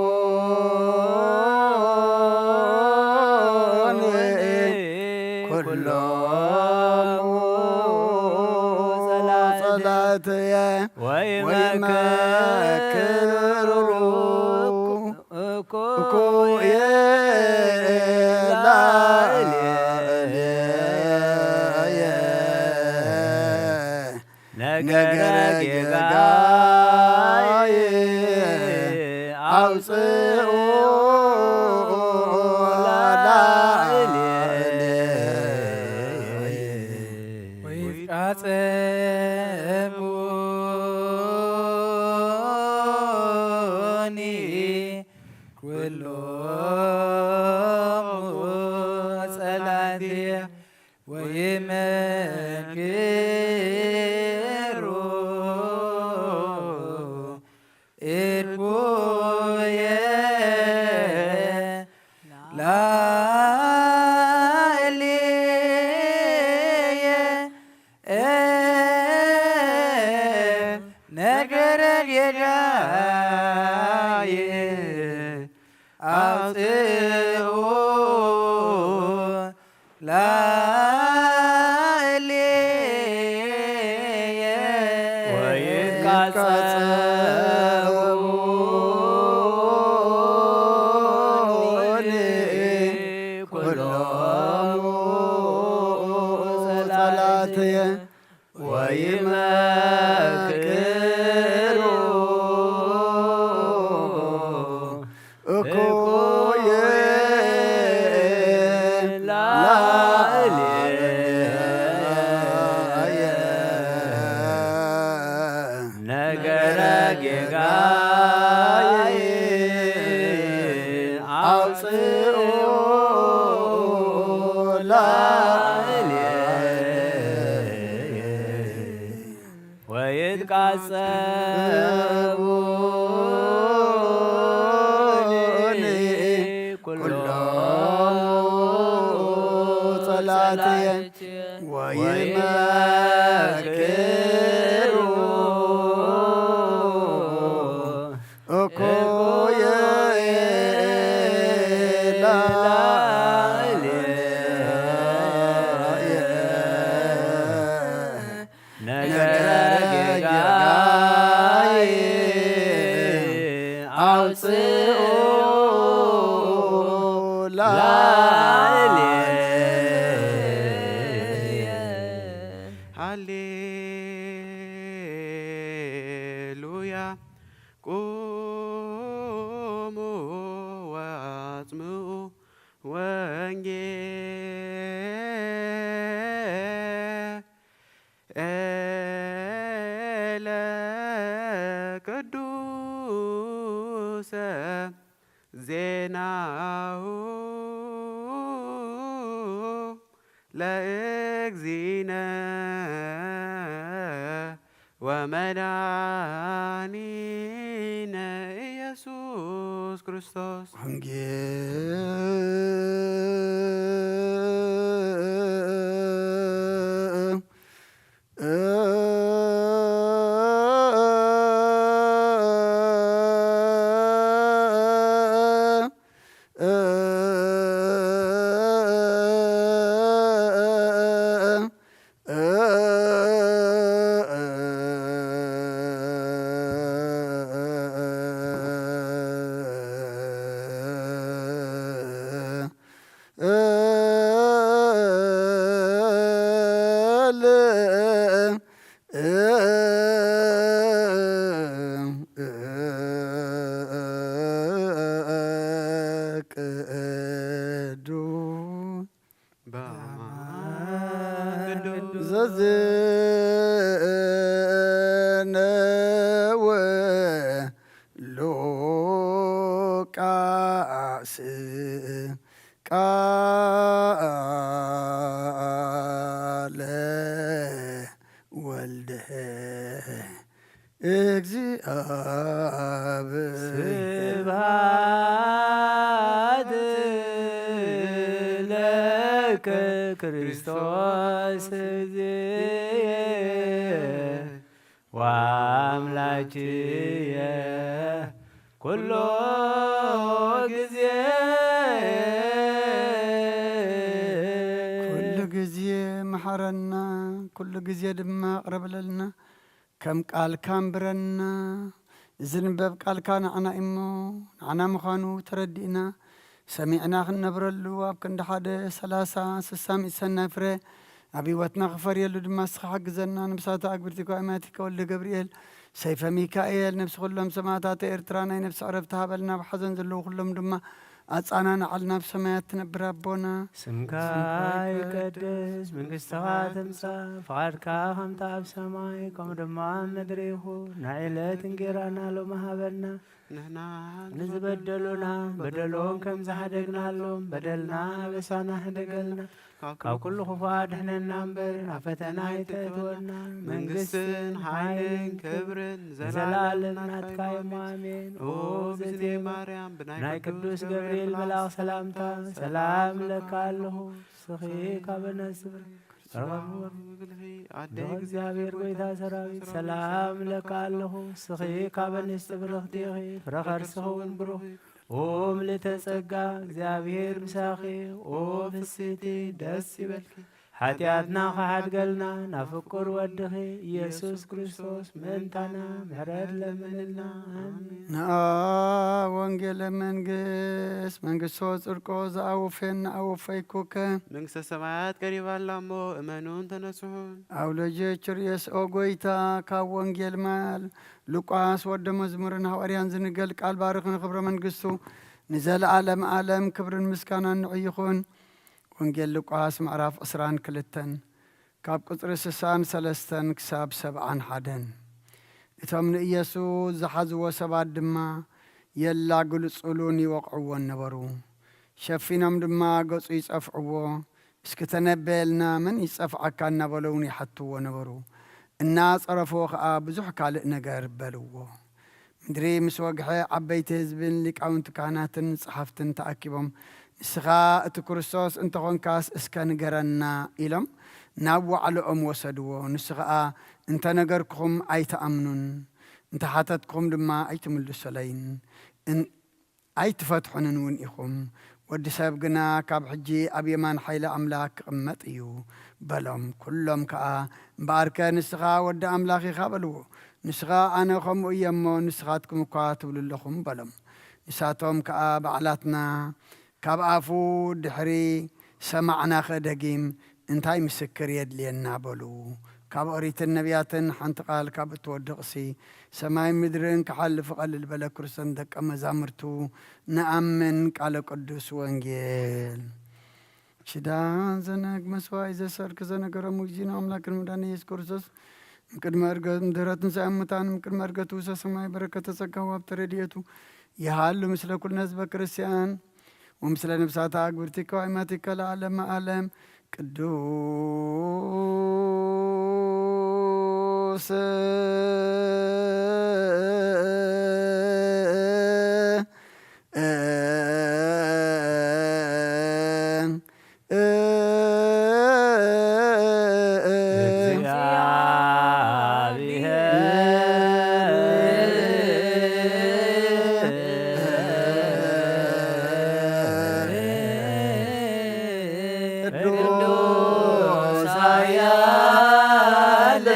ኩሎሙ ጸላእትየ ወይመክሩ እኩየ ላእሌየ። ነገረ ጌጋይ አውፅኡ ላዕሌየ። ወይትቃጸቡኒ ኩሎሙ ጸላእትየ ወይመክሩ እኩየ ላዕሌየ። ነገረ ጌጋየ አውፅኡ ላዕሌየ። ወይትቃጸቡኒ ኩሎሙ ወይመክሩ እኩየ ላዕሌየ። ነገረ ጌጋይ አውፅኡ ላዕሌየ። ወይትቃጸቡኒ ኩሎሙ ጸላእትየ። ወይመክሩ እኩየ ላዕሌየ። ነገረ ጌጋይ አውፅኡ ላዕሌየ። ሃሌሉያ። ቁሙ ወአጽምዑ ወንጌለ ቅዱሰ ዜናሁ ለእግዚእነ ወመድኃኒነ ኢየሱስ ክርስቶስ። ወንጌል ቅዱስ ዘዝነወ ሉቃስ ቃለ ወልደ እግዚአብሔር። ስብሐት ለከ ክርስቶስ እግዚእ ወአምላክየ ኩሎ ጊዜ። ኩሉ ጊዜ መሐረና፣ ኩሉ ጊዜ ድማ ቅረብለልና። ከም ቃልካ እንብረና። ዝንበብ ቃልካ ንዓና እሞ፣ ንዓና ምዃኑ ተረዲእና፣ ሰሚዕና ክንነብረሉ፣ ኣብ ክንዲ ሓደ ሰላሳ ስሳ ሚእቲ ሰናይ ፍረ ኣብ ህይወትና ክፈርየሉ ድማ እስኻ ሓግዘና። ንብሳታ ኣግብርቲኳ እማቲከ ወልደ ገብርኤል፣ ሰይፈ ሚካኤል፣ ነብሲ ኩሎም ሰማእታተ ኤርትራ ናይ ነብሲ ዕረፍቲ ሃበልና። ኣብ ሓዘን ዘለዉ ኩሎም ድማ ኣጻናንዓልና። ኣብ ሰማያት ትነብር ኣቦና፣ ስምካ ይቀደስ፣ መንግስትኻ ትምጻእ፣ ፍቓድካ ከምቲ ኣብ ሰማይ ከምኡ ድማ ኣብ ምድሪ ይኹን። ናይ ዕለት እንጌራና ሎሚ ሃበና። ንሕና ንዝበደሉና በደሎም ከም ዝሓደግናሎም በደልና ኣበሳና ሕደገልና። ካብ ኩሉ ክፉእ ኣድሕነና እምበር፣ ናብ ፈተና ኣይተእትወና። መንግስትን ሓይልን ክብርን ንዘለዓለም ዘላለም ናትካ እዩ። ናትካ እዩ። ኣሜን። ኦ ኦ እግዝእትየ እግዝእትየ ማርያም፣ ብናይ ናይ ቅዱስ ቅዱስ ገብርኤል ገብርኤል መልኣኽ መልኣኽ ሰላምታ ሰላምታ ሰላም ሰላም እለካ እለካ ኣለኹ። ኣለኹ። ንስኺ ካብ ኣንስቲ ፍረ ብሩኽ ኢኺ፣ ኣደ ብሩኽ እግዚኣብሔር ጎይታ ሰራዊት፣ ሰላም እለካ ኣለኹ። ንስኺ ካብ ኣንስቲ ብርኽቲ ኢኺ፣ ፍረ ከርስኺ እውን ብሩኽ እዩ። ኦ ምልእተ ጸጋ፣ እግዚኣብሔር ምሳኺ፣ ኦ ፍስሕቲ፣ ደስ ይበልኪ። ሓጢኣትና ክሓድገልና ናብ ፍቁር ወድኺ ኢየሱስ ክርስቶስ ምእንታና ምሕረት ለምንልና። ኣሜን። ንኣ ወንጌለ መንግስት መንግስቶ ጽድቆ ዝኣወፈየና ኣወፈይኩከ። መንግስተ ሰማያት ቀሪባ ኣላ እሞ እመኑን ተነስሑን። ኣውለጀ ችርየስ ኦ ጎይታ ካብ ወንጌል ማል ሉቃስ ወደ መዝሙርን ሃዋርያን ዝንገል ቃል ባርኽ ንኽብረ መንግስቱ ንዘለዓለም ዓለም ክብርን ምስጋናን ንዑ ይኹን። ወንጌል ሉቃስ ምዕራፍ ዕስራን ክልተን ካብ ቁጽሪ ስሳን ሰለስተን ክሳብ ሰብዓን ሓደን። እቶም ንኢየሱስ ዝሓዝዎ ሰባት ድማ የላግልጹሉን ይወቕዕዎን ነበሩ። ሸፊኖም ድማ ገጹ ይጸፍዕዎ፣ "እስኪ ተነበየልና፣ መን ይጸፍዓካ?" እናበሉ እውን ይሓትዎ ነበሩ። እናጸረፍዎ ኸኣ ብዙሕ ካልእ ነገር በልዎ። ምድሪ ምስ ወግሐ፣ ዓበይቲ ህዝብን ሊቃውንቲ ካህናትን ጸሓፍትን ተኣኪቦም፣ "ንስኻ እቲ ክርስቶስ እንተኾንካስ እስከ ንገረና" ኢሎም ናብ ዋዕለኦም ወሰድዎ። ንሱ ኸኣ፣ "እንተ ነገርኩኹም ኣይትኣምኑን፣ እንተ ሓተትኩኹም ድማ ኣይትምልሱለይን፣ እን-፣ ኣይትፈትሑንን እውን ኢኹም። ወዲ ሰብ ግና ካብ ሕጂ ኣብ የማን ሓይሊ ኣምላኽ ክቕመጥ እዩ" በሎም። ኩሎም ከኣ፣ "እምበኣርከ ንስኻ ወዲ ኣምላኽ ኢኻ" በልዎ። ንሱ ኸኣ፣ "ኣነ ኸምኡ እየ እሞ፣ ንስኻትኩም እኳ ትብሉ ኣለኹም" በሎም። ንሳቶም ከኣ፣ "ባዕላትና ካብ ኣፉ ድሕሪ ሰማዕናኸ ደጊም እንታይ ምስክር የድልየና?" በሉ። ካብ ኦሪትን ነቢያትን ሓንቲ ቃል ካብ እትወድቕሲ፣ ሰማይን ምድርን ክሓልፍ ቀልል በለ። ክርስቶስን ደቀ መዛሙርቱ ንኣምን። ቃለ ቅዱስ ወንጌል። ሽዳን ዘነግ መስዋዕት ዘሰርክ ዘነገሮም እግዚእነ ኣምላክን መድኃኒነ ኢየሱስ ክርስቶስ፣ እምቅድመ ዕርገት፣ እምድህረ ትንሣኤ እሙታን፣ እምቅድመ ዕርገቱ ውሰ ሰማይ በረከተ ጸጋ ወሀብተ ረድኤቱ ይሃሉ ምስለ ኩልነ ህዝበ ክርስቲያን ወምስለ ነፍሳተ አግብርቲከ ወአይማቲከ ለዓለመ ዓለም። ቅዱስ ቅዱስ ኃያል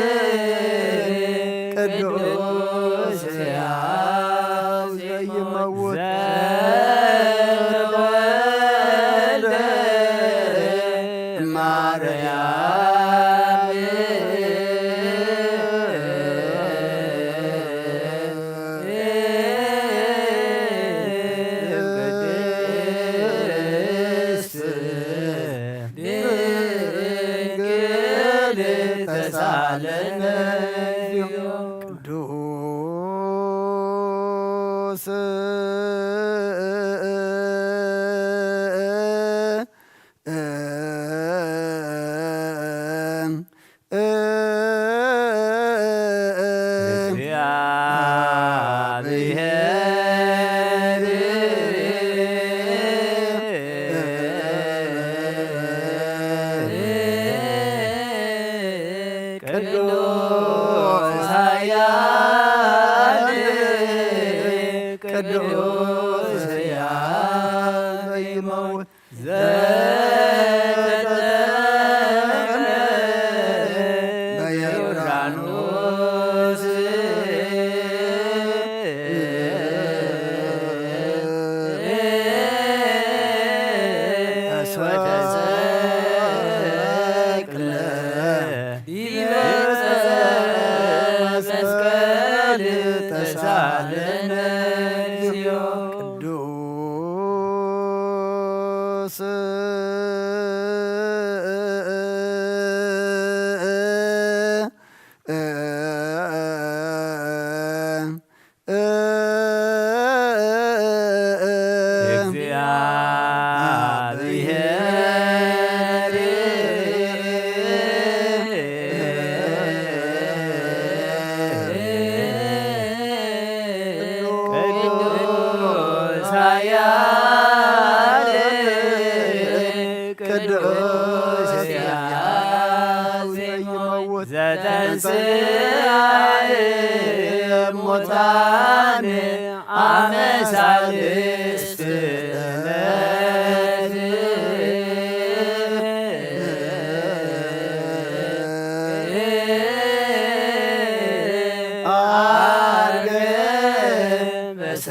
ቅዱስ ሕያው ዘይመውት ዘተወልደ ማርያም ቅድስት ድንግል ተሳለነ። ቅዱስ ቅዱስ ኃያል ቅዱስ ሕያው ዘይመውት ዘተጠምቀ በዮርዳኖስ ወተሰቅለ ዲበ መስቀል ተሳለነ እግዚኦ። ቅዱስ ቅዱስ ኃያል ቅዱስ ሕያው ዘይመውት ዘተንሥአ እሙታን አመ ሳልስት ዕለት።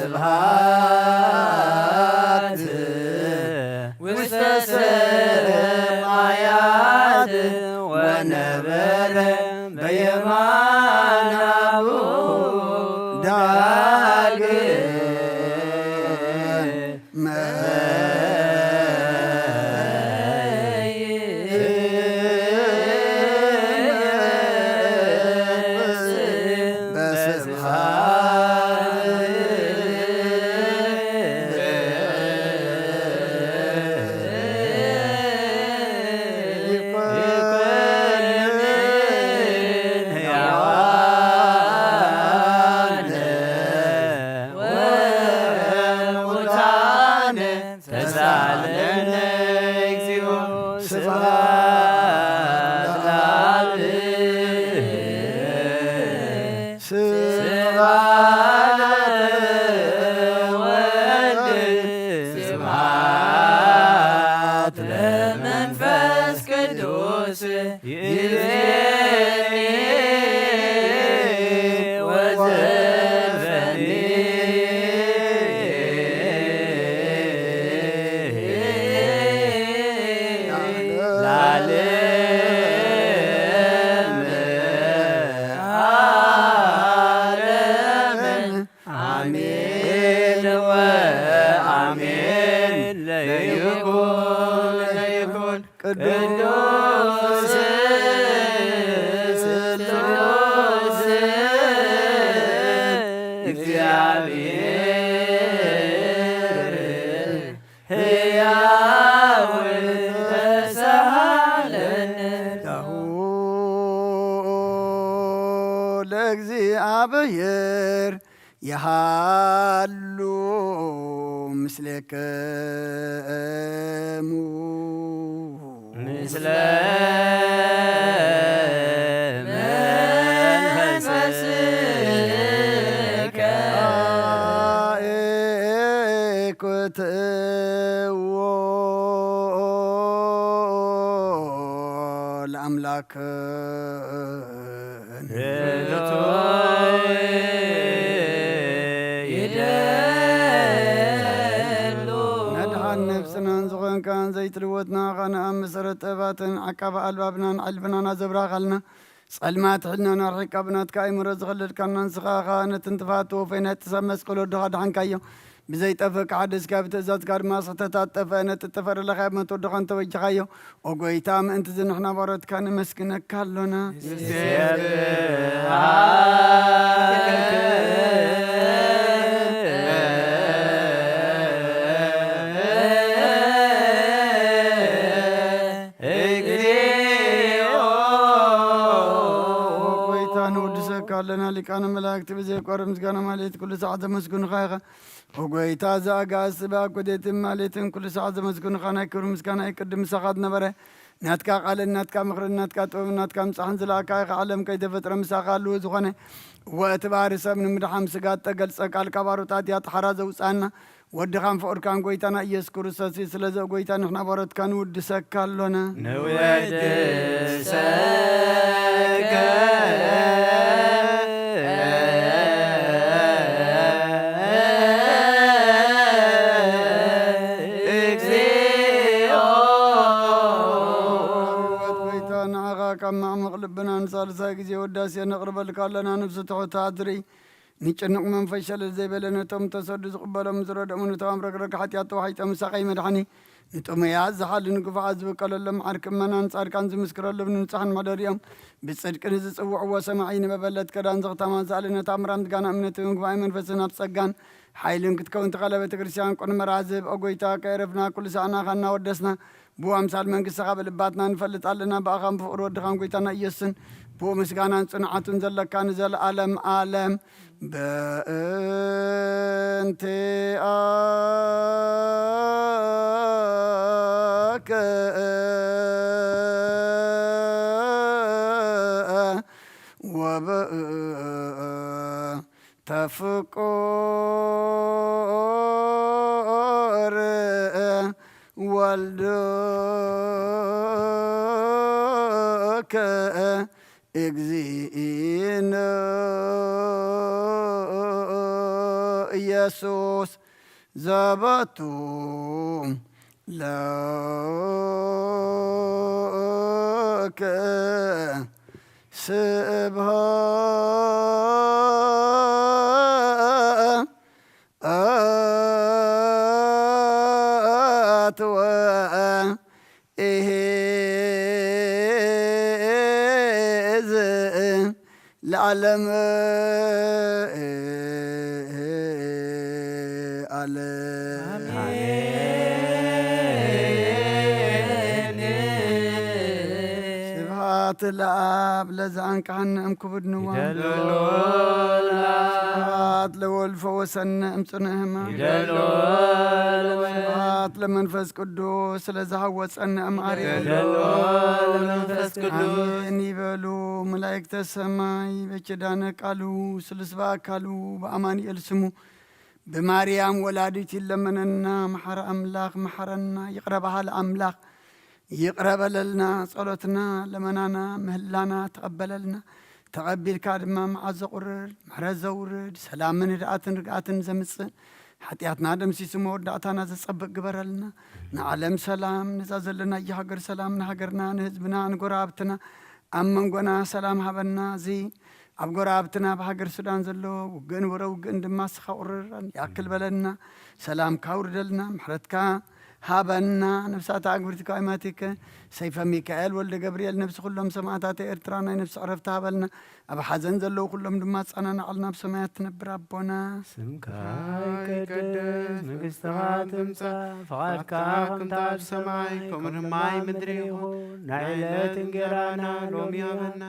ስብሐት ውስተ ሰማያት ወነበረ በየማነ አቡ ዳግም ተሳለነ እግዚኦ። ስብሐት ለአብ። ስብሐት ለወልድ። ስብሐት ለመንፈስ ቅዱስ። ይእዜኒ ወዘልፈኒ ለዓለመ ዓለም። አሜን ወአሜን። ለይኩን ለይኩን ቅዱስ ስሉስ እግዚአብሔር ሕያው ተሳሃለነ። ለእግዚአብሔር የሃሉ ምስሌክሙ። ምስለ መንፈስከ። አኤኩትዎ ለአምላክ። ነድሓን ነብስናን ዝኾንካን ዘይትልወጥና ኻን ኣብ መሰረት ጥበባትን ዓቃቢ ኣልባብናን ዕልፍናን ኣዘብራኻልና። ጸልማት ሕልናና ኣርሒቕካ ብናትካ ኣእምሮ ዝኸለልካና ንስኻ ኸኣ ነቲ ንጥፋት ተወፈይ ናይ ጥሳብ መስቀል ወድኻ ኣድሓንካዮ። ብዘይጠፍእ ክሓድስካ ብትእዛዝካ ድማ ስሕተታት ጠፍአ። ነቲ እተፈረለኻዮ ሞት ወድኻ እንተበጀኻዮ። ኦ ጐይታ፣ ምእንቲ እዚ ንሕና ባሮትካ ነመስግነካ ኣሎና። ኦ ጐይታ፣ ንውድሰካ ኣለና። ሊቃነ መላእክቲ ብዘይቋርጽ ምስጋና ማለት ኩሉ ሰዓት ዘመስግኑኻ ኢኻ። ኦ ጐይታ፣ እዚ ኣጋእዝቲ ብኣኮቴትን ማሌትን ኩሉ ሰዓት ዘመስግኑኻ ናይ ክብሪ ምስጋና ይቅድም ምሳኻ ዝነበረ ናትካ ቃልን ናትካ ምኽርን ናትካ ጥበብን ናትካ ምጻሕን ዝለኣካ ኢኻ። ዓለም ከይተፈጥረ ምሳኻ ኣለዎ ዝኾነ። እወ፣ እቲ ባህሪ ሰብ ንምድሓን ስጋ እተገልጸ ቃል ካብ ኣሮጣት ያጥሓራ ዘውጻና ወድኻን ፍቕርካን ጐይታና ኢየሱስ ክርስቶስ እዩ። ስለዚ ኦ ጐይታ ንሕና ባሮትካ ንውድሰካ ኣሎና። ንውድሰከ። እግዚኦ። ጐይታ ንዓኻ ካብ ማዕሙቕ ልብና ንሳልሳይ ግዜ ወዳሴ ነቕርበልካ ኣለና። ነፍሲ ትሑት ኣድሪ ንጭኑቕ መንፈስ ሸለል ዘይበለ ነቶም ተሰዱ ዝቕበሎም ዝረድኦም ነቶም ኣብ ረግረግ ሓጢኣት ተዋሒጦም ምሳኻ ይመድሓኒ። ንጥሙያት ዝሓሊ ንግፉዓት ዝብቀለሎም ዓርኪ እመናን ጻድቃን ዝምስክረሎም ንንጹሓን መሕደሪኦም ብጽድቂ ንዝጽውዕዎ ሰማዒ ንመበለት ከዳን ዝኽታማ ዝኣለነ ታምራም ዝጋና እምነትን ጉባኤ መንፈስን ኣብ ጸጋን ሓይልን ክትከውን ተኻለ ቤተ ክርስቲያን ቁን መርዓ ዝህብ ኦ ጐይታ ከየረፍና ኩሉ ሰዓና ኻና ወደስና ብኡ ኣምሳል መንግስትኻ ብልባትና ንፈልጥ ኣለና። ብኣኻን ብፍቕሪ ወድኻን ጐይታና ኢየሱስን ብኡ ምስጋናን ጽንዓቱን ዘለካ ንዘለኣለም ኣለም። በእንቲኣከ ወበእንተ ፍቁር ወልድከ እግዚእነ ኢየሱስ ዘበቱ ለከ ስብሃት ወእሄዝ ለዓለም ዓለም። ስብሐት ለአብ ለዘአንቅሐነ እምክቡድ ንዋም። ይደሎ ስብሐት ለወልድ ፈወሰነ እምጽኑዕ ሕማም። ይደሎ ስብሐት ለመንፈስ ቅዱስ ስለዘሃወጸነ እምአርያም። ይደሎ ለመንፈስ ቅዱስ። አሜን ይበሉ መላእክተ ሰማይ በኪዳነ ቃሉ ስሉስ በአካሉ በአማኑኤል ስሙ ብማርያም ወላዲት ይለመነና። መሐረ አምላክ መሐረና። ይቅረ በሃል አምላክ ይቅረ በለልና። ጸሎትና ለመናና ምህላና ተቀበለልና። ተቐቢልካ ድማ መዓት ዘቑርር ምሕረት ዘውርድ ሰላምን ህድኣትን ርግኣትን ዘምጽእ ሓጢኣትና ደምሲሱ መወዳእታና ዘጸብቕ ግበረልና። ንዓለም ሰላም ነዛ ዘለናያ ሃገር ሰላም ንሃገርና ንህዝብና ንጎረባብትና ኣብ መንጎና ሰላም ሃበና። እዚ ኣብ ጎረባብትና ኣብ ሃገር ሱዳን ዘሎ ውግእን ወረ ውግእን ድማ እስኻ ቁርር ይኣክል በለና። ሰላምካ ኣውርደልና ምሕረትካ ሃበና። ነፍሳት ኣግብርቲ ካይማቲከ ሰይፈ ሚካኤል ወልደ ገብርኤል ነፍሲ ኩሎም ሰማእታት ኤርትራ ናይ ነፍሲ ዕረፍቲ ሃበልና። ኣብ ሓዘን ዘለዉ ኩሎም ድማ ኣጸናንዓልና። ኣብ ሰማያት ትነብር ኣቦና ስምካ ይቀደስ መንግስትኻ ትምጻእ ፍቓድካ ከምታ ኣብ ሰማይ ከምኡ ድማ ኣብ ምድሪ ይኹን። ናይ ዕለት እንጌራና ሎሚ ሃበና።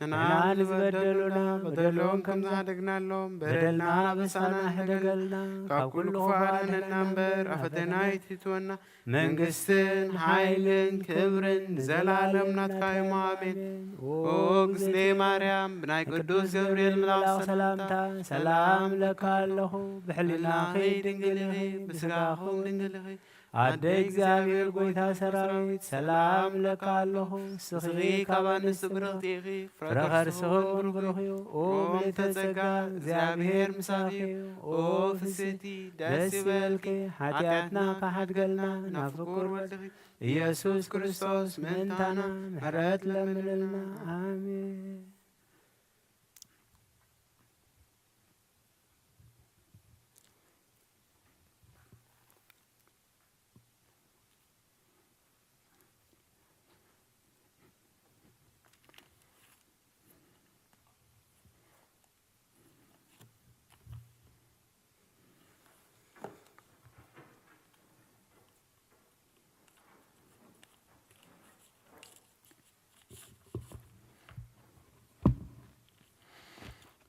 ንሕና ንዝበደሉና በደሎም ከም ዝሓደግናሎም በደልና ኣበሳና ሕደገልና። ካብ ኩሉ ክፉእ ኣድሕነና እምበር ኣብ ፈተና ኣይትእትወና። መንግስትን ሓይልን ክብርን ንዘለኣለም ናትካ እዮም። ኣሜን። ኦ እግዝእትየ ማርያም ብናይ ቅዱስ ገብርኤል መልኣኽ ሰላምታ ሰላም እብለኪ ኣለኹ። ብሕልናኺ ድንግል ኢኺ፣ ብስጋኹም ድንግል ኢኺ። ኣደ እግዚኣብሔር ጎይታ ሰራዊት ሰላም እብለኪ ኣለኹ። ንስኺ ካብ ኣንስቲ ብርኽቲ ኢኺ፣ ፍረ ከርስኺ እውን ብሩኽ እዩ። ኦ ምልዕተ ጸጋ እግዚኣብሔር ምሳኺ እዩ። ኦ ፍስህቲ ደስ ይበልኪ፣ ሓጢኣትና ክሓድገልና ናብ ፍቁር ወድኺ ኢየሱስ ክርስቶስ ምእንታና ምሕረት ለምንልና። ኣሜን።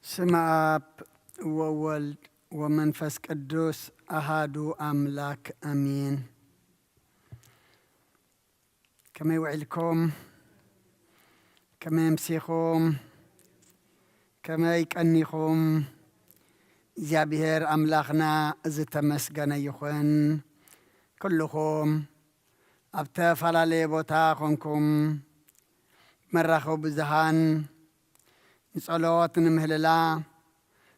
ስመ አብ ወወልድ ወመንፈስ ቅዱስ አሃዱ አምላክ አሚን። ከመይ ውዒልኩም? ከመይ ኣምሲኹም? ከመይ ቀኒኹም? እግዚኣብሔር ኣምላኽና ዝተመስገነ ይኹን። ኩልኹም ኣብ ተፈላለየ ቦታ ኾንኩም መራኸቢ ብዙሃን ንጸሎት ንምህልላ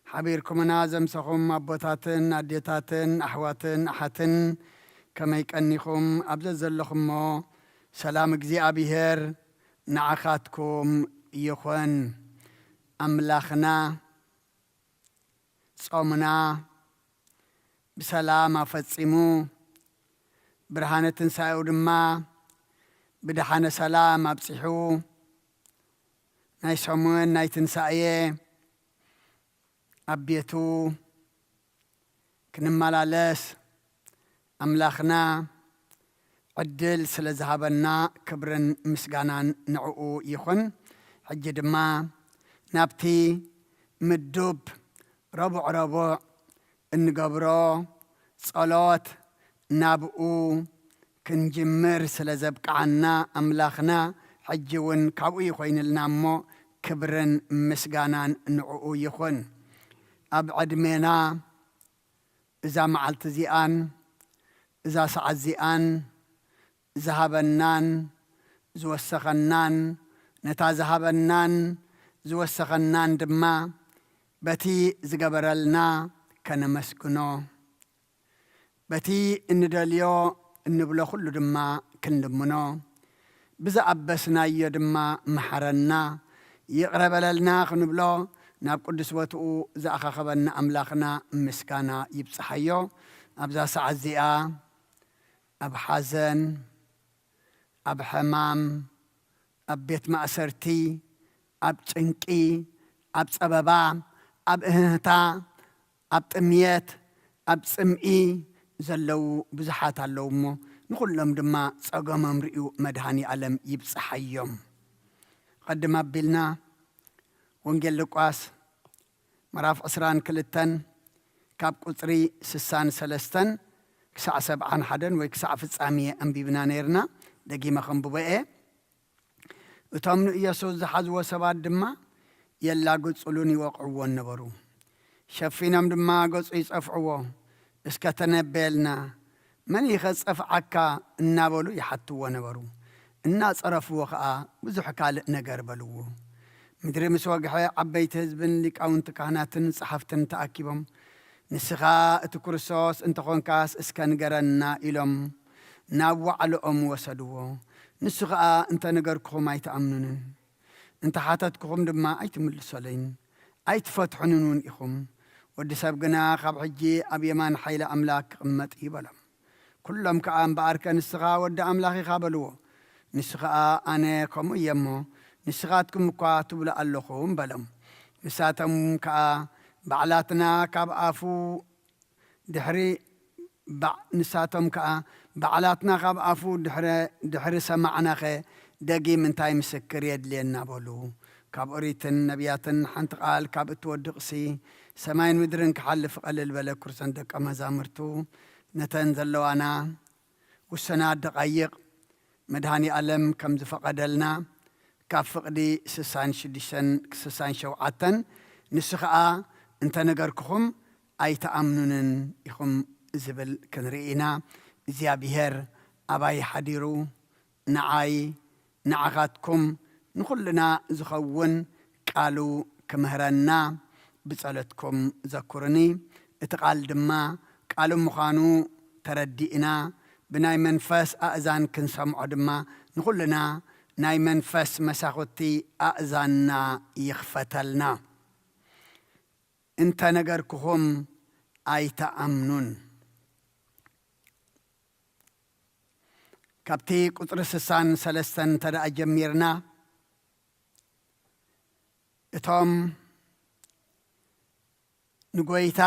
ሓቢርኩምና ዘምሰኹም ኣቦታትን ኣዴታትን ኣሕዋትን ኣሓትን ከመይ ቀኒኹም? ኣብ ዘዘለኹሞ ሰላም እግዚኣብሔር ንዓኻትኩም ይኹን። ኣምላኽና ጾምና ብሰላም ኣፈጺሙ፣ ብርሃነ ትንሳኤኡ ድማ ብደሓነ ሰላም ኣብጺሑ፣ ናይ ሰሙን ናይ ትንሳኤ ኣብ ቤቱ ክንመላለስ ኣምላኽና ዕድል ስለ ዝሃበና ክብርን ምስጋናን ንዕኡ ይኹን። ሕጂ ድማ ናብቲ ምዱብ ረቡዕ ረቡዕ እንገብሮ ጸሎት ናብኡ ክንጅምር ስለ ዘብቅዓና ኣምላኽና ሕጂ እውን ካብኡ ይኾይንልና እሞ ክብርን ምስጋናን ንዕኡ ይኹን። ኣብ ዕድሜና እዛ መዓልቲ እዚኣን እዛ ሰዓት እዚኣን ዝሃበናን ዝወሰኸናን ነታ ዝሃበናን ዝወሰኸናን ድማ በቲ ዝገበረልና ከነመስግኖ፣ በቲ እንደልዮ እንብሎ ኩሉ ድማ ክንልምኖ፣ ብዝኣበስናዮ ድማ መሓረና፣ ይቕረ በለልና ክንብሎ፣ ናብ ቅዱስ ቦትኡ ዝኣኻኸበና ኣምላኽና ምስጋና ይብጽሓዮ። ኣብዛ ሰዓት እዚኣ ኣብ ሓዘን፣ ኣብ ሕማም፣ ኣብ ቤት ማእሰርቲ፣ ኣብ ጭንቂ፣ ኣብ ጸበባ፣ ኣብ እህህታ፣ ኣብ ጥምየት፣ ኣብ ጽምኢ ዘለዉ ብዙሓት ኣለዉ እሞ፣ ንኹሎም ድማ ጸገሞም ርእዩ መድሃኒ ኣለም ይብጽሓዮም። ቐድም ኣቢልና ወንጌል ሉቃስ ምዕራፍ ዕስራን ክልተን ካብ ቁጽሪ ስሳን ሰለስተን ክሳዕ ሰብዓን ሓደን ወይ ክሳዕ ፍጻሜ ኣንቢብና ነይርና። ደጊመ ከንብቦ እየ። እቶም ንኢየሱስ ዝሓዝዎ ሰባት ድማ የላግጹሉን ይወቕዕዎን ነበሩ። ሸፊኖም ድማ ገጹ ይጸፍዕዎ፣ "እስከ ተነበየልና፣ መን ኢኸ ዝጸፍዓካ?" እናበሉ ይሓትዎ ነበሩ። እናጸረፍዎ ኸኣ ብዙሕ ካልእ ነገር በልዎ። ምድሪ ምስ ወግሐ፣ ዓበይቲ ህዝብን ሊቃውንቲ ካህናትን ጸሓፍትን ተኣኪቦም፣ "ንስኻ እቲ ክርስቶስ እንተኾንካስ እስከ ንገረና" ኢሎም ናብ ዋዕለኦም ወሰድዎ። ንሱ ኸኣ፣ "እንተ ነገርኩኹም ኣይትኣምኑንን፣ እንተ ሓተትኩኹም ድማ ኣይትምልሶለይን፣ ኣይትፈትሑንን እውን ኢኹም። ወዲ ሰብ ግና ካብ ሕጂ ኣብ የማን ሓይሊ ኣምላክ ክቕመጥ እዩ" በሎም። ኩሎም ከኣ፣ "እምበኣርከ ንስኻ ወዲ ኣምላኽ ኢኻ" በልዎ። ንሱ ኸኣ፣ "ኣነ ከምኡ እየ እሞ፣ ንስኻትኩም እኳ ትብሉ ኣለኹም" በሎም። ንሳቶም ከኣ፣ "ባዕላትና ካብ ኣፉ ድሕሪ፣ ባዕ-፣ ንሳቶም ከኣ፣ ባዕላትና ካብ ኣፉ ድሕረ-፣ ድሕሪ ሰማዕናኸ፣ ደጊም እንታይ ምስክር የድልየና?" በሉ። ካብ ኦሪትን ነቢያትን ሓንቲ ቃል ካብ እትወድቕሲ፣ ሰማይን ምድርን ክሓልፍ ቀልል በለ። ኩርሰን ደቀ መዛሙርቱ ነተን ዘለዋና ውሰናት ደቓይቕ መድሃኒ ኣለም ከም ዝፈቐደልና፣ ካብ ፍቕዲ ስሳን ሽዱሽተን ክሳብ ስሳን ሸውዓተን፣ ንሱ ኸኣ፣ "እንተ ነገርኩኹም ኣይትኣምኑንን ኢኹም" ዝብል ክንርኢ ኢና። እግዚኣብሄር ኣባይ ሓዲሩ፣ ንዓይ፣ ንዓኻትኩም፣ ንኹልና ዝኸውን ቃሉ ክምህረና ብጸሎትኩም ዘኩርኒ። እቲ ቃል ድማ ቃሉ ምዃኑ ተረዲእና፣ ብናይ መንፈስ ኣእዛን ክንሰምዖ ድማ ንኹልና ናይ መንፈስ መሳኹቲ ኣእዛንና ይኽፈተልና። "እንተ ነገርኩኹም ኣይትኣምኑን።" ካብቲ ቁጽሪ ስሳን ሰለስተን እንተ ደኣ ጀሚርና፣ እቶም ንጎይታ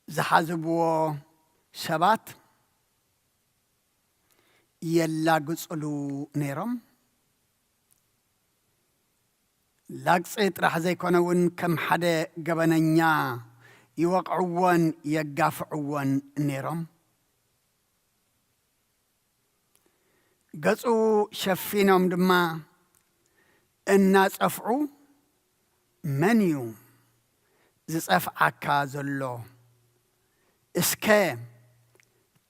ዝሓዝብዎ ሰባት የላግጽሉ ነይሮም። ላግጺ ጥራሕ ዘይኮነ እውን ከም ሓደ ገበነኛ ይወቕዕዎን የጋፍዕዎን ነይሮም። ገጹ ሸፊኖም ድማ እናጸፍዑ፣ "መን እዩ ዝጸፍዓካ ዘሎ? እስከ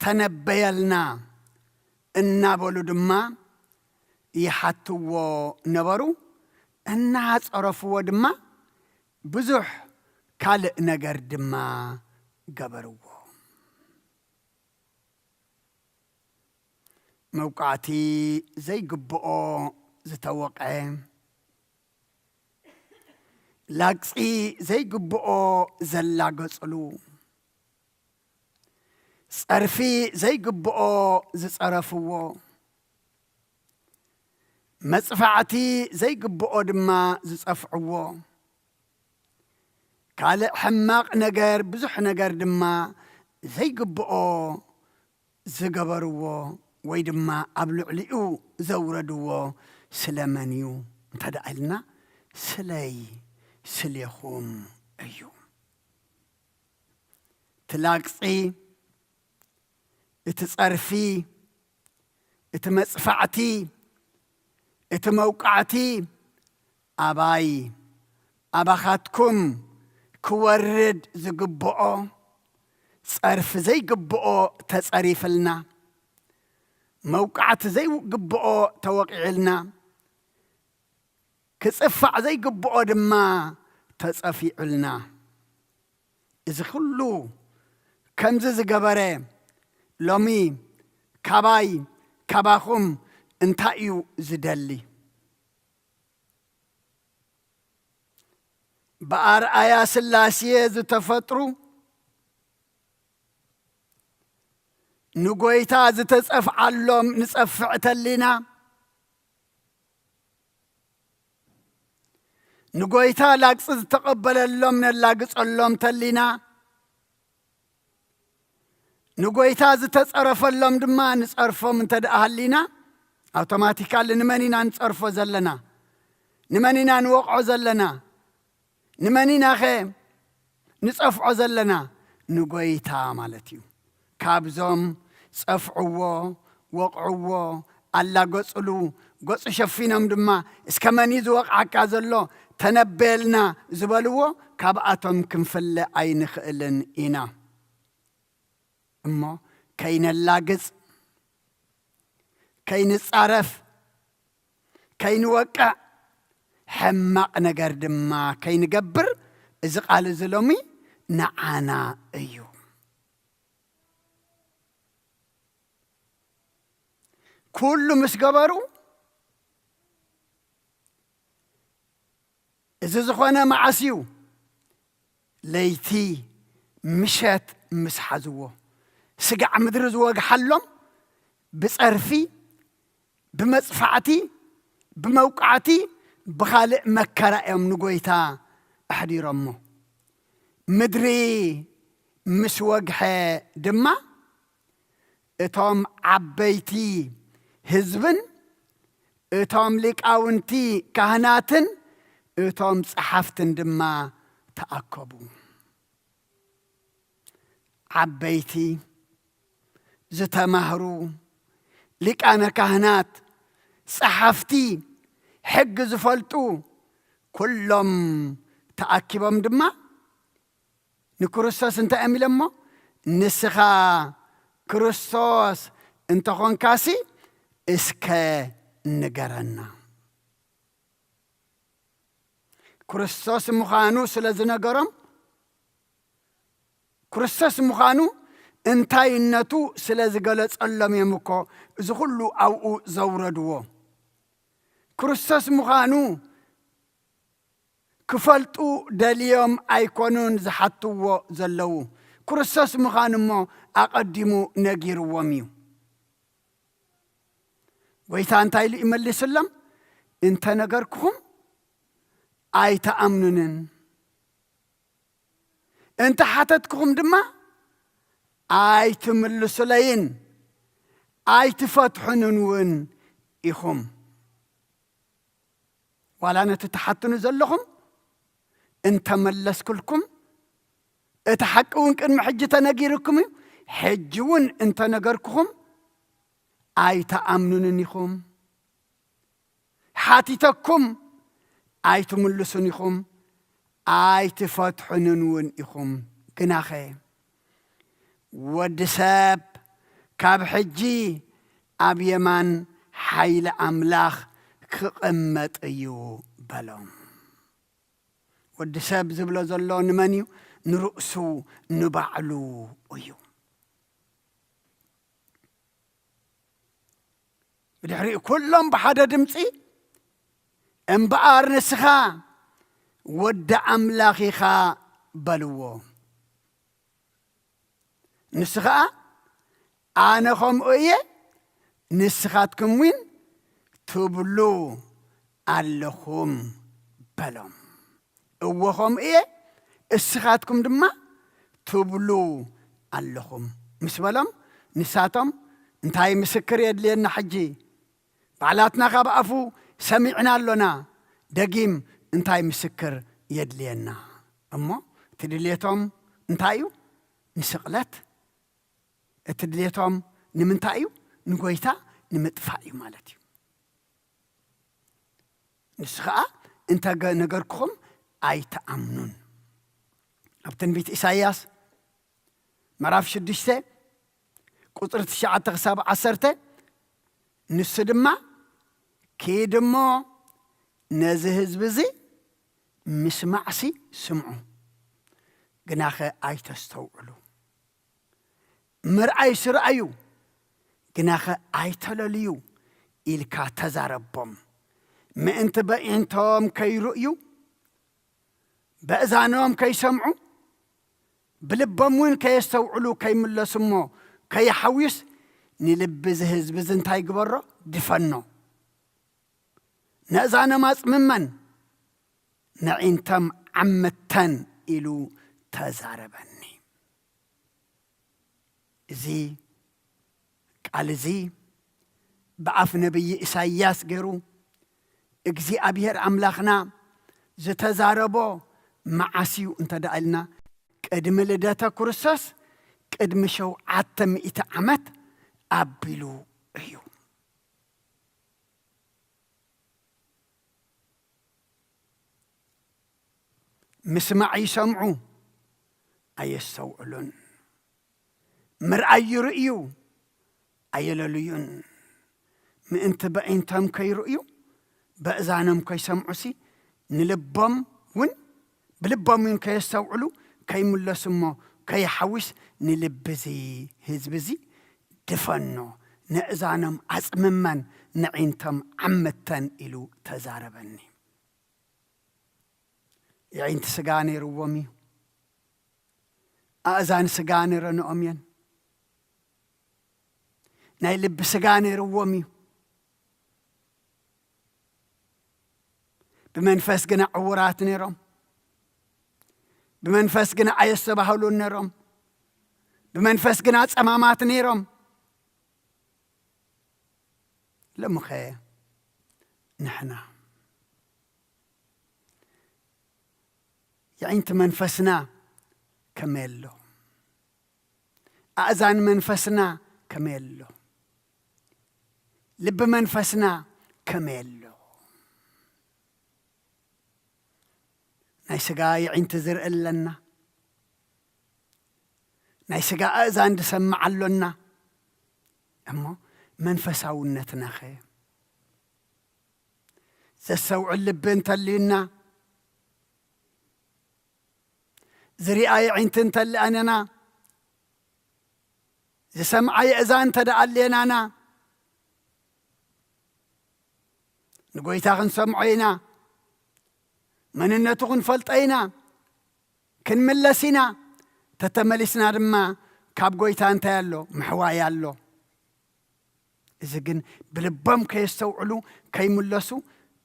ተነበየልና" እናበሉ ድማ ይሓትዎ ነበሩ። እናጸረፍዎ ድማ ብዙሕ ካልእ ነገር ድማ ገበርዎ። መውቃዕቲ ዘይግብኦ ዝተወቕዐ፣ ላግጺ ዘይግብኦ ዘላገጽሉ፣ ጸርፊ ዘይግብኦ ዝጸረፍዎ፣ መጽፋዕቲ ዘይግብኦ ድማ ዝጸፍዕዎ፣ ካልእ ሕማቕ ነገር፣ ብዙሕ ነገር ድማ ዘይግብኦ ዝገበርዎ ወይ ድማ ኣብ ልዕሊኡ ዘውረድዎ ስለመን እዩ እንተ ደኣ ኢልና፣ ስለይ፣ ስሌኹም እዩ። እቲ ላግጺ፣ እቲ ጸርፊ፣ እቲ መጽፋዕቲ፣ እቲ መውቃዕቲ ኣባይ፣ ኣባኻትኩም ክወርድ ዝግብኦ ጸርፊ ዘይግብኦ ተጸሪፍልና፣ መውቃዕቲ ዘይግብኦ ተወቂዕልና፣ ክጽፋዕ ዘይግብኦ ድማ ተጸፊዑልና። እዚ ኩሉ ከምዚ ዝገበረ ሎሚ ካባይ ካባኹም እንታይ እዩ ዝደሊ? ብኣርኣያ ስላሴ ዝተፈጥሩ ንጎይታ ዝተጸፍዓሎም ንጸፍዕ ተሊና፣ ንጎይታ ላግጺ ዝተቐበለሎም ነላግጸሎም ተሊና፣ ንጎይታ ዝተጸረፈሎም ድማ ንጸርፎም እንተ ደኣ ሃሊና፣ ኣውቶማቲካሊ ንመን ኢና ንጸርፎ ዘለና? ንመን ኢና ንወቕዖ ዘለና? ንመን ኢናኸ ንጸፍዖ ዘለና? ንጎይታ ማለት እዩ። ካብዞም ጸፍዕዎ፣ ወቕዕዎ፣ ኣላገጽሉ፣ ገጹ ሸፊኖም ድማ፣ "እስከ መን እዩ ዝወቕዓካ ዘሎ? ተነበየልና" ዝበልዎ፣ ካብኣቶም ክንፍለ ኣይንኽእልን ኢና። እሞ ከይነላግጽ፣ ከይንጻረፍ፣ ከይንወቅዕ፣ ሕማቕ ነገር ድማ ከይንገብር፣ እዚ ቃል እዚ ሎሚ ንዓና እዩ። ኩሉ ምስ ገበሩ፣ እዚ ዝኾነ መዓስ እዩ? ለይቲ ምሸት ምስ ሓዝዎ፣ ስጋዕ ምድሪ ዝወግሓሎም ብጸርፊ፣ ብመጽፋዕቲ፣ ብመውቃዕቲ፣ ብኻልእ መከራ እዮም ንጎይታ ኣሕዲሮሞ። ምድሪ ምስ ወግሐ ድማ፣ እቶም ዓበይቲ ህዝብን እቶም ሊቃውንቲ ካህናትን እቶም ጸሓፍትን ድማ ተኣከቡ። ዓበይቲ፣ ዝተማህሩ፣ ሊቃነ ካህናት፣ ጸሓፍቲ፣ ሕጊ ዝፈልጡ፣ ኩሎም ተኣኪቦም ድማ ንክርስቶስ እንታይ እዮም ኢሎሞ? "ንስኻ ክርስቶስ እንተኾንካሲ፣ እስከ ንገረና።" ክርስቶስ ምዃኑ ስለ ዝነገሮም፣ ክርስቶስ ምዃኑ እንታይነቱ ስለ ዝገለጸሎም እዮም እኮ እዚ ኩሉ ኣብኡ ዘውረድዎ። ክርስቶስ ምዃኑ ክፈልጡ ደልዮም ኣይኮኑን ዝሓትዎ ዘለዉ። ክርስቶስ ምዃኑ እሞ ኣቐዲሙ ነጊርዎም እዩ። ጎይታ እንታይ ኢሉ ይመልስሎም? "እንተ ነገርኩኹም ኣይትኣምኑንን፣ እንተ ሓተትኩኹም ድማ ኣይትምልሱለይን፣ ኣይትፈትሑንን እውን ኢኹም።" ዋላ ነቲ ትሓትኑ ዘለኹም እንተመለስኩልኩም፣ እቲ ሓቂ እውን ቅድሚ ሕጂ ተነጊርኩም እዩ። ሕጂ እውን እንተነገርኩኹም ኣይትኣምኑንን ኢኹም። ሓቲተኩም ኣይትምልሱን ኢኹም፣ ኣይትፈትሑንን እውን ኢኹም። ግናኸ ወዲ ሰብ ካብ ሕጂ ኣብ የማን ሓይሊ ኣምላኽ ክቕመጥ እዩ በሎም። ወዲ ሰብ ዝብሎ ዘሎ ንመን እዩ? ንርእሱ፣ ንባዕሉ እዩ። ብድሕሪኡ ኩሎም ብሓደ ድምፂ፣ "እምበኣር ንስኻ ወዲ ኣምላኽ ኢኻ" በልዎ። ንሱ ኸዓ፣ "ኣነ ኸምኡ እየ፣ ንስኻትኩም እውን ትብሉ ኣለኹም" በሎም። "እወ ኸምኡ እየ፣ እስኻትኩም ድማ ትብሉ ኣለኹም" ምስ በሎም፣ ንሳቶም፣ "እንታይ ምስክር የድልየና ሕጂ? ባዕላትና ካብ ኣፉ ሰሚዕና ኣሎና፣ ደጊም እንታይ ምስክር የድልየና?" እሞ እቲ ድልየቶም እንታይ እዩ? ንስቕለት። እቲ ድልየቶም ንምንታይ እዩ? ንጎይታ ንምጥፋእ እዩ ማለት እዩ። ንሱ ኸዓ፣ "እንተ ገ-፣ ነገርኩኹም ኣይትኣምኑን።" ኣብ ትንቢት ኢሳይያስ ምዕራፍ ሽዱሽተ ቁጽሪ ትሽዓተ ክሳብ ዓሰርተ፣ ንሱ ድማ፣ "ኪድ እሞ ነዚ ህዝቢ እዚ ምስማዕሲ ስምዑ፣ ግናኸ ኣይተስተውዕሉ። ምርኣይስ ርኣዩ፣ ግናኸ ኣይተለልዩ ኢልካ ተዛረቦም። ምእንቲ በኢንቶም ከይርእዩ፣ በእዛኖም ከይሰምዑ፣ ብልቦም እውን ከየስተውዕሉ ከይምለሱ እሞ ከይሓውዩስ፣ ንልቢ እዚ ህዝቢ እዚ እንታይ ግበሮ? ድፈኖ። ነእዛኖም ኣጽምመን፣ ነዒንቶም ዓምተን ኢሉ ተዛረበኒ። እዚ ቃል እዚ ብኣፍ ነብዪ ኢሳይያስ ገይሩ እግዚኣብሔር ኣምላኽና ዝተዛረቦ መዓስ እዩ እንተ ደኣ ኢልና፣ ቅድሚ ልደተ ክርስቶስ ቅድሚ ሸውዓተ ሚእቲ ዓመት ኣቢሉ እዩ። ምስማዕ ይሰምዑ፣ ኣየስተውዕሉን። ምርኣይ ይርእዩ፣ ኣየለልዩን። ምእንቲ በዒንቶም ከይርእዩ፣ በእዛኖም ከይሰምዑሲ፣ ንልቦም እውን፣ ብልቦም እውን ከየስተውዕሉ፣ ከይምለሱ እሞ ከይሓዊስ፣ ንልቢ እዚ ህዝቢ እዚ ድፈኖ፣ ነእዛኖም ኣጽምመን፣ ነዒንቶም ዓምተን ኢሉ ተዛረበኒ። የዒንቲ ስጋ ነይርዎም እዩ። ኣእዛን ስጋ ነይረንኦም እየን። ናይ ልቢ ስጋ ነይርዎም እዩ። ብመንፈስ ግና ዕዉራት ነይሮም። ብመንፈስ ግና ኣየስተባህሉን ነይሮም። ብመንፈስ ግና ጸማማት ነይሮም። ሎምኸ ንሕና የዒንቲ መንፈስና ከመይ ኣሎ? ኣእዛን መንፈስና ከመይ ኣሎ? ልቢ መንፈስና ከመይ ኣሎ? ናይ ስጋ የዒንቲ ዝርኢ ኣለና። ናይ ስጋ ኣእዛን ዝሰምዕ ኣሎና። እሞ መንፈሳውነትናኸ? ዘስተውዕል ልቢ እንተልዩና፣ ዝሪኣ የዒንቲ እንተልኣነና፣ ዝሰምዓ የእዛን እንተ ደኣ ኣልየናና፣ ንጎይታ ክንሰምዖ ኢና፣ መንነቱ ክንፈልጦ ኢና፣ ክንምለስ ኢና። ተተመሊስና ድማ ካብ ጎይታ እንታይ ኣሎ? ምሕዋይ ኣሎ። እዚ ግን ብልቦም ከየስተውዕሉ ከይምለሱ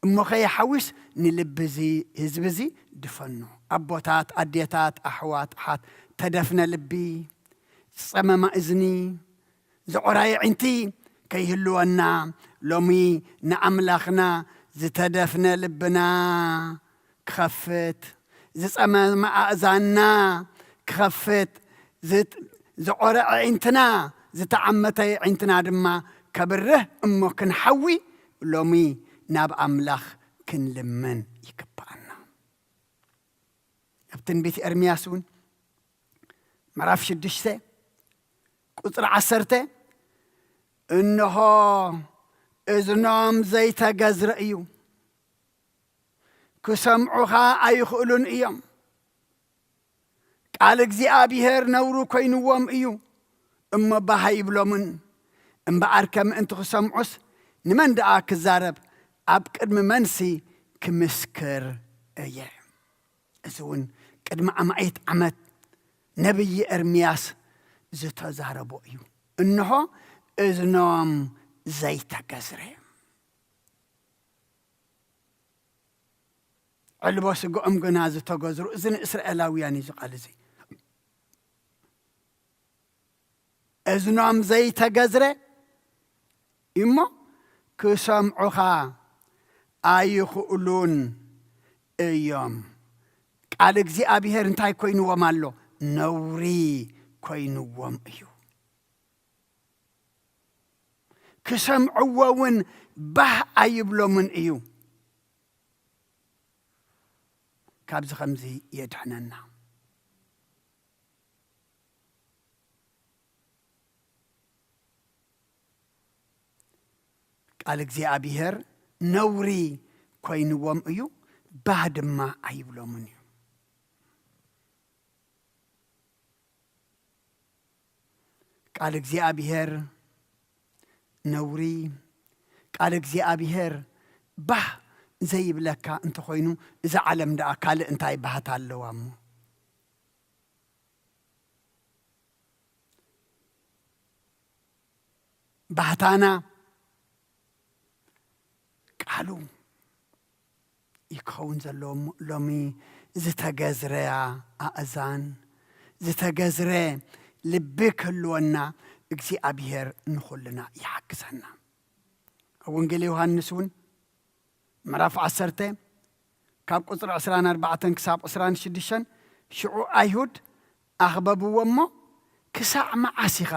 እሞ ከይሓዊስ ንልቢ እዚ ህዝቢ እዚ ድፈኖ። ኣቦታት፣ ኣዴታት፣ ኣሕዋት፣ ኣሓት፣ ተደፍነ ልቢ፣ ዝጸመማ እዝኒ፣ ዝቖራ የዒንቲ ከይህልወና ሎሚ ንኣምላኽና ዝተደፍነ ልብና ክኸፍት፣ ዝጸመመ ኣእዛንና ክኸፍት፣ ዝጥ-፣ ዝቖረ ኣዒንትና፣ ዝተዓመተ ኣዒንትና ድማ ከብርህ እሞ ክንሓዊ ሎሚ ናብ ኣምላኽ ክንልምን ይግብኣና። ኣብ ትንቢት ኤርምያስ እውን ምዕራፍ ሽዱሽተ ቁጽሪ ዓሰርተ፣ "እንሆ እዝኖም ዘይተገዝረ እዩ፣ ክሰምዑኻ ኣይኽእሉን እዮም። ቃል እግዚኣብሔር ነውሪ ኮይንዎም እዩ፣ እሞ ባህ ኣይብሎምን። እምበኣርከ ምእንቲ ክሰምዑስ ንመን ደኣ ክዛረብ? ኣብ ቅድሚ መንሲ ክምስክር እየ?" እዚ እውን ቅድሚ ኣማኢት ዓመት ነብዪ ኤርምያስ ዝተዛረቦ እዩ። እንሆ እዝኖም ዘይተገዝረ። ዕልቦ ስግኦም ግና ዝተገዝሩ፣ እዚ ንእስራኤላውያን እዩ እዚ ቃል እዚ። እዝኖም ዘይተገዝረ እሞ ክሰምዑኻ ኣይኽእሉን እዮም። ቃል እግዚኣብሔር እንታይ ኮይንዎም ኣሎ? ነውሪ ኮይንዎም እዩ። ክሰምዕዎ እውን ባህ ኣይብሎምን እዩ። ካብዚ ከምዚ የድሕነና። ቃል እግዚኣብሔር ነውሪ ኮይንዎም እዩ፣ ባህ ድማ ኣይብሎምን እዩ። ቃል እግዚኣብሔር ነውሪ፣ ቃል እግዚኣብሔር ባህ ዘይብለካ እንተኾይኑ፣ እዛ ዓለም ደኣ ካልእ እንታይ ባህታ ኣለዋ እሞ? ባህታና ቃሉ ይከውን ዘለዎ እሞ፣ ሎሚ ዝተገዝረ ኣእዛን፣ ዝተገዝረ ልቢ ክህልወና እግዚኣብሔር ንኹልና ይሓግዘና። ኣብ ወንጌል ዮሃንስ እውን ምዕራፍ ዓሰርተ ካብ ቁጽሪ ዕስራን ኣርባዕተን ክሳብ ዕስራን ሽዱሽተን፣ ሽዑ ኣይሁድ ኣኽበብዎ እሞ፣ "ክሳዕ መዓስ ኢኻ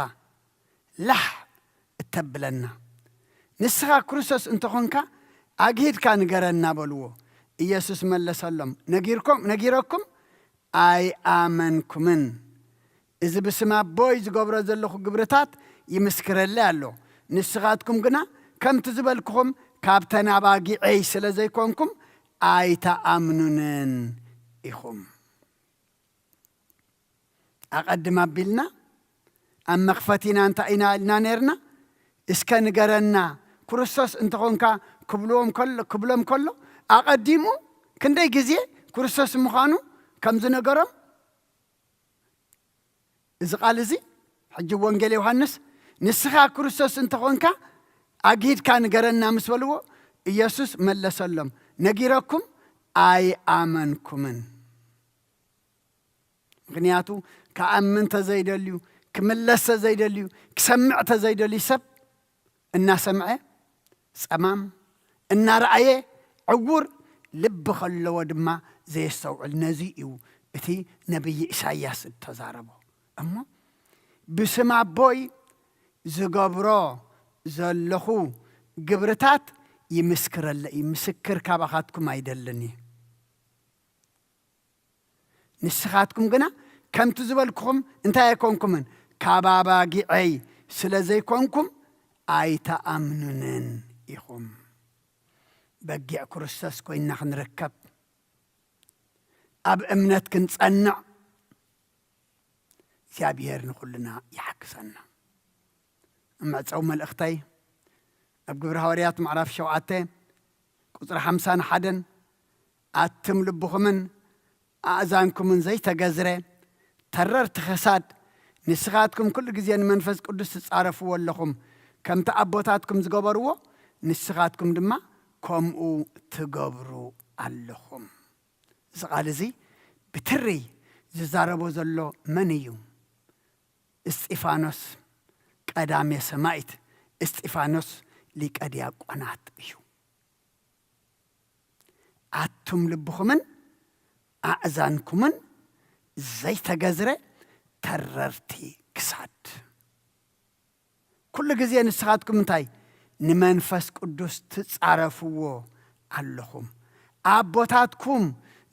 ላሕ እተብለና? ንስኻ ክርስቶስ እንተኾንካ፣ ኣግሂድካ ንገረና" በልዎ። ኢየሱስ መለሰሎም፣ "ነጊርኩም፣ ነጊረኩም ኣይኣመንኩምን። እዚ ብስም ኣቦይ ዝገብሮ ዘለኹ ግብርታት ይምስክረለይ ኣሎ። ንስኻትኩም ግና ከምቲ ዝበልኩኹም ካብ ተናባጊዐይ ስለ ዘይኮንኩም ኣይተኣምኑንን ኢኹም።" ኣቐድም ኣቢልና ኣብ መኽፈቲና እንታይ ኢና ኢልና ነርና? "እስከ ንገረና፣ ክርስቶስ እንተኾንካ" ክብልዎም ከሎ፣ ክብሎም ከሎ፣ ኣቐዲሙ ክንደይ ግዜ ክርስቶስ ምዃኑ ከም ዝነገሮም፣ እዚ ቃል እዚ ሕጂ ወንጌል ዮሃንስ፣ "ንስኻ ክርስቶስ እንተኾንካ ኣግሂድካ ንገረና" ምስ በልዎ፣ ኢየሱስ መለሰሎም፣ "ነጊረኩም ኣይኣመንኩምን።" ምኽንያቱ ክኣምን ተዘይደልዩ፣ ክምለስ ተዘይደልዩ፣ ክሰምዕ ተዘይደልዩ ሰብ እናሰምዐ ጸማም፣ እናረኣየ ዕዉር፣ ልቢ ከለዎ ድማ ዘየስተውዕል። ነዚ እዩ እቲ ነቢይ ኢሳይያስ እተዛረቦ። እሞ ብስም ኣቦይ ዝገብሮ ዘለኹ ግብርታት ይምስክረለ እዩ። ምስክር ካባኻትኩም ኣይደልን እዩ። ንስኻትኩም ግና ከምቲ ዝበልኩኹም እንታይ ኣይኮንኩምን፣ ካብ ኣባጊዐይ ስለ ዘይኮንኩም ኣይተኣምኑንን ኢኹም። በጊዕ ክርስቶስ ኮይንና ክንርከብ፣ ኣብ እምነት ክንጸንዕ እግዚኣብሔር ንኹልና ይሓግዘና። ኣብ መዕጸዊ መልእኽተይ ኣብ ግብሪ ሃዋርያት ምዕራፍ ሸውዓተ ቁጽሪ ሓምሳን ሓደን፣ "ኣቱም ልብኹምን ኣእዛንኩምን ዘይተገዝረ ተረርቲ ኸሳድ፣ ንስኻትኩም ኩሉ ግዜ ንመንፈስ ቅዱስ ትጻረፍዎ ኣለኹም። ከምቲ ኣቦታትኩም ዝገበርዎ ንስኻትኩም ድማ ከምኡ ትገብሩ ኣለኹም።" እዚ ቃል እዚ ብትሪ ዝዛረቦ ዘሎ መን እዩ? እስጢፋኖስ ቀዳሜ ሰማዕት፣ እስጢፋኖስ ሊቀ ዲያቆናት እዩ። "ኣቱም ልብኹምን ኣእዛንኩምን ዘይተገዝረ ተረርቲ ክሳድ፣ ኩሉ ግዜ ንስኻትኩም እንታይ ንመንፈስ ቅዱስ ትጻረፍዎ ኣለኹም። ኣቦታትኩም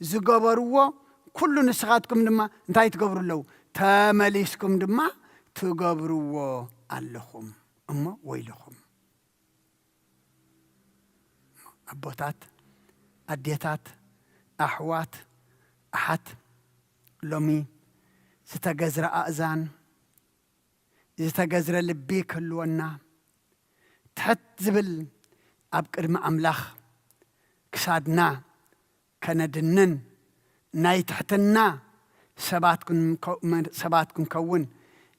ዝገበርዎ ኩሉ ንስኻትኩም ድማ እንታይ ትገብሩ ኣለዉ? ተመሊስኩም ድማ ትገብርዎ ኣለኹም። እሞ ወይልኹም ኣቦታት፣ ኣዴታት፣ ኣሕዋት፣ ኣሓት፣ ሎሚ ዝተገዝረ ኣእዛን፣ ዝተገዝረ ልቢ ክህልወና፣ ትሕት ዝብል ኣብ ቅድሚ ኣምላኽ ክሳድና ከነድንን፣ ናይ ትሕትና ሰባት ክንከ-፣ መን-፣ ሰባት ክንከውን፣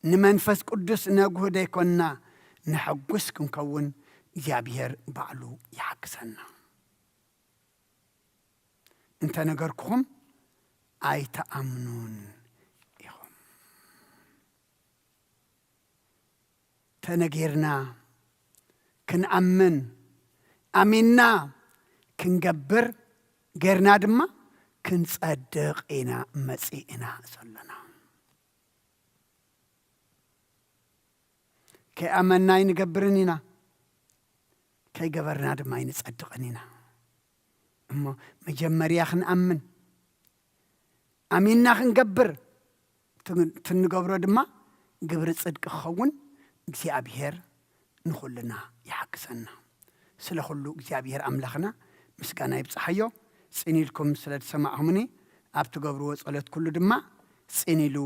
ንመንፈስ ቅዱስ ነጉህደ ይኮንና፣ ነሐጉስ ክንከውን እግዚኣብሔር ባዕሉ ይሓግዘና። እንተ ነገርኩኹም ኣይትኣምኑን ኢኹም። ተነጊርና ክንኣምን፣ ኣሚንና ክንገብር፣ ጌርና ድማ ክንጸድቕ ኢና መጺእና ዘሎና። ከይኣመንና ኣይንገብርን ኢና፣ ከይገበርና ድማ ኣይንጸድቕን ኢና። እሞ መጀመርያ ክንኣምን፣ ኣሚንና ክንገብር፣ ትን-፣ ትንገብሮ ድማ ግብሪ ጽድቂ ክኸውን እግዚኣብሔር ንኹልና ይሓግዘና። ስለ ኩሉ እግዚኣብሔር ኣምላኽና ምስጋና ይብጽሓዮ። ጽን ኢልኩም ስለ ዝሰማዕኹምኒ፣ ኣብ ትገብርዎ ጸሎት ኩሉ ድማ ጽን ኢሉ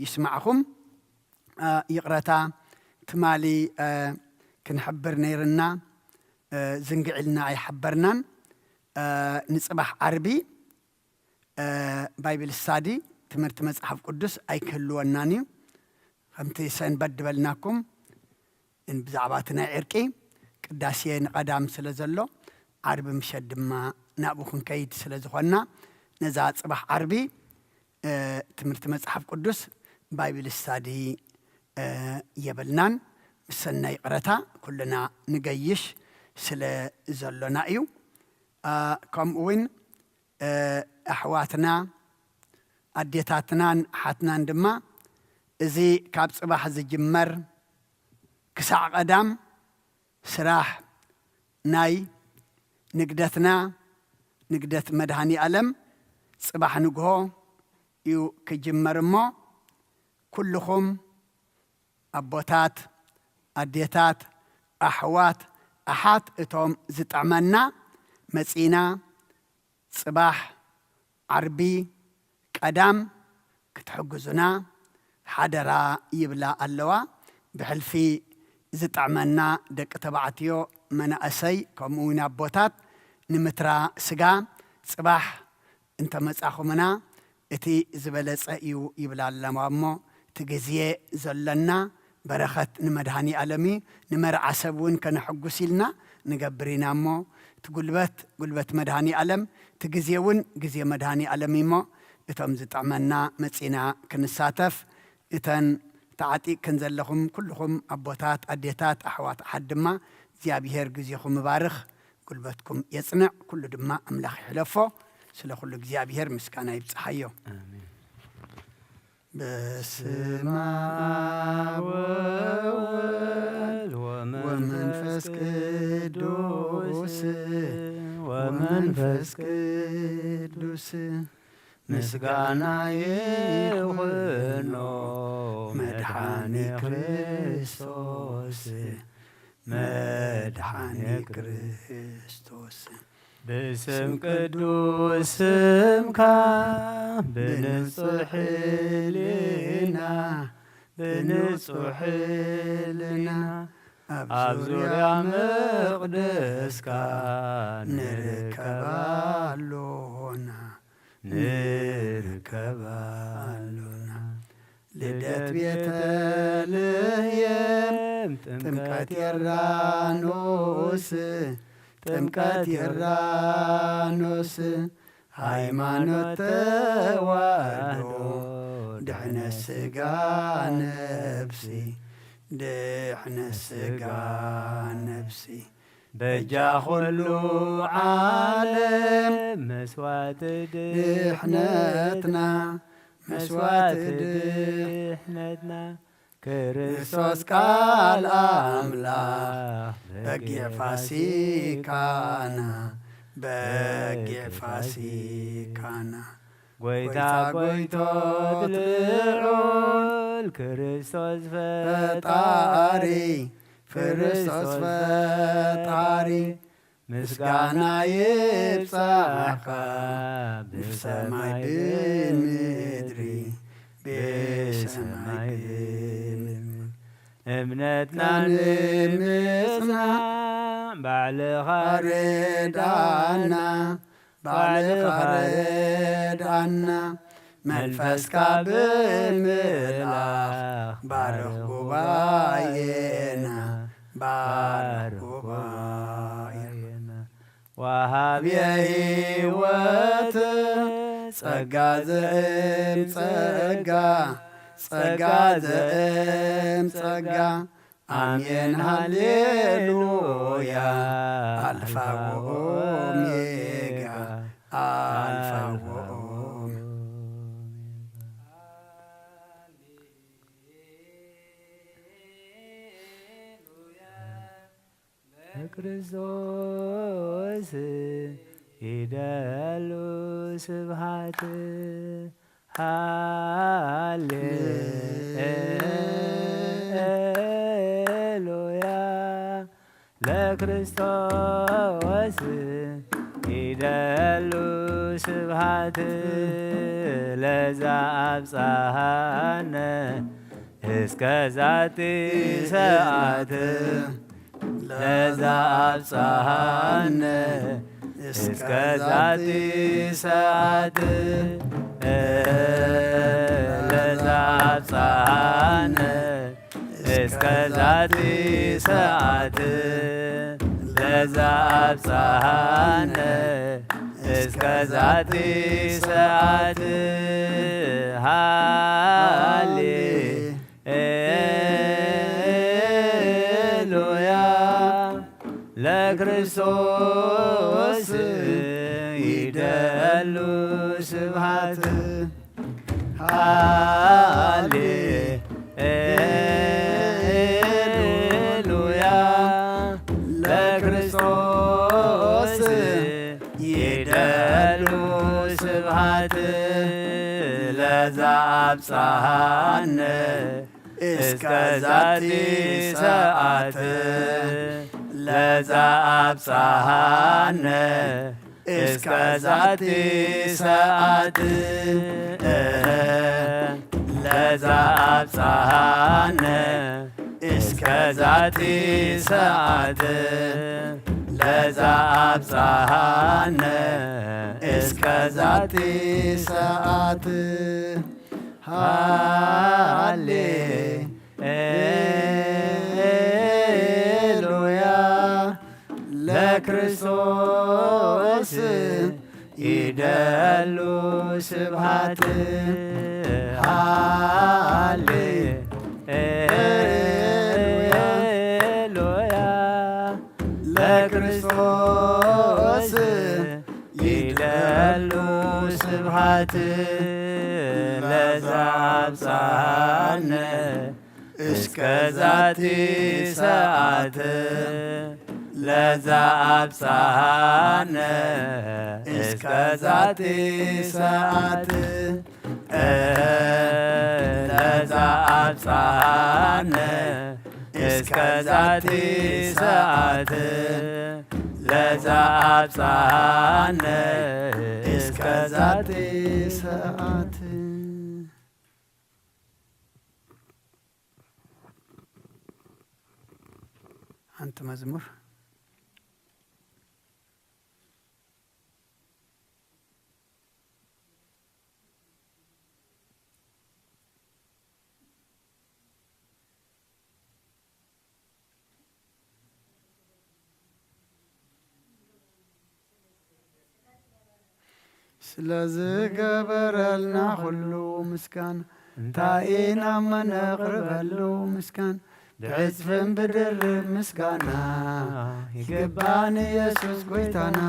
ይስማዕኹም። አ፣ ይቕረታ፣ ትማሊ ክንሕብር ነይርና፣ ዝንግዒልና ኣይሓበርናን። ንፅባሕ ዓርቢ ባይብል ስታዲ፣ ትምህርቲ መፅሓፍ ቅዱስ ኣይክህልወናን እዩ። ከምቲ ሰንበት ድበልናኩም፣ ብዛዕባ እቲ ናይ ዕርቂ ቅዳሴ ንቐዳም ስለ ዘሎ፣ ዓርቢ ምሸት ድማ ናብኡ ክንከይድ ስለ ዝኾንና፣ ነዛ ጽባሕ ዓርቢ ትምህርቲ መጽሓፍ ቅዱስ፣ ባይብል ስታዲ የብልናን። ምስ ሰናይ ይቕረታ፣ ኩልና ንገይሽ ስለ ዘሎና እዩ። ከምኡ እውን ኣሕዋትና፣ ኣዴታትናን ሓትናን ድማ፣ እዚ ካብ ጽባሕ ዝጅመር ክሳዕ ቀዳም ስራሕ ናይ ንግደትና፣ ንግደት መድሃኒ ኣለም፣ ጽባሕ ንግሆ እዩ ክጅመር እሞ፣ ኩልኹም ኣቦታት፣ ኣዴታት፣ ኣሕዋት፣ ኣሓት፣ እቶም ዝጥዕመና መጺና፣ ጽባሕ ዓርቢ ቀዳም ክትሕግዙና ሓደራ ይብላ ኣለዋ። ብሕልፊ ዝጥዕመና ደቂ ተባዕትዮ፣ መናእሰይ፣ ከምኡ እውን ኣቦታት፣ ንምትራ ስጋ ጽባሕ እንተመጻኹምና እቲ ዝበለጸ እዩ ይብላ ኣለዋ። እሞ እቲ ግዜ ዘሎና በረኸት ንመድሃኒ ኣለም እዩ። ንመርዓ ሰብ እውን ከነሐጉስ ኢልና ንገብር ኢና እሞ፣ እቲ ጉልበት፣ ጉልበት መድሃኒ ኣለም፣ እቲ ግዜ እውን ግዜ መድሃኒ ኣለም እዩ እሞ፣ እቶም ዝጥዕመና መጺና ክንሳተፍ፣ እተን ተዓጢቕክን ዘለኹም ኩልኹም ኣቦታት፣ ኣዴታት፣ ኣሕዋት፣ ኣሓት ድማ እግዚኣብሄር ግዜኹም ይባርኽ፣ ጉልበትኩም የጽንዕ፣ ኩሉ ድማ ኣምላኽ ይሕለፎ። ስለ ኩሉ እግዚኣብሄር ምስጋና ይብጽሓዮ። ኣሜን። በስመ አብ ወወልድ ወመንፈስ ቅዱስ፣ ወመንፈስ ቅዱስ፣ ምስጋና ይኹኖ መድኃኔ ክርስቶስ፣ መድኃኔ ክርስቶስ። ብስም ቅዱስ ስምካ፣ ብንጹሕ ሕሊና፣ ብንጹሕ ሕሊና፣ ኣብ ዙርያ መቕደስካ ንርከብ ኣሎና፣ ንርከብ ኣሎና። ልደት ቤተልሔም፣ ጥምቀት ዮርዳኖስ፣ ጥምቀት ዮርዳኖስ፣ ሃይማኖት ተዋህዶ፣ ድሕነት ስጋ ነፍሲ፣ ድሕነት ስጋ ነፍሲ። በጃ ኩሉ ዓለም መስዋዕቲ ድሕነትና፣ መስዋዕቲ ድሕነትና፣ ክርስቶስ ቃል ኣምላኽ በጊዕ ፋሲካና፣ በጊዕ ፋሲካና። ጎይታ ጎይቶት ልዑል ክርስቶስ ፈጣሪ፣ ክርስቶስ ፈጣሪ፣ ምስጋና ይብጻሕካ ብሰማይ ብምድሪ፣ ብሰማይ ብምድሪ። እምነትና ንምጽናዕ ባዕልኻ ርድኣና፣ ባዕልኻ ርድኣና። መንፈስካ ብምልኣኽ ባርኽ ጉባኤና፣ ባርኽ ጉባኤና። ወሃብየ ህይወት ጸጋ ዘእም ጸጋ፣ ጸጋ ዘእም ጸጋ። ኣሜን ሃሌሉያ። ኣልፋ ወኦሜጋ፣ ኣልፋ ወኦሜጋ። ለክርስቶስ ይደሉ ስብሃት። ሃሌሉያ። ለክርስቶስ ይደሉ ስብሃት፣ ለዛ ኣብጽሃነ እስከ ዛቲ ሰዓት ለዛ ኣብጽሐነ እስከ ዛቲ ሰዓት ለዛ ኣብጽሐነ እስከ ዛቲ ሰዓት ለዛ ኣብጽሐነ እስከ ዛቲ ሰዓት ሃሌ ኤሉያ ለክርስቶስ ይደሉ ስብሃት ሃሌ ኤሉያ ለክርስቶስ ይደሉ ስብሃት ለዛ ኣብጽሐነ እስከ ዛቲ ሰዓት ለዛ ኣብጽሐነ እስከ ዛቲ ሰዓት ለዛ ኣብጽሐነ እስከ ዛቲ ሰዓት ለዛ ኣብጽሐነ እስከ ዛቲ ሰዓት ሃሌ ኤሉያ ለክርስቶስ ይደሉ ስብሃት ሃሌ ኤሉያ ለክርስቶስ ይደሉ ስብሃት ለዛ ኣብጽሐነ እስከ ዛቲ ሰዓት ለዛ ኣብጽሐነ እስከ ዛቲ ሰዓት ለዛ ኣብጽሐነ እስከ ዛቲ ሰዓት ለዛ ኣብጽሐነ እስከ ዛቲ ሰዓት ሓንቲ መዝሙር ስለ ዝገበረልና ኩሉ ምስጋና እንታይ ኢና እሞ ነቕርበሉ ምስጋና ብዕጽፍን ብድርብ ምስጋና ይግባእ ንየሱስ ጎይታና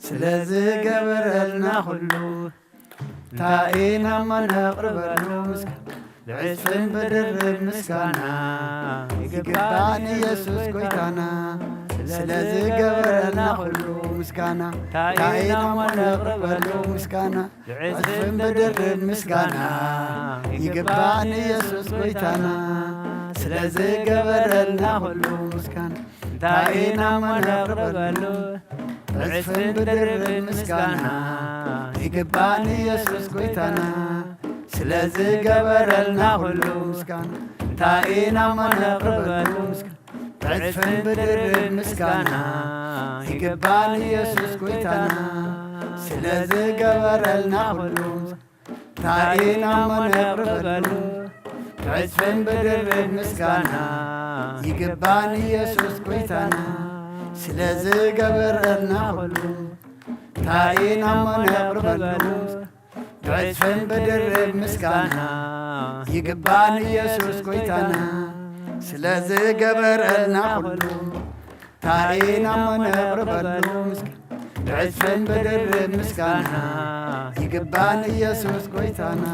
ስለ ዝገበረልና ኩሉ እንታይ ኢና እሞ ነቕርበሉ ምስጋና ብዕጽፍን ብድርብ ምስጋና ይግባእ ንየሱስ ጎይታና ስለ ዝገበረልና ኩሉ ምስጋና እንታይ ኢና እሞ ነቕርበሉ ምስጋና ብዕጽፍን ብድርብ ምስጋና ይግባእ ንየሱስ ጎይታና ስለ ዝገበረልና ኩሉ ምስጋና እንታይ ኢና እሞ ነቕርበሉ ብዕጽፍን ብድርብ ምስጋና ይግባእ ንየሱስ ጎይታና ስለ ዝገበረልና ኩሉ ምስጋና እንታይ ኢና እሞ ነቕርበሉ ምስጋና ብዕጽፍን ብድርብ ምስጋና ይግባእ ንየሱስ ጎይታና ስለ ዝገበረልና ኩሉ እንታይ ኢና እሞ ነቕርበሉ ብዕጽፍን ብድርብ ምስጋና ይግባእ ንየሱስ ጎይታና ስለ ዝገበረልና ኩሉ እንታይ ኢና እሞ ነቕርበሉ ብዕጽፍን ብድርብ ምስጋና ይግባእ ንየሱስ ጎይታና ስለ ዝገበረልና ኩሉ እንታይ ኢና እሞ ነቕርበሉ ምስጋና ብዕጽፍን ብድርብ ምስጋና ይግባእ ንየሱስ ጎይታና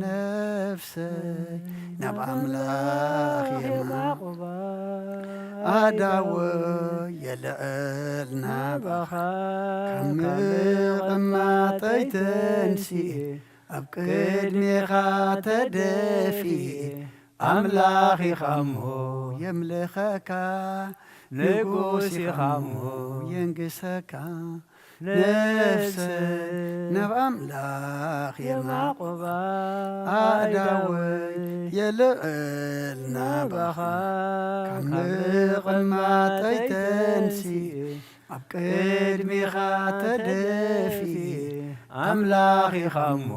ነፍሰይ ናብ ኣምላኽ የማቑባ ኣዳወ የልዕል ናባኻ ካብ ምቕማጠይ ተንሲኤ ኣብ ቅድሜኻ ተደፊኤ ኣምላኽ ኢኻ እሞ የምልኸካ ንጉስ ኢኻ እሞ የንግሰካ ነፍሰ ናብ ኣምላኽ የማቑባ፣ ኣእዳወይ የልዕል ናባኻ፣ ካብ ምቕማጠይ ተንሲኤ፣ ኣብ ቅድሜኻ ተደፊኤ፣ ኣምላኽ ኢኻ እሞ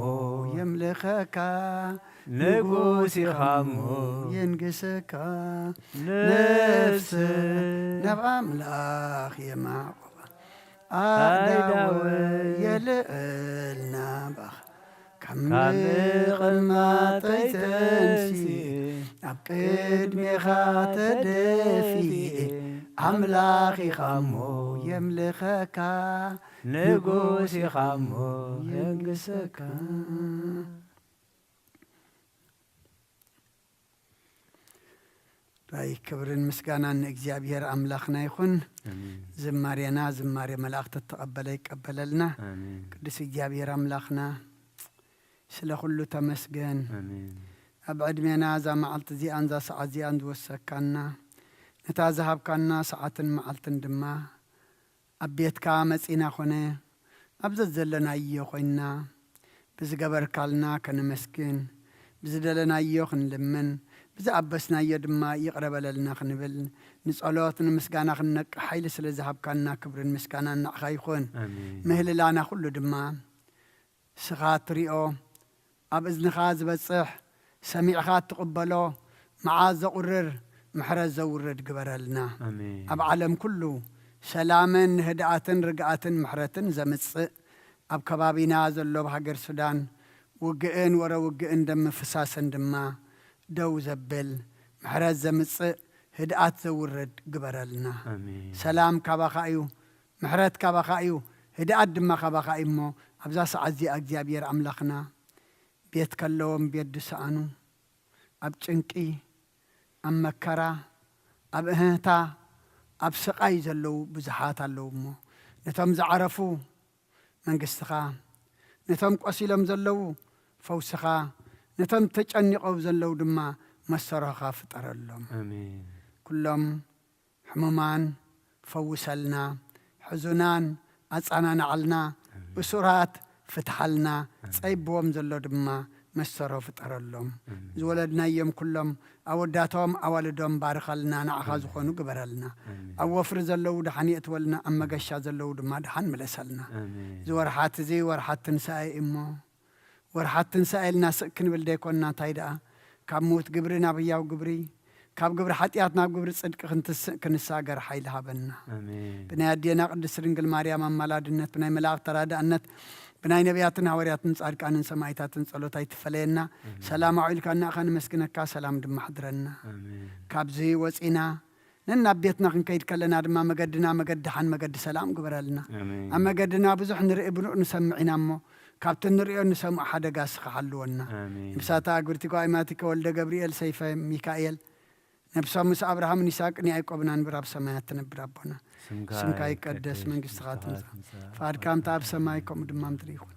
የምልኸካ፣ ንጉስ ኢኻ እሞ የንግሰካ። ነፍሰ ናብ ኣምላኽ የማቑባ፣ ኣእዳወ የልዕል ናባኻ፣ ካብ ምቕማጠይ ተንሲኤ፣ ኣብ ቅድሜኻ ተደፊኤ፣ ኣምላኽ ኢኻ እሞ የምልኸካ፣ ንጉስ ኢኻ እሞ የንግሰካ። ራይ ክብርን ምስጋናን ንእግዚኣብሔር ኣምላኽና ይኹን። ኣሜን። ዝማሬና ዝማሬ መላእኽቲ እተቐበለ ይቀበለልና። ኣሜን። ቅዱስ እግዚኣብሔር ኣምላኽና ስለ ኩሉ ተመስገን። ኣሜን። ኣብ ዕድሜና እዛ መዓልቲ እዚኣን እዛ ሰዓት እዚኣን ዝወሰካና፣ ነታ ዝሃብካና ሰዓትን መዓልትን ድማ ኣብ ቤትካ መጺና ኾነ ኣብ ዘዘለናዮ ኮይንና ብዝገበርካልና ከነመስግን፣ ብዝደለናዮ ክንልምን፣ ብዝኣበስናዮ ድማ ይቕረ በለልና ክንብል፣ ንጸሎት ንምስጋና ክንነቅሕ ሓይሊ ስለ ዝሃብካና ክብርን ምስጋናን ንዓኻ ይኹን። ኣሜን። ምህልላና ኩሉ ድማ ንስኻ እትሪኦ፣ ኣብ እዝንኻ ዝበጽሕ፣ ሰሚዕኻ እትቕበሎ፣ መዓት ዘቑርር፣ ምሕረት ዘውርድ ግበረልና። ኣሜን። ኣብ ዓለም ኩሉ ሰላምን ህድኣትን ርግኣትን ምሕረትን ዘምጽእ፣ ኣብ ከባቢና ዘሎ ኣብ ሃገር ሱዳን ውግእን ወረ ውግእን ደም ምፍሳስን ድማ ደው ዘብል፣ ምሕረት ዘምጽእ፣ ህድኣት ዘውርድ ግበረልና። ኣሜን። ሰላም ካባኻ እዩ፣ ምሕረት ካባኻ እዩ፣ ህድኣት ድማ ካባኻ እዩ እሞ፣ ኣብዛ ሰዓት እዚኣ እግዚኣብሔር ኣምላኽና፣ ቤት ከለዎም ቤት ዝሰኣኑ፣ ኣብ ጭንቂ፣ ኣብ መከራ፣ ኣብ እህህታ፣ ኣብ ስቓይ ዘለዉ ብዙሓት ኣለዉ እሞ፣ ነቶም ዝዓረፉ መንግስትኻ፣ ነቶም ቆሲሎም ዘለዉ ፈውስኻ፣ ነቶም ተጨኒቖም ዘለዉ ድማ መሰሮኻ ፍጠረሎም። ኣሜን። ኩሎም ሕሙማን ፈውሰልና፣ ሕዙናን ኣጻናንዓልና፣ ኣሜን። እሱራት ፍትሓልና፣ ኣሜን። ጸይብዎም ዘሎ ድማ መሰሮ ፍጠረሎም። ኣሜን። ዝወለድናዮም ኩሎም ኣወዳቶም ኣዋልዶም ባርኸልና፣ ንዓኻ ኣሜን። ዝኾኑ ግበረልና። ኣሜን። ኣብ ወፍሪ ዘለዉ ደሓን የእትወልና፣ ኣብ መገሻ ዘለዉ ድማ ደሓን ምለሰልና። ኣሜን። እዚ ወርሓት እዚ ወርሓት ትንሳኤ እሞ፣ ወርሓት ትንሳኤ ኢልና ስቕ ክንብል ደይኮንና፣ እንታይ ደኣ፣ ካብ ምዉት ግብሪ ናብ ህያው ግብሪ፣ ካብ ግብሪ ሓጢኣት ናብ ግብሪ ጽድቂ ክንትስእ ክንሳገር ሓይሊ ሃበና። ኣሜን። ብናይ ኣዴና ቅድስት ድንግል ማርያም ኣማላድነት፣ ብናይ መላእኽቲ ተራዳእነት፣ ብናይ ነቢያትን ሃዋርያትን ጻድቃንን ሰማዕታትን ጸሎት ኣይትፈለየና። ኣሜን። ሰላም ኣውዒልካና ኢኻ፣ ንመስግነካ፣ ሰላም ድማ ኣሕድረና። ኣሜን። ካብዚ ወጺና ነናብ ቤትና ክንከይድ ከለና ድማ መገድና መገዲ ደሓን፣ መገዲ ሰላም ግበረልና። ኣሜን። ኣብ መገድና ብዙሕ ንርኢ ብኑእ ንሰምዕ ኢና እሞ፣ ካብቲ ንርእዮ ንሰምዖ ሓደጋ እስኻ ሓልወና። ኣሜን። ነፍሳታ ኣግብርቲ ጓይማቲከ ወልደ ገብርኤል ሰይፈ ሚካኤል፣ ነብሶም ምስ ኣብርሃምን ይስሐቅን ያዕቆብን ኣንብር ኣብ ሰማያት ትነብር ኣቦና። ስምካ ስምካ ይቀደስ፣ ይቀደስ፣ መንግስትኻ መንግስትኻ ትምጻእ፣ ትምጻእ፣ ፍቓድካ እንተ ኣብ ሰማይ ከምኡ ድማ ምድሪ ይኹን።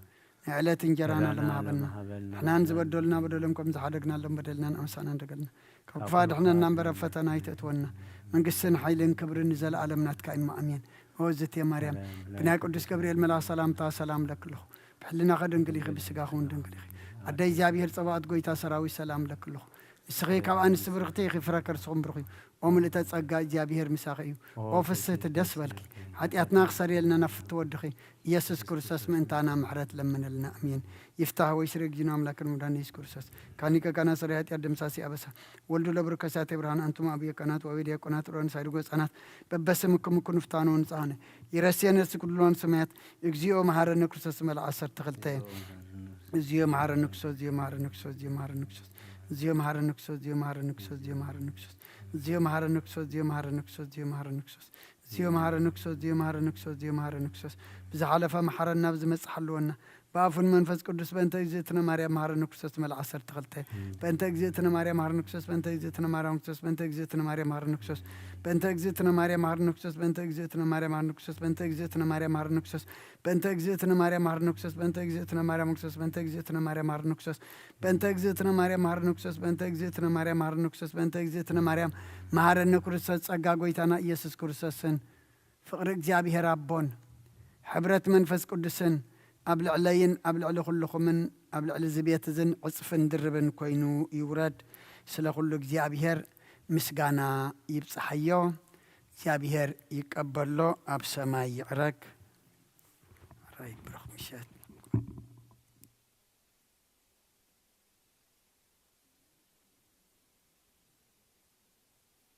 ናይ ዕለት እንጀራና ዕዳና ሎም ሃበና። ሎም ሃበና። ንሕናን ዝበደሉና በደሎም ከም ዝሓደግናሎም በደልና ንኣምሳና እንደገልና። ካብ ካብ ክፉእ ክፉእ ኣድሕነና እምበር ኣብ ኣድሕነና። ፈተና ኣይተእትወና። መንግስትን ሓይልን ክብርን ንዘለኣለም ናትካ እዩ እሞ ኣሜን። ኦ እዝእትየ ማርያም፣ ማርያም፣ ብናይ ቅዱስ ገብርኤል መልኣኽ ሰላምታ ሰላም ለክልኹ። ብሕልናኸ ድንግል ኢኺ፣ ብስጋኹ እውን ድንግል ኢኺ። ኣደ እግዚኣብሔር ጸባኦት ጎይታ ሰራዊት ሰላም ለክልኹ። ንስኺ ካብ ኣንስቲ ብርኽቲ ኢኺ፣ ፍረ ከርስኹም ብሩኽ እዩ። ኦ ምልእተ ጸጋ እግዚኣብሔር ምሳኺ እዩ። ኦ ፍስህቲ ደስ በልኪ። ሓጢኣትና ክሰርየልና ናብ ፍትው ወድኺ ኢየሱስ ክርስቶስ ምእንታና ምሕረት ለምንልና። ኣሜን። ይፍታህ ወይ ስሬ እግዚእነ ኣምላክን መድኃኒነ ኢየሱስ ክርስቶስ ካኒ ከካና ሰሪ ኃጢአት ደምሳሲ ኣበሳ ወልዱ ለብሩ ከሳቴ ብርሃን ኣንቱም ኣብ የቀናት ወቤ ዲያቆናት ሮን ሳይድጎ ህፃናት በበስምክም ኩኑ ፍታኑ ንጻነ ይረስየነ ስኩሉን ሰማያት እግዚኦ መሐረነ ክርስቶስ መልዓ ዓሰርተ ክልተ። እዚዮ መሐረነ ክርስቶስ፣ እዚዮ መሐረነ ክርስቶስ፣ እዚዮ መሐረነ ክርስቶስ፣ እዚዮ መሐረነ ክርስቶስ፣ እዚዮ መሐረነ ክርስቶስ፣ እዚዮ መሐረነ ክርስቶስ፣ እዚዮ መሐረነ ክርስቶስ፣ እዚዮ መሐረነ ክርስቶስ፣ እዚዮ መሐረነ ክርስቶስ፣ እዚዮ መሐረነ ክርስቶስ፣ እዚዮ መሐረነ ክርስቶስ። ብዝሓለፈ መሐረና፣ ብዝመጽእ ሓልወና። ብኣፉን መንፈስ ቅዱስ በእንተ እግዝእትነ ማርያም መሐረነ ክርስቶስ መልዓ ዓሰርተ ክልተ። በእንተ እግዝእትነ ማርያም መሐረነ ክርስቶስ፣ በእንተ እግዝእትነ ማርያም ክርስቶስ፣ በእንተ እግዝእትነ ማርያም መሐረነ ክርስቶስ፣ በእንተ እግዝእትነ ማርያም መሐረነ ክርስቶስ፣ በእንተ እግዝእትነ ማርያም መሐረነ ክርስቶስ፣ በእንተ እግዝእትነ ማርያም መሐረነ ክርስቶስ፣ በእንተ እግዝእትነ ማርያም መሐረነ ክርስቶስ፣ በእንተ እግዝእትነ ማርያም መሐረነ ክርስቶስ፣ በእንተ እግዝእትነ ማርያም መሐረነ ክርስቶስ፣ በእንተ እግዝእትነ ማርያም መሐረነ ክርስቶስ፣ በእንተ እግዝእትነ ማርያም መሐረነ ክርስቶስ፣ በእንተ እግዝእትነ ማርያም መሐረነ ክርስቶስ፣ ጸጋ ጐይታና ኢየሱስ ክርስቶስን ፍቕሪ እግዚኣብሔር ኣቦን ሕብረት መንፈስ ቅዱስን ኣብ ልዕለይን ኣብ ልዕሊ ኩልኹምን ኣብ ልዕሊ እዚ ቤት እዝን ዕጽፍን ድርብን ኮይኑ ይውረድ። ስለ ኩሉ እግዚኣብሔር ምስጋና ይብጽሓዮ። እግዚኣብሔር ይቀበሎ፣ ኣብ ሰማይ ይዕረግ። ራይ ብሩኽ ምሸት።